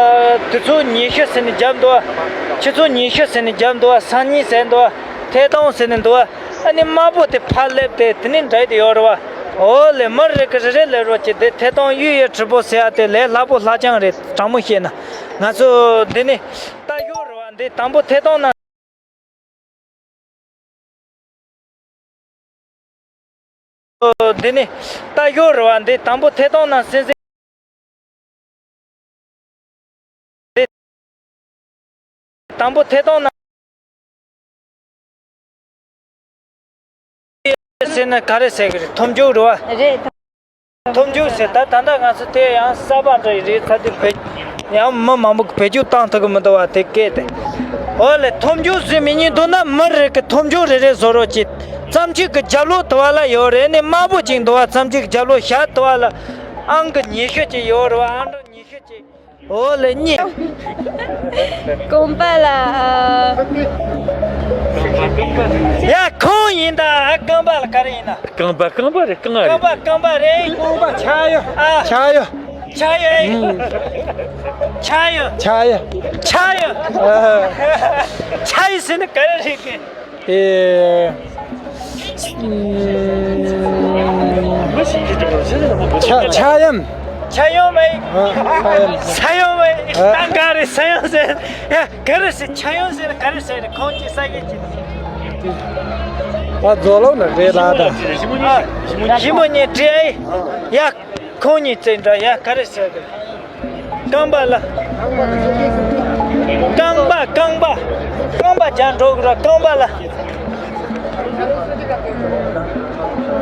དུས་ཚོད་ཉི་ཤུ་ཟེར་ནས་རྒྱབ་འདུག་བ། ཆུ་ཚོད་ཉི་ཤུ་ཟེར་ནས་རྒྱབ་འདུག་བ། སང་ཉིན་ཟེར་འདུག་བ། ཐད་གཏོང་ཟེར་ནས་འདུག་བ། ཨ་ནི་དམར་པོ་དེ་ཕར་སླེབས་ཏེ་དེ་ནས་འདྲ་དེ་ཡོད་རེད་བ། ཨོ་ལེ་མི་རེ་གིས་རེ་རེ་སླེབས་རོགས་གྱིས། དེ་ཐད་གཏོང་གཡུ་ཡས་བྲིས་པོ་ཟེར་ཡ་དེ་ལས་སླ་པོ་སླ་རྐྱང་རེད། དྲང་མོ་བཤད་ན་ང་ཚོ་འདི་ནས་ལྟ་ཞོར་རེད་བ། འདི་དང་པོ་ཐད་གཏོང་ནང་འདི་ནས་ལྟ་ཞོར་རེད་བ། འདི་དང་པོ་ཐད་གཏོང་ནང་གསན་གཟིགས། དང་པོ་ཐད་གཏོང་ནང་ཟེར་ན་ག་རེ་ཟེར་གི་རེད། ཐོབ་མཆོག་རེད་བ། རེད། ཐོབ་མཆོག་ཟེར་ད་ད་ལྟ་ང་ཚོ་དེ་ཡང་གསར་པ་འདྲ་རེད། ཚ་དུས་བེད་ཡང་མི་མང་པོ་གིས་བེད་སྤྱོད་བཏང་ཐུབ་གི་མི་འདུག་བ། དེ་སྐད་དེ། ཨོ་ལེ་ཐོབ་མཆོག་ཟེར་མི་གཉིས་འདུག་ན་མི་རེ་གིས་ཐོབ་མཆོག་རེ་རེ་བཟོ་རོགས་གྱིས། རྩམ་ཕྱེ་གི་རྒྱབ་ལོགས་དུ་བ་ལ་ཡོད་རེད། ནི་དམར་པོ་ཅིག་འདུག་བ། རྩམ་ཕྱེ་གི་རྒྱབ་ལོགས་ཞབས་དུ་བ་ལ་ཨང་གི་ཉི་ཤུ་ཅིག་ཡོད་རེད་བ། ཨང་གྲངས་ཉི་ཤུ་ཅིག་ཨོ་ལེ་གཉིས། རྐང་པ་ལ། ཡ་ཁོང་ཡིན་ད། རྐང་པ་ལ་ག་རེ་ཡིན་ན། རྐང་པ་རྐང་པ་རེད། རྐང་རེད། རྐང་པ་རྐང་པ་རེད། རྐང་པ་ཆག་ཡོད། ཨ། ཆག་ཡོད། ཆག་ཡོད་ཨེ། ཨུམ། ཆག་ཡོད། ཆག་ཡོད། ཆག་ཡོད། ཨ། ཆག་ཡོད་ཟེར་ན་ག་རེ་རེད་གི། ཨེ། ཆ་ཆ་ཡམ། ཆ་ཡོམ་མེ། ཨ། ཆ་ཡམ། ས་ཡོམ་མེ། ཨ། ད་ག་རེ་ས་ཡོམ་ཟེར། ཡ་ག་རེ་ཟེར། ཆ་ཡོམ་ཟེར་ག་རེ་ཟེར། ཁོང་ཅི་ས་གི་ཅི། ཨ་རྫོགས་ལོག་ན་རེད་ལ་ད། ཨ། ཞི་མོ་ཉེ་དྲི་ཨེ། ཡ། ཁོང་གཉིས་བཙལ་འདྲ་ཡ་ག་རེ་ཟེར་གི། རྐང་པ་ལ། རྐང་པ་རྐང་པ། རྐང་པ་རྒྱག་འགྲོ་གི་ར་རྐང་པ་ལ།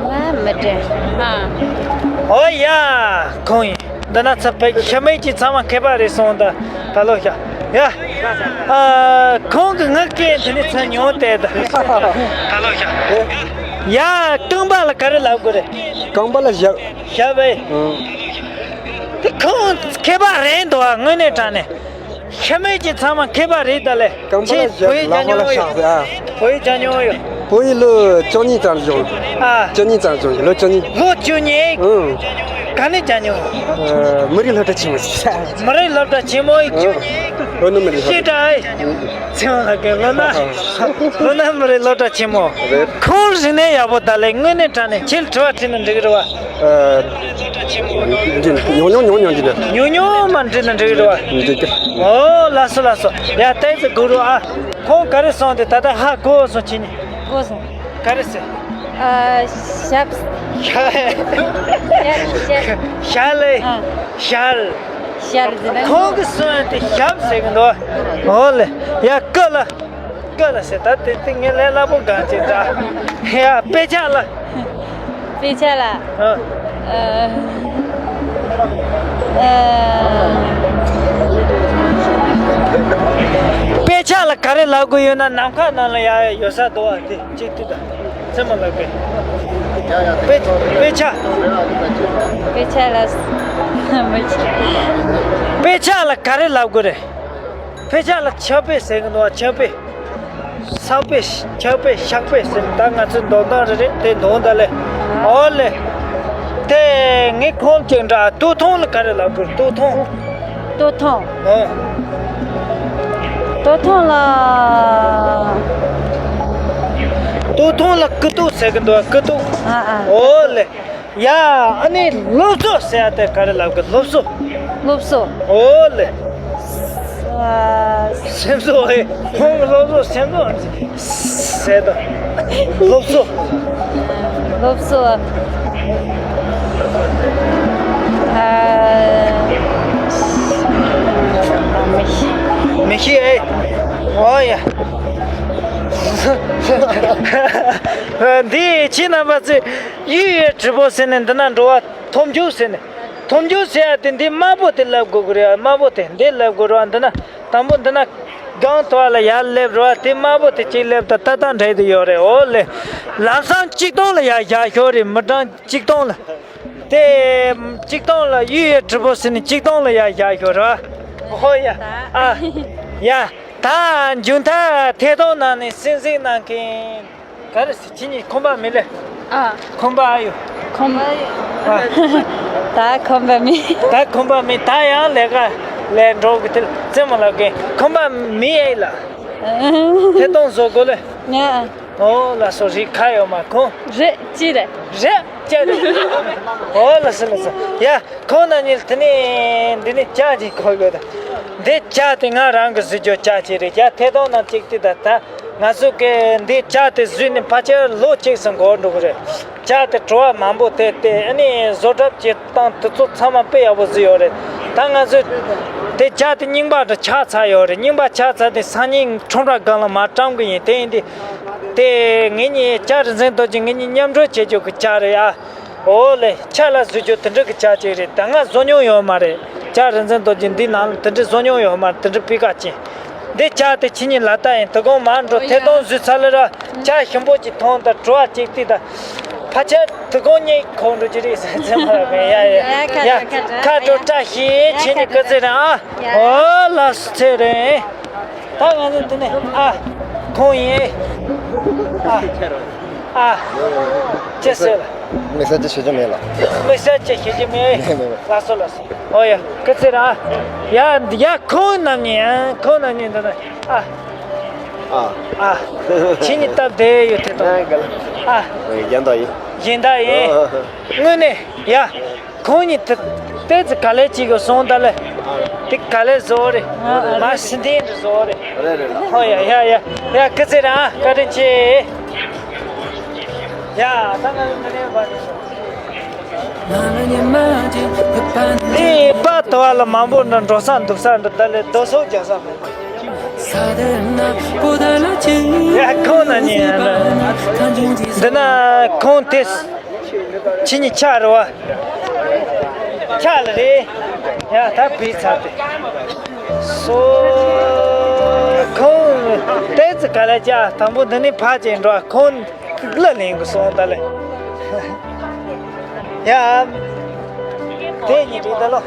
ང་མི་དྲན། ཨ། ཨོ་ཡ། ཁོང་ཡིན། འདི་ན་ཚ་བོད་ཤ་མེད་ཀྱི་ཚང་མ་མཁས་པ་རེད་སོང་ད། ད་ལོ་ཤ། ཡ། ཨ། ཁོང་གི་ངག་སྐད་འདི་ནི་ཚ་ཉུང་དེ་ད། ད་ལོ་ཤ། ཡ། རྐང་པ་ལ་ག་རེ་ལབ་དགོས་རེད། རྐང་པ་ལ་ཞབས། ཞབས་ཨེ། ཨང་། དེ་ཁོང་མཁས་པ་རེད་འདུག་ཨ། དངོས་གནས་དྲང་གནས། ཤ་མེད་ཀྱི་ཚང་མ་མཁས་པ་རེད་ད་ལེ། རྐང་པ་ལ་ཁྱེད་ཞབས། བོད་ཡིག་ལག་པ་ལ་སྦྱང་ཡོད། ཞབས་ཟེར་ཨ། བོད་ཡིག་སྦྱང་མྱོང་ཡོད། བོད་ཡིག་ལོ་བཅུ་གཉིས་ཙམ་སྦྱངས། ཨ། བཅུ་གཉིས་ཙམ་སྦྱངས་ལོ་བཅུ་གཉིས། ལོ་བཅུ་གཉིས། ཨང་། ག་ནས་སྦྱངས་མྱོང་། ཨ། མི་རིགས་སློབ་གྲྭ་ཆེན་མོ་ཟེར། མི་རིགས་སློབ་གྲྭ་ཆེན་མོ་ཡིན། ཨང་། བོད་ནང་མི་རིགས་སློབ་གྲྭ། ཤེས་གྲྭ་ཨེ། ཚེ་དབང་ལགས་ཀྱི་ལོ་ན། ལོ་ན་མི་རིགས་སློབ་གྲྭ་ཆེན་མོ། རེད། ཁོང་རིག་གནས་ཡག་པོ་ད་ལེ། དངོས་གནས་དྲང་གནས་ཁྱེད་དྲི་བ་དྲིས་ན་འགྲིག་གི་རེད་བ། ཨ། འདི་ཉུང་ཉུང་ཉུང་ཉུང་འདི་འདྲ། ཉུང་ཉུང་མ་འདྲི་ན་འགྲིག་རེད་བ། འདི་འདྲ། ཨོ་ལགས་སོ་ལགས་སོ། ཡ་ཏོག་ཙམ་སྒུག་རོགས་ཨ། ཁོང་ག་རེ་གསུངས་ཏེ་ད་ལྟ་ཧ་གོ་སོང་ཁྱེད་གཉིས། གོ་སོང་། ག་རེ་ཟེར། ཨ། ཞབས། ཞབས། ཞབས། ཞབས་ལས། ཨ། ཞལ། ཞལ་ཟེར་ན། ཁོང་གིས་གསུངས་ཏེ་ཞབས་ཟེར་གི་འདུག་ཨོ་ལེ། ཡ་ཀ་ལ། ཀ་ལ་ཟེར། ད་དེ་དེ་ངས་ལས་སླ་པོ་གང་བྱེད་འདྲ། ཡ་དཔེ་ཆ་ལ། དཔེ་ཆ་ལ། ཨ། ཨ། ཨ། དཔེ་ཆ་ལ་ག་རེ་ལབ་དགོས་ཡོད་ན་ནམ་མཁའ་ནང་ལ་ཡ་ཡོད་ས་འདུག་བ། དེ་གཅིག་དེ་དང་ཚད་མ་ལབ་པས། དཔེ་དཔེ་ཆ། དཔེ་ཆ་ལ། མི་ཆ། དཔེ་ཆ་ལ་ག་རེ་ལབ་དགོས་རེད། དཔེ་ཆ་ལ་ཆགས་པས་ཟེར་གི་འདུག་བ། ཆགས་པས། ཚགས་པས། ཆགས་པས་ཤག་པས་ཟེར། ད་ང་ཚོའི་འདོན་སྟངས་རེ་རེ་དེ་འདོན་ད་ལེ། ཨོ་ལེ། དེ་ངས་ཁོང་ཅིག་འདྲ། སྟོད་ཐུང་ལ་ག་རེ་ལབ་དགོས། སྟོད་ཐུང་། སྟོད་ཐུང་། ཨོ། སྟོད་ཐུང་ལ། སྟོད་ཐུང་ལ་སྐུ་ཏོག་ཟེར་གི་འདུག་སྐུ་ཏོག་ཨ་ཨ། ཨོ་ལེ། ཡ། ཨ་ནི་སློབ་གསོ་ཟེར་ཡ་དེ་ག་རེ་ལབ་གི། སློབ་གསོ། སློབ་གསོ། ཨོ་ལེ། ཨ། སེམས་གསོ་ཨེ། ཁོང་གི་སློབ་གསོ་སེམས་གསོ་ཟེར་དང་། སློབ་གསོ། སློབ་གསོ། ཨ། མི་ཤེས། མི་ཤེས་ཨེ། ཨོ་ཡ། འདི་ཁྱེད་རྣམ་པ་ཚོས། གཡུ་ཡི་དྲིལ་བུ་ཟེར་ནས་འདི་ན་འགྲོ་བ། ཐོབ་འཇུག་ཟེར་ནས། ཐོབ་འཇུག་ཟེར་ཡ་དེ་འདི་དམར་པོ་དེ་ལབ་དགོས་ཀྱི་རེད། དམར་པོ་དེ་འདི་ལབ་དགོས་རེད་བ། འདི་ན་དང་པོ་འདི་ན་སྒང་ཐོག་ལ་ཡར་སླེབས་རེད་བ། དེ་དམར་པོ་དེ་གཅིག་སླེབས་དང་ཏག་ཏག་འདྲེས་དེ་ཡོད་རེད། འོ་ལེ། ལམ་སང་གཅིག་སྟོང་ལ་ཡར་བཞག་ཤོག་རེད། མི་གྲངས་གཅིག་སྟོང་ལ། དེ་གཅིག་སྟོང་ལ་གཡུ་ཡི་དྲིལ་བུ་ཟེར་ནས་གཅིག་སྟོང་ལ་ཡར་བཞག་ཤོག་རེད་བ། ཧོ་ཡ། ཨ། ཡ། ད་མཇུག་མཐར་ཐད་གཏོང་ནང་ནས་གསན་གཟིགས་གནང་མཁན། ག་རེ་ཟེར། ཁྱེད་གཉིས་ཁོམ་པ་མེད་ལེ། ཨ། ཁོམ་པ་ཨ་ཡོད། ཁོམ་པ། ཨ། ད་ཁོམ་པ་མེད། ད་ཁོམ་པ་མེད། ད་ཡང་ལས་ཀ་ལས་འགྲོ་གི། དེ་ཙེ་མོ་ལ་གི་ཁོམ་པ་མེད་ཨེ་ལ། ཨ། ཐད་གཏོང་བཟོ་དགོས་ལེ། ང་། ཨོ་ལགས་སོ། རེད། ཁ་ཡོད་མ་ཁོང་། རེད། ཅི་རེད། རེད། ཅི་རེད། ཨོ་ལགས་སོ་ལགས་སོ། ཡ། ཁོང་རྣམ་གཉིས་དེ་ནས་འདི་ནས་ཇ་ཅིག་འཁོར་དགོས་ད། འདི་ཇ་དེ་ང་རང་གི་བཟོས་རྒྱུ་ཇ་ཅིག་རེད། ཇ་ཐད་གཏོང་ནང་གཅིག་དེ་ད་ད་ང་ཚོ་གི་འདི་ཇ་དེ་བཟོས་ནས་ཕལ་ཆེར་ལོ་གཅིག་ཙམ་འགོར་འགྲོ་གི་རེད། ཇ་དེ་བྲོ་བ་མང་པོ་དེ་དེ་ཨ་ནི་བཟོ་གྲྭ་གི་སྟངས་དེ་ཚོ་ཚང་མ་དཔེ་ཡག་པོ་བཟོས་ཡོད་རེད། ད་ང་ཚོས་དེ་ཇ་དེ་རྙིང་པ་འདྲ་ཆགས་ཚར་ཡོད་རེད། རྙིང་པ་ཆགས་ཚར་དེ་སང་ཉིན་ཁྲོམ་ར་སྒང་ལ་མར་བཀྲམ་གི་ཡིན། དེ་ཡིན་དུས་དེ་ངེད་གཉིས་ཇ་རིག་འཛིན་རྡོ་རྗེ་ངེད་གཉིས་མཉམ་འབྲེལ་བྱེད་རྒྱུ་གི་ཇ་རེད་ཨ། ཨོ་ལེ། ཇ་ལ་བཟོ་རྒྱུ་དེ་འདྲ་གི་ཇ་ཅིག་རེད། ད་ང་བཟོ་མྱོང་ཡོད་མ་རེད། ཇ་རིག་འཛིན་རྡོ་རྗེ་འདི་ནང་ལ་དེ་འདྲ་བཟོ་མྱོང་ཡོད་མ་རེད། དེ་འདྲ་སྤུས་ཀ་ཅན། འདི་ཇ་དེ་ཁྱེད་གཉིས་ལ་ལྟ་ཡིན། དོ་དགོང་མར་འགྲོ། ཨོ་ཐད་གཏོང་བཟོས་ཚར་ལེ་ར་ཇ་ཞིམ་པོ་ཅིག་འཐུང་དང་བྲོ་བ་ཅིག་བརྩིས་དང་། ཕལ་ཆེར་དོ་དགོང་གཉིད་ཁུག་འགྲོ་གི་རེད་ཟེར་ཚེ་མ་ར་མེད། ཡ་ཡ་ཡ། ཁ་དྲོ་བཀྲ་ཤིས། ཁྱེད་གཉིས་སྐུ་ཚེ་རིང་ཨ། ཨོ་ལགས་སོ། ཚེ་རིང་། ད་ང་ཚོ་འདི་ནས་ཨ། ཁོང་ཡིན། ཨ། ཨ། ཅི་ཟེར། དམིགས་བསལ་ཅི་ཞུ་རྒྱུ་མེད་ལ། དམིགས་བསལ་ཅི་ཞུ་རྒྱུ་མེད། མེད་མེད་མེད། ལགས་སོ་ལགས་སོ། ཨོ་ཡ། སྐུ་ཚེ་རིང་ཨ། ཡ་ཡ། ཁོང་རྣམ་གཉིས་ཨ། ཁོང་རྣམ་གཉིས་འདི་ན་ཨ། ཨ། ཨ། ཁྱེད་གཉིས་སྟབས་བདེ་ཡོད་དེ་དང་། ཨ། གཞན་དག་ཡིན། གཞན་དག་ཡིན། ཨ། དངོས་གནས་ཡ། ཁོང་གཉིས་དེ་དེ་ཚོ་ག་ལེ་གཅིག་གི་སོང་ད་ལེ། དེ་ག་ལེ་བཟོ་རེད། ཨ། མ་སྲིད་དེ་འདྲ་བཟོ་རེད། རེད་རེད། ཧོ་ཡ་ཡ་ཡ། ཡ་སྐུ་ཚེ་རིང་ཨ། བཀའ་དྲིན་ཆེ། ཡ་ད་ང་ཚོ་འདི་ནས་བ་ནས་སོང་། ནི་པ་དོ་བ་ལ་མང་པོ་འདྲ་འགྲོ་ས་འདུག་ས་འདྲ་ད་ལེ་རྡོ་སོག་རྒྱག་ས་མེད་པ། ཡ་ཁོང་ན་ཉེ་ཡ་ན། འདི་ན་ཁོང་དེ་ཕྱི་ཉིན་ཆ་རེད་བ། ཆ་ལ་རེད། ཡ་ད་བི་ཚར་ཏེ། སོ། ཁོང་ཏོག་ཙམ་ག་ལ་ཅག་དང་པོ་འདི་ནས་ཕར་ཅིག་འགྲོ། ཁོང་གླུ་ལེན་གི་སོང་ད་ལེ། ཡ། དེ་གཉིས་རེད་ད་ལོ།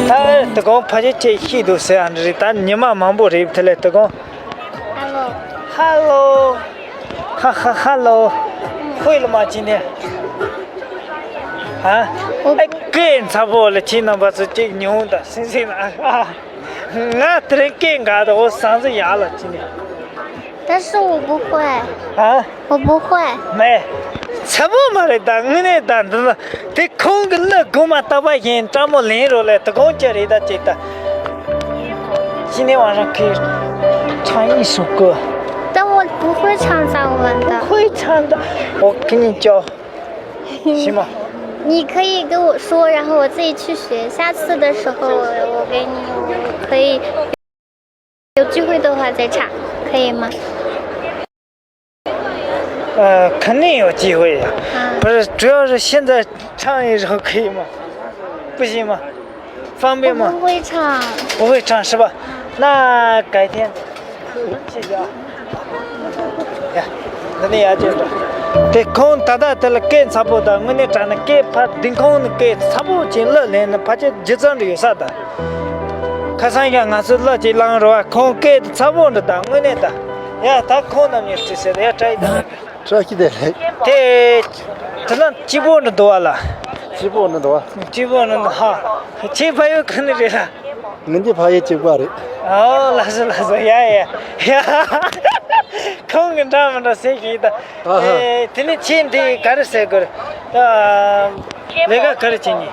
ད་དེ་གོང་ཕ་ཆེ་ཆེ་ཤི་འདུག་ཟེར་ཨ་འདྲ་རེད། ད་ཉི་མ་མང་པོ་རེད་དེ་ལས་དེ་གོང་། ཧ་ལོ། ཧ་ཧ་ཧ་ལོ། ཧུའི་ལ་མ་ཅི་ནས། ཧ། ཨེ་ཀེ་མཚར་པོ་ལ་ཁྱེད་རྣམ་པ་ཚོ་གཅིག་ཉུང་ད་སིང་སིང་ན། ང་དེ་རིང་སྐད་འགག་དོ་སང་ཟི་ཡག་ལ་ཅི་ནས། 但是我不会。 ཨ། 我不会。 མེད། ཚ་པོ་མ་རེད་ད་དངོས་གནས་ད་འདི་ལ་དེ་ཁོང་གི་གླུ་དགོང་མ་རྟག་པ་བཞིན་སྤྲ་མོ་ལེན་རོགས་ལས་དེ་གོང་ཅི་རེད་ད་ཅིག་ད། ཅི་ནས་བང་རང་ཁེ་ཁྲང་ཡིན་སུ་གོ། 但我不会唱藏文的。 ཧུའི་ཚང་ད། ཨོ་ཁི་ཉིན་ཅོ། ཤི་མ། 你可以跟我说，然后我自己去学。下次的时候，我给你，我可以有机会的话再唱，可以吗？ 呃，肯定有机会呀。 啊。 不是，主要是现在唱一首可以吗？不行吗？方便吗？ 我不会唱。 不会唱是吧？那改天。 谢谢啊。 ཡ། འདི་ནས་ཡར་ཅིག་འགྲོ། དེ་ཁོང་ད་ལྟ་དེ་ལ་སྐད་མཚར་པོ་དང་དངོས་གནས་དྲང་གནས་སྐད་ཕར་ལྡིང་ཁོང་ནི་སྐད་མཚར་པོ་ཅིག་གླུ་ལེན་ནི་ཕལ་ཆེར་སྒྱུ་རྩལ་འདྲ་ཡོད་ས་དང་། ཁ་སང་ཡང་ང་ཚོ་གླུ་ཅིག་བླངས་རོགས་ཁོང་སྐད་དེ་མཚར་པོ་འདྲ་དང་དངོས་གནས་དང་། ཡ་ད་ཁོང་རྣམས་ཉིད་དྲིས་ཟེར་ཡ་བཀྲ་ཤིས་བདེ་ལེགས། བཀྲ་ཤིས་བདེ་ལེགས། དེ། དེ་ལ་སྐྱིད་པོ་འདྲ་འདུག་བ་ལ། སྐྱིད་པོ་འདྲ་འདུག་བ། སྐྱིད་པོ་འདྲ་འདུག་ཧ། ཁྱེད་ཕ་ཡུལ་ག་ནས་རེད་ལ། ངེད་ཀྱི་ཕ་ཡུལ་གཅིག་པ་རེད། ཨོ་ལགས་སོ་ལགས་སོ། ཡ་ཡ་ཡ། ཁོང་གི་འདྲ་མི་འདྲ་ཟེར་གྱི་ད། ཨ་ཧ། ཨེ་དེ་ནི་ཁྱེད་འདི་ག་རེ་ཟེར་དགོས་རེད། ཨ། ལས་ཀ་ག་རེ་བྱེད་ནི།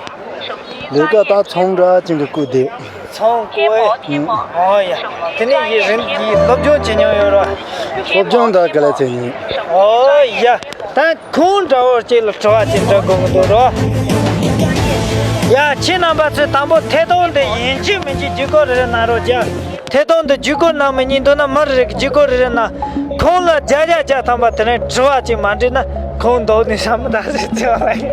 ལས་ཀ་ད་ཚོང་འདྲ་ཅིག་གི་བསྐུར་བསྡད། ཚོང་བསྐུར་བས། ཨོ་ཡ། དེ་ནི་ཡི་རིམ་གྱིས་སློབ་སྦྱོང་བྱེད་མྱོང་ཡོད་ར། སློབ་སྦྱོང་ད་ག་ལ་བྱེད་ནི། ཨོ་ཡ། ད། ཁོང་འདྲ་བོ་ཅིག་ལ་དྲི་བ་ཅིག་འདྲི་དགོས་ཀྱི་འདུག་རོ། ཡ་ཁྱེད་རྣམ་པ་ཚོས་དང་པོ་ཐད་གཏོང་འདི་ཡིན་གཅིག་མིན་གཅིག་བརྒྱུད་སྐུར་རེ་རེ་གནང་རོགས་བྱ། ཐད་གཏོང་འདི་བརྒྱུད་སྐུར་གནང་མི་གཉིས་འདུག་ན་མི་རེ་རེ་གིས་བརྒྱུད་སྐུར་རེ་རེ་གནང་། ཁོང་ལ་བརྒྱ་ཆ་བརྒྱ་ཐམ་པ་དེ་རིང་དྲི་བ་ཅིག་མ་འདྲི་ན་ཁོང་འདུག་ནས་བསམ་མི་ད་ཟེར་ཚེ་བ་ཡིན།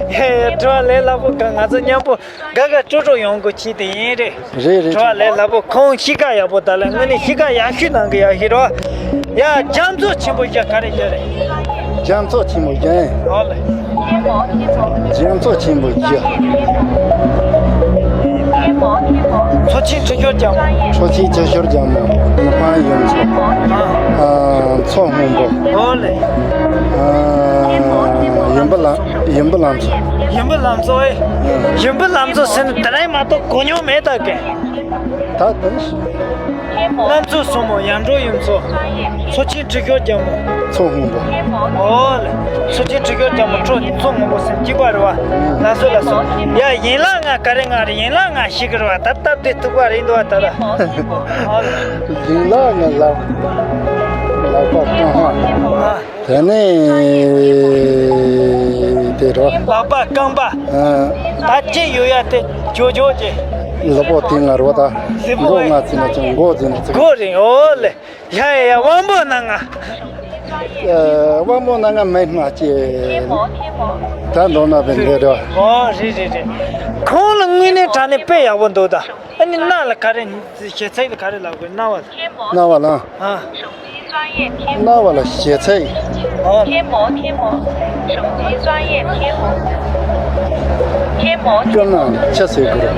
ཡ་ཡ་དྲི་བ་ལས་སླ་པོ་ག་ང་ཚོ་མཉམ་པོ། དགའ་དགའ་སྤྲོ་སྤྲོ་ཡོང་དགོས་ཆེད་དུ་ཡིན་རེད། རེད་རེད། དྲི་བ་ལས་སླ་པོ་ཁོང་གཤིས་ཀ་ཡག་པོ་ད་ལ་དངོས་གནས་གཤིས་ཀ་ཡག་ཤོས་ནང་གི་ཡག་ཤོས་རོ། ཡ་རྒྱ་མཚོ་ཆེན་པོ་བཞི་ག་རེ་བཞི་རེད། རྒྱ་མཚོ་ཆེན་པོ་བཞི། ཨོ་ལེ། རྒྱ་མཚོ་ཆེན་པོ་བཞི། མཚོ་ཆེན་ཁྲི་ཤོར་རྒྱ་མོ། མཚོ་ཆེན་ཁྲི་ཤོར་རྒྱ་མོ། མི་ཕམ་ཡུམ་མཚོ། ཨ། མཚོ་སྔོན་པོ། ཨོ་ལེ། ཨ། ཡུམ་བུ་ལ། ཡུམ་བུ་ལམ་མཚོ། ཡུམ་བུ་ལམ་མཚོ་ཨེ། ཡུམ་བུ་ལམ་མཚོ་ཟེར་ན་དེ་རིང་མ་གཏོགས་གོ་མྱོང་མེད་ད་གི། ད་དེ་ནི་ཤི། གནམ་མཚོ་སྲུ་མོ་ཡར་འབྲོག་ཡུལ་མཚོ། མཚོ་ཆེན་ཁྲི་ཤོར་རྒྱལ་མོ། མཚོ་སྔོན་པོ། ཨོ་ལེ། མཚོ་ཆེན་ཁྲི་ཤོར་རྒྱལ་མོ་ཁྲོ་མཚོ་སྔོན་པོ་ཟེར་གཅིག་པ་རེད་བ། ལགས་སོ་ལགས་སོ། ཡ་ཡན་ལག་ང་ག་རེ་ང་རེད། ཡན་ལག་ང་ཤི་གི་རེད་བ། ད་སྟབས་བདེ་ཐུག་པ་རེད་འདུག་བ་ད་ལ། ཨོ་ལེ། ཡན་ལག་ང་ལག་ལག་པ་རྐང་པ། ཨ། དེ་ནས་དེ་རོ། ལག་པ་རྐང་པ། ཨ། ད་ཅི་ཡོད་ཡ་དེ་ཇོ་ཇོ་ཅེ། ལག་པ་དེ་ང་རོ་ད། སྲིད་པོ་མགོ་ཨེ། ང་ཚི་ན་ཅང་མགོ་ཚི་ན་ཚི། མགོ་རིང་ཨོ་ལེ། ཡ་ཡ་ཡ་དབང་པོ་སྣ་ལྔ། ཨ། དབང་པོ་སྣ་ལྔ་མེད་སྣ་ཅེ། ད་འདོན་ན་བེ་འདི་རོ། ཨོ་རེད་རེད་རེད། ཁོང་ལ་དངོས་གནས་དྲང་གནས་དཔེ་ཡག་པོ་འདུག་ད། ཨ་ནི་སྣ་ལ་ག་རེ་ཞེ་ཚིག་ལ་ག་རེ་ལབ་དགོས། སྣ་བ་ལ། སྣ་བ་ལ། ཨ། སྣ་བ་ལ་ཞེ་ཚིག་ཨོ། སྐྱོ་ན་ཆ་ཟེར་དགོས།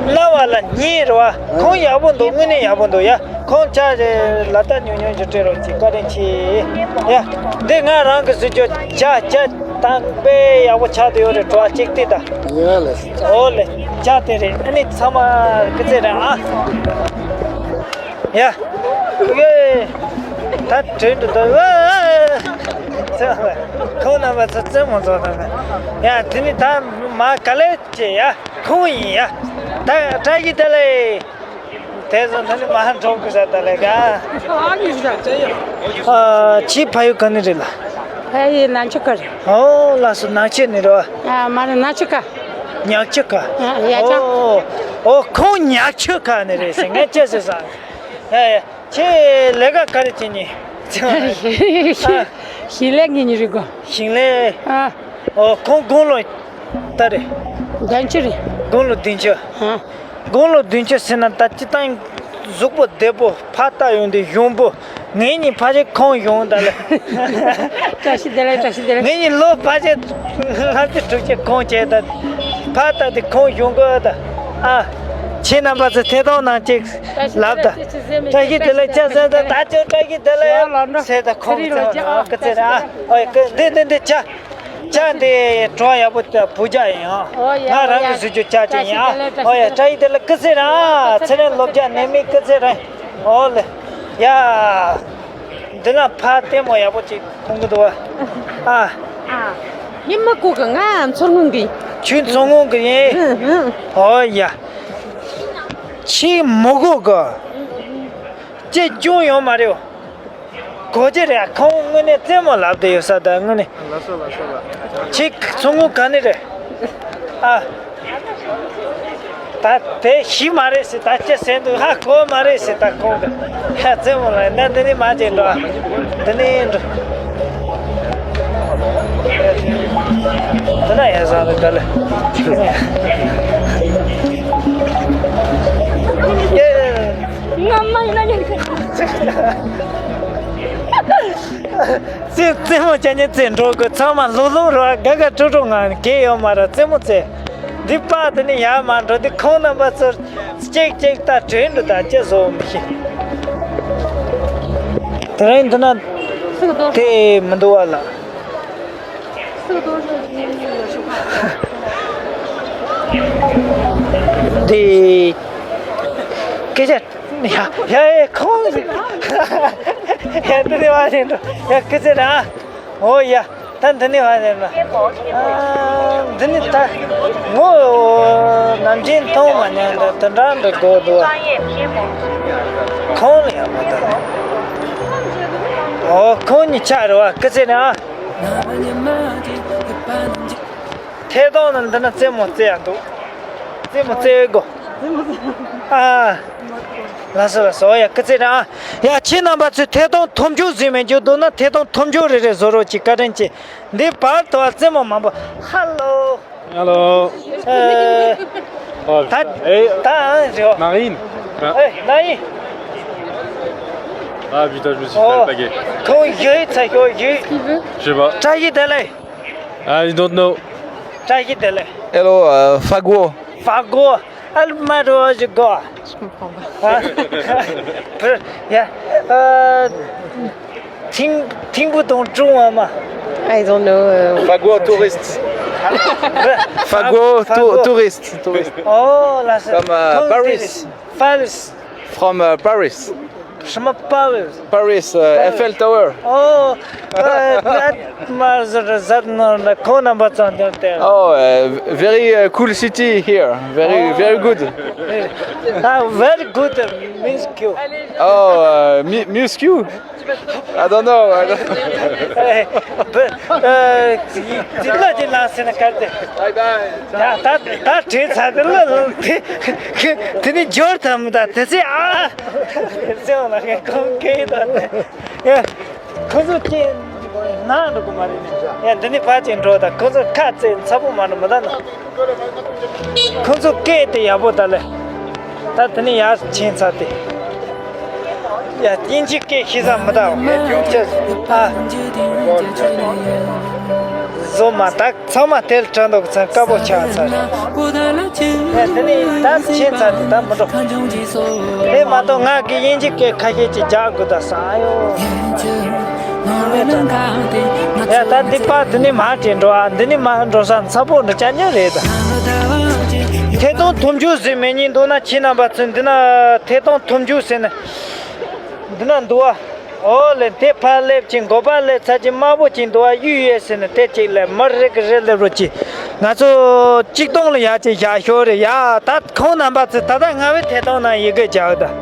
སྣ་བ་ལ་ཉིན་རེ་བ། ཁོང་ཡག་པོ་འདུག་དངོས་གནས་ཡག་པོ་འདུག་ཡ། ཁོང་ཆ་རེ་ལ་ད་ཉུང་ཉུང་ཅིག་སྤྲད་རོགས་གྱིས། བཀའ་དྲིན་ཆེ། ཡ། འདི་ང་རང་གི་སྲིད་ཇོ་བྱ་བྱ་དང་དཔེ་ཡག་པོ་ཆགས་བསྡད་ཡོད་རེད། དྲི་བ་གཅིག་ལྟོས་ད། ཡ་ལེ། ཨོ་ལེ། བྱ་དེ་རེད། ཨ་ནི་ཚང་མ་སྐུ་ཚེ་རིང་ཨ། ཡ། ཡེ། ད་དྲན་འདུག་ད། ཨ། ཁོང་རྣམ་པ་ཚོ་རྩེད་མོ་རྩེ་དང་། ཡ་དེ་ནི་ད་མ་ག་ལེ་བྱེད་ཡ། ཁོང་ཡིན་ཡ། ད་བཀྲ་ཤིས་བདེ་ལེགས། དེ་ཚོ་ད་ནི་མ་འགྲོ་དགོས་ས་ད་ལེ་ག་ཨ། ཁྱེད་ཕ་ཡུལ་ག་ནས་རེད་ལ། ཕ་ཡུལ་ནག་ཆུ་ཁ་རེད། ཨོ་ལགས་སོ། ནག་ཆུ་ནས་རེད་བ། ཨ། མ་རེད། ནག་ཆུ་ཁ། ཉག་ཆུ་ཁ། ཨ། ཡ་ཅག་ཨོ། ཨོ་ཁོང་ཉག་ཆུ་ཁ་ནས་རེད་ཟེར། ངས་ཅི་ཟེར་ས། ཡ་ཡ། ཁྱེད་ལས་ཀ་ག་རེ་བྱེད་ནི། ཨ། ཞིང་ལས་ངེད་གཉིས་རེད་གོ། ཞིང་ལས། ཨ། ཨོ་ཁོང་དགུང་ལོ་ད་རེད། བདུན་ཅུ་རེད། དགུང་ལོ་བདུན་ཅུ། ཨ། དགུང་ལོ་བདུན་ཅུ་ཟེར་ན་ད་སྤྱིར་བཏང་གཟུགས་པོ་བདེ་པོ་ཕར་ལྟ་ཡོང་དུས་གཞོན་པོ། ངེད་གཉིས་ཕལ་ཆེར་ཁོང་གཞོན་ད་ལ། བཀྲ་ཤིས་བདེ་ལེགས། བཀྲ་ཤིས་བདེ་ལེགས། ངེད་གཉིས་ལོ་ཕལ་ཆེར་ལྔ་བཅུ་དྲུག་ཅུ་ཁོང་བྱས་ད། ཕར་ལྟ་དུས་ཁོང་གཞོན་གོ་ད། ཨ། ཁྱེད་རྣམ་པ་ཚོ་ཐད་གཏོང་གནང་ཅིག་ལབ་ད། བཀྲ་ཤིས་བདེ་ལེགས་ཅག་ཟེར་ད་ད་ཅོ་བཀྲ་ཤིས་བདེ་ལེགས་ཟེར་ད་ཁོང་ཚོ་ཨ་ཀི་ཙེ་ར་ཨ། ཨོ་ཡ་ཀི་འདི་འདི་འདི་ཅག་ཅག་འདི་གྲོགས་ཡག་པོ་ད་བུ་ཅག་ཡིན་ཨ། ཨོ་ཡ་ང་རང་གི་ཟུར་ཅོ་ཅག་ཅིག་ཡིན་ཨ། ཨོ་ཡ་བཀྲ་ཤིས་བདེ་ལེགས་ཀི་ཙེ་ར་ཨ། ཚེ་རིང་ལོ་བརྒྱ་ནད་མེད་ཀི་ཙེ་ར། ཨོ་ལེ། ཡ། འདི་ན་ཕ་ལྟད་མོ་ཡག་པོ་ཅིག་མཐོང་གི་འདུག་ཨ། ཨ། ངས་མི་གོ་གི། ང་མཚོ་སྔོན་གི། ཁྱོད་མཚོ་སྔོན་གི་ཡིན། ཨོ་ཡ། ཁྱེད་མི་གོ་གི། ཅི་ཅུང་ཡོང་མ་རེད། གོ་ཅི་རེད། ཁོང་དངོས་གནས་རྩེད་མོ་ལབ་བསྡད་ཡོད་ས་ད་དངོས་གནས། ལགས་སོ་ལགས་སོ་ལགས། ཁྱེད་མཚོ་སྔོན་ག་ནས་རེད། ཨ། ད་དེ་ཤི་མ་རེད་ཟེར། ད་ཅི་ཟེར་འདུག་ཧ་གོ་མ་རེད་ཟེར། ད་ཁོང་གི་ཧ་རྩེད་མོ་ལ་ན་འདི་ནས་མ་བྱེད་འགྲོ། འདི་ནས་འགྲོ། འདི་ན་ཡ་བཟང་རེད་ད་ལེ། ཡེ། ང་མ་ཡིན་ན་ཡིན། རྩེད་རྩེད་མོ་བྱ་ཉན་རྩེད་འགྲོ་དགོས། ཚང་མ་ལྷུག་ལྷུག་རོ་དགའ་དགའ་སྤྲོ་སྤྲོ་ངང་གས་ཡོད་མ་ར་རྩེད་མོ་རྩེད། འདི་པ་དེ་ནི་ཡར་མར་འགྲོ་དུས་ཁོང་རྣམ་པ་ཚོར་ཅིག་ཅིག་ལྟ་དྲན་འགྲོ་ད་ཅི་བཟོ་མི་ཤེས། དེ་རིང་འདི་ན་དེ་མི་འདུག་བ་ལ། དེ་སྐད་ཆ། ཡ་ཡ་ཡ་ཁོང་ཡ་འདི་ནས་བ་ཞིག་འགྲོ་ཡ་ཀི་ཙེ་ར། ཨོ་ཡ། ད་འདི་ནས་བ་ཞིག་འགྲོ། ཨ། འདི་ནས་ད་ངོ་ནམ་རྒྱུན་མཐོང་མ་མྱོང་འདི་དེ་འདྲ་འདྲ་དགོས་འདུག་ཨ། ཁོང་ལ་ཡ་མ་ད། ཨོ་ཁོང་གཉིས་ཆ་རེད་བ་ཀི་ཙེ་ར། ཐད་གཏོང་ནང་འདི་ན་རྩེད་མོ་རྩེ་ཡ་འདུག་རྩེད་མོ་རྩེ་དགོས། ཨ། ལགས་སོ་ལགས་སོ། ཡ་ཀི་ཙེ་ར་ཨ། ཡ་ཁྱེད་རྣམ་པ་ཚོས་ཐད་གཏོང་མཐོང་ཆུང་ཟིན་མེད་རྒྱུ་འདུག་ན་ཐད་གཏོང་མཐོང་ཆུང་རེ་རེ་བཟོ་རོགས་གྱིས། བཀའ་དྲིན་ཆེ། འདི་བར་དུ་བ་རྩེད་མོ་མང་པོ། ཧ་ལོ། Allô. ཨ། Oh, ད་putain. Hey, ད་ཨ་རེད་བ། Marine. ཨེ་ན་ཡིན། Ah putain, je me suis fait alpaguer. ཁོང་ཡོད་ཚ་ཤོ་ཡོད། Je sais pas. བཀྲ་ཤིས་བདེ་ལེགས། I don't know. བཀྲ་ཤིས་བདེ་ལེགས། Hello, uh, Fagwo. Fagwo. Almaro je go. Je comprends pas. ཡ། ཐིང་ཐིང་པོ་དང་ཀྲུང་བ་མ། I don't know. Fagwo tourist. Fagwo tourist. Tourist. Oh, là, c'est comme, euh, Paris. Paris. From, uh, Paris. Paris, uh, Eiffel Tower. Oh, uh, that was the, that no, the corner, but on the hotel. Oh, uh, very, uh, cool city here. Very, very good. Ah, very good, uh, means you. Oh, uh, mi- means you. I don't know. I don't know. But, uh, you, you know, you know, you know, you know. Bye bye. ད་ད་ད་བྲེལ་ཚར་དེ་ལ་དེ་དེ་ནི་འབྱོར་ཐམ་ད་དེ་ཚེ་ཨ་ཟེར་བ་ལ་ཁོང་སྐད་ད་དེ་ཁོང་ཚོ་ཀྱེ་ནང་འགྲོ་གི་མ་རེད་ནི། ཡ་འདི་ནི་ཕ་ཅིག་འགྲོ་ད་ཁོང་ཚོ་ཁ་རྩེ་ཚ་པོ་མ་འགྲོ་མི་ད་ན། ཁོང་ཚོ་སྐད་དེ་ཡག་པོ་ད་ལེ། ད་དེ་ནི་ཡར་ཕྱིན་ཚར་དེ། ཡ་དབྱིན་ཇི་སྐད་ཤེས་ས་མི་ད་ཨ། བཟོ་མ་ད་ཚང་མ་དེར་དྲན་འདུག་ཚང་དཀར་པོ་ཆགས་ཚར། ཡ་དེ་ནི་ད་ཕྱིན་ཚར་དེ་ད་མི་འགྲོ། དེ་མ་གཏོགས་ང་གི་དབྱིན་ཇི་སྐད་ཁ་ཤས་ཅིག་རྒྱག་དགོས་ད་ས་ཨ་ཡོ། ཡ་ད་འདི་པ་འདི་ནི་མར་དྲན་འགྲོ་ཨ། འདི་ནི་མར་འགྲོ་ས་ཚ་པོ་འདྲ་ཅན་ཉོ་རེད་ད། ཐད་གཏོང་མཐོང་ཆུང་ཟེར་མེད་ཉིན་འདུག་ན་ཁྱེད་རྣམ་པ་ཚོ་འདི་ན་ཐད་གཏོང་མཐོང་ཆུང་ཟེར་ན་འདི་ན་འདུག་ཨ། ཨོ་ལེ་དེ་ཕར་སླེབས་ཅིང་མགོ་པ་སླེབས་ཚར་ཅིག་དམར་པོ་ཅིག་འདུག་ཨ། གཡུ་ཡས་ཟེར་ན་དེ་ཅིག་ལས་མར་རེ་གི་རེ་སླེབས་རོགས་གྱིས། ང་ཚོ་གཅིག་སྟོང་ལ་ཡ་ཅིག་བཞག་ཤོག་རེད་ཡ། ད་ཁོང་རྣམ་པ་ཚོ་ད་ལྟ་ང་བའི་ཐད་གཏོང་ནང་ཡི་གེ་རྒྱག་ད།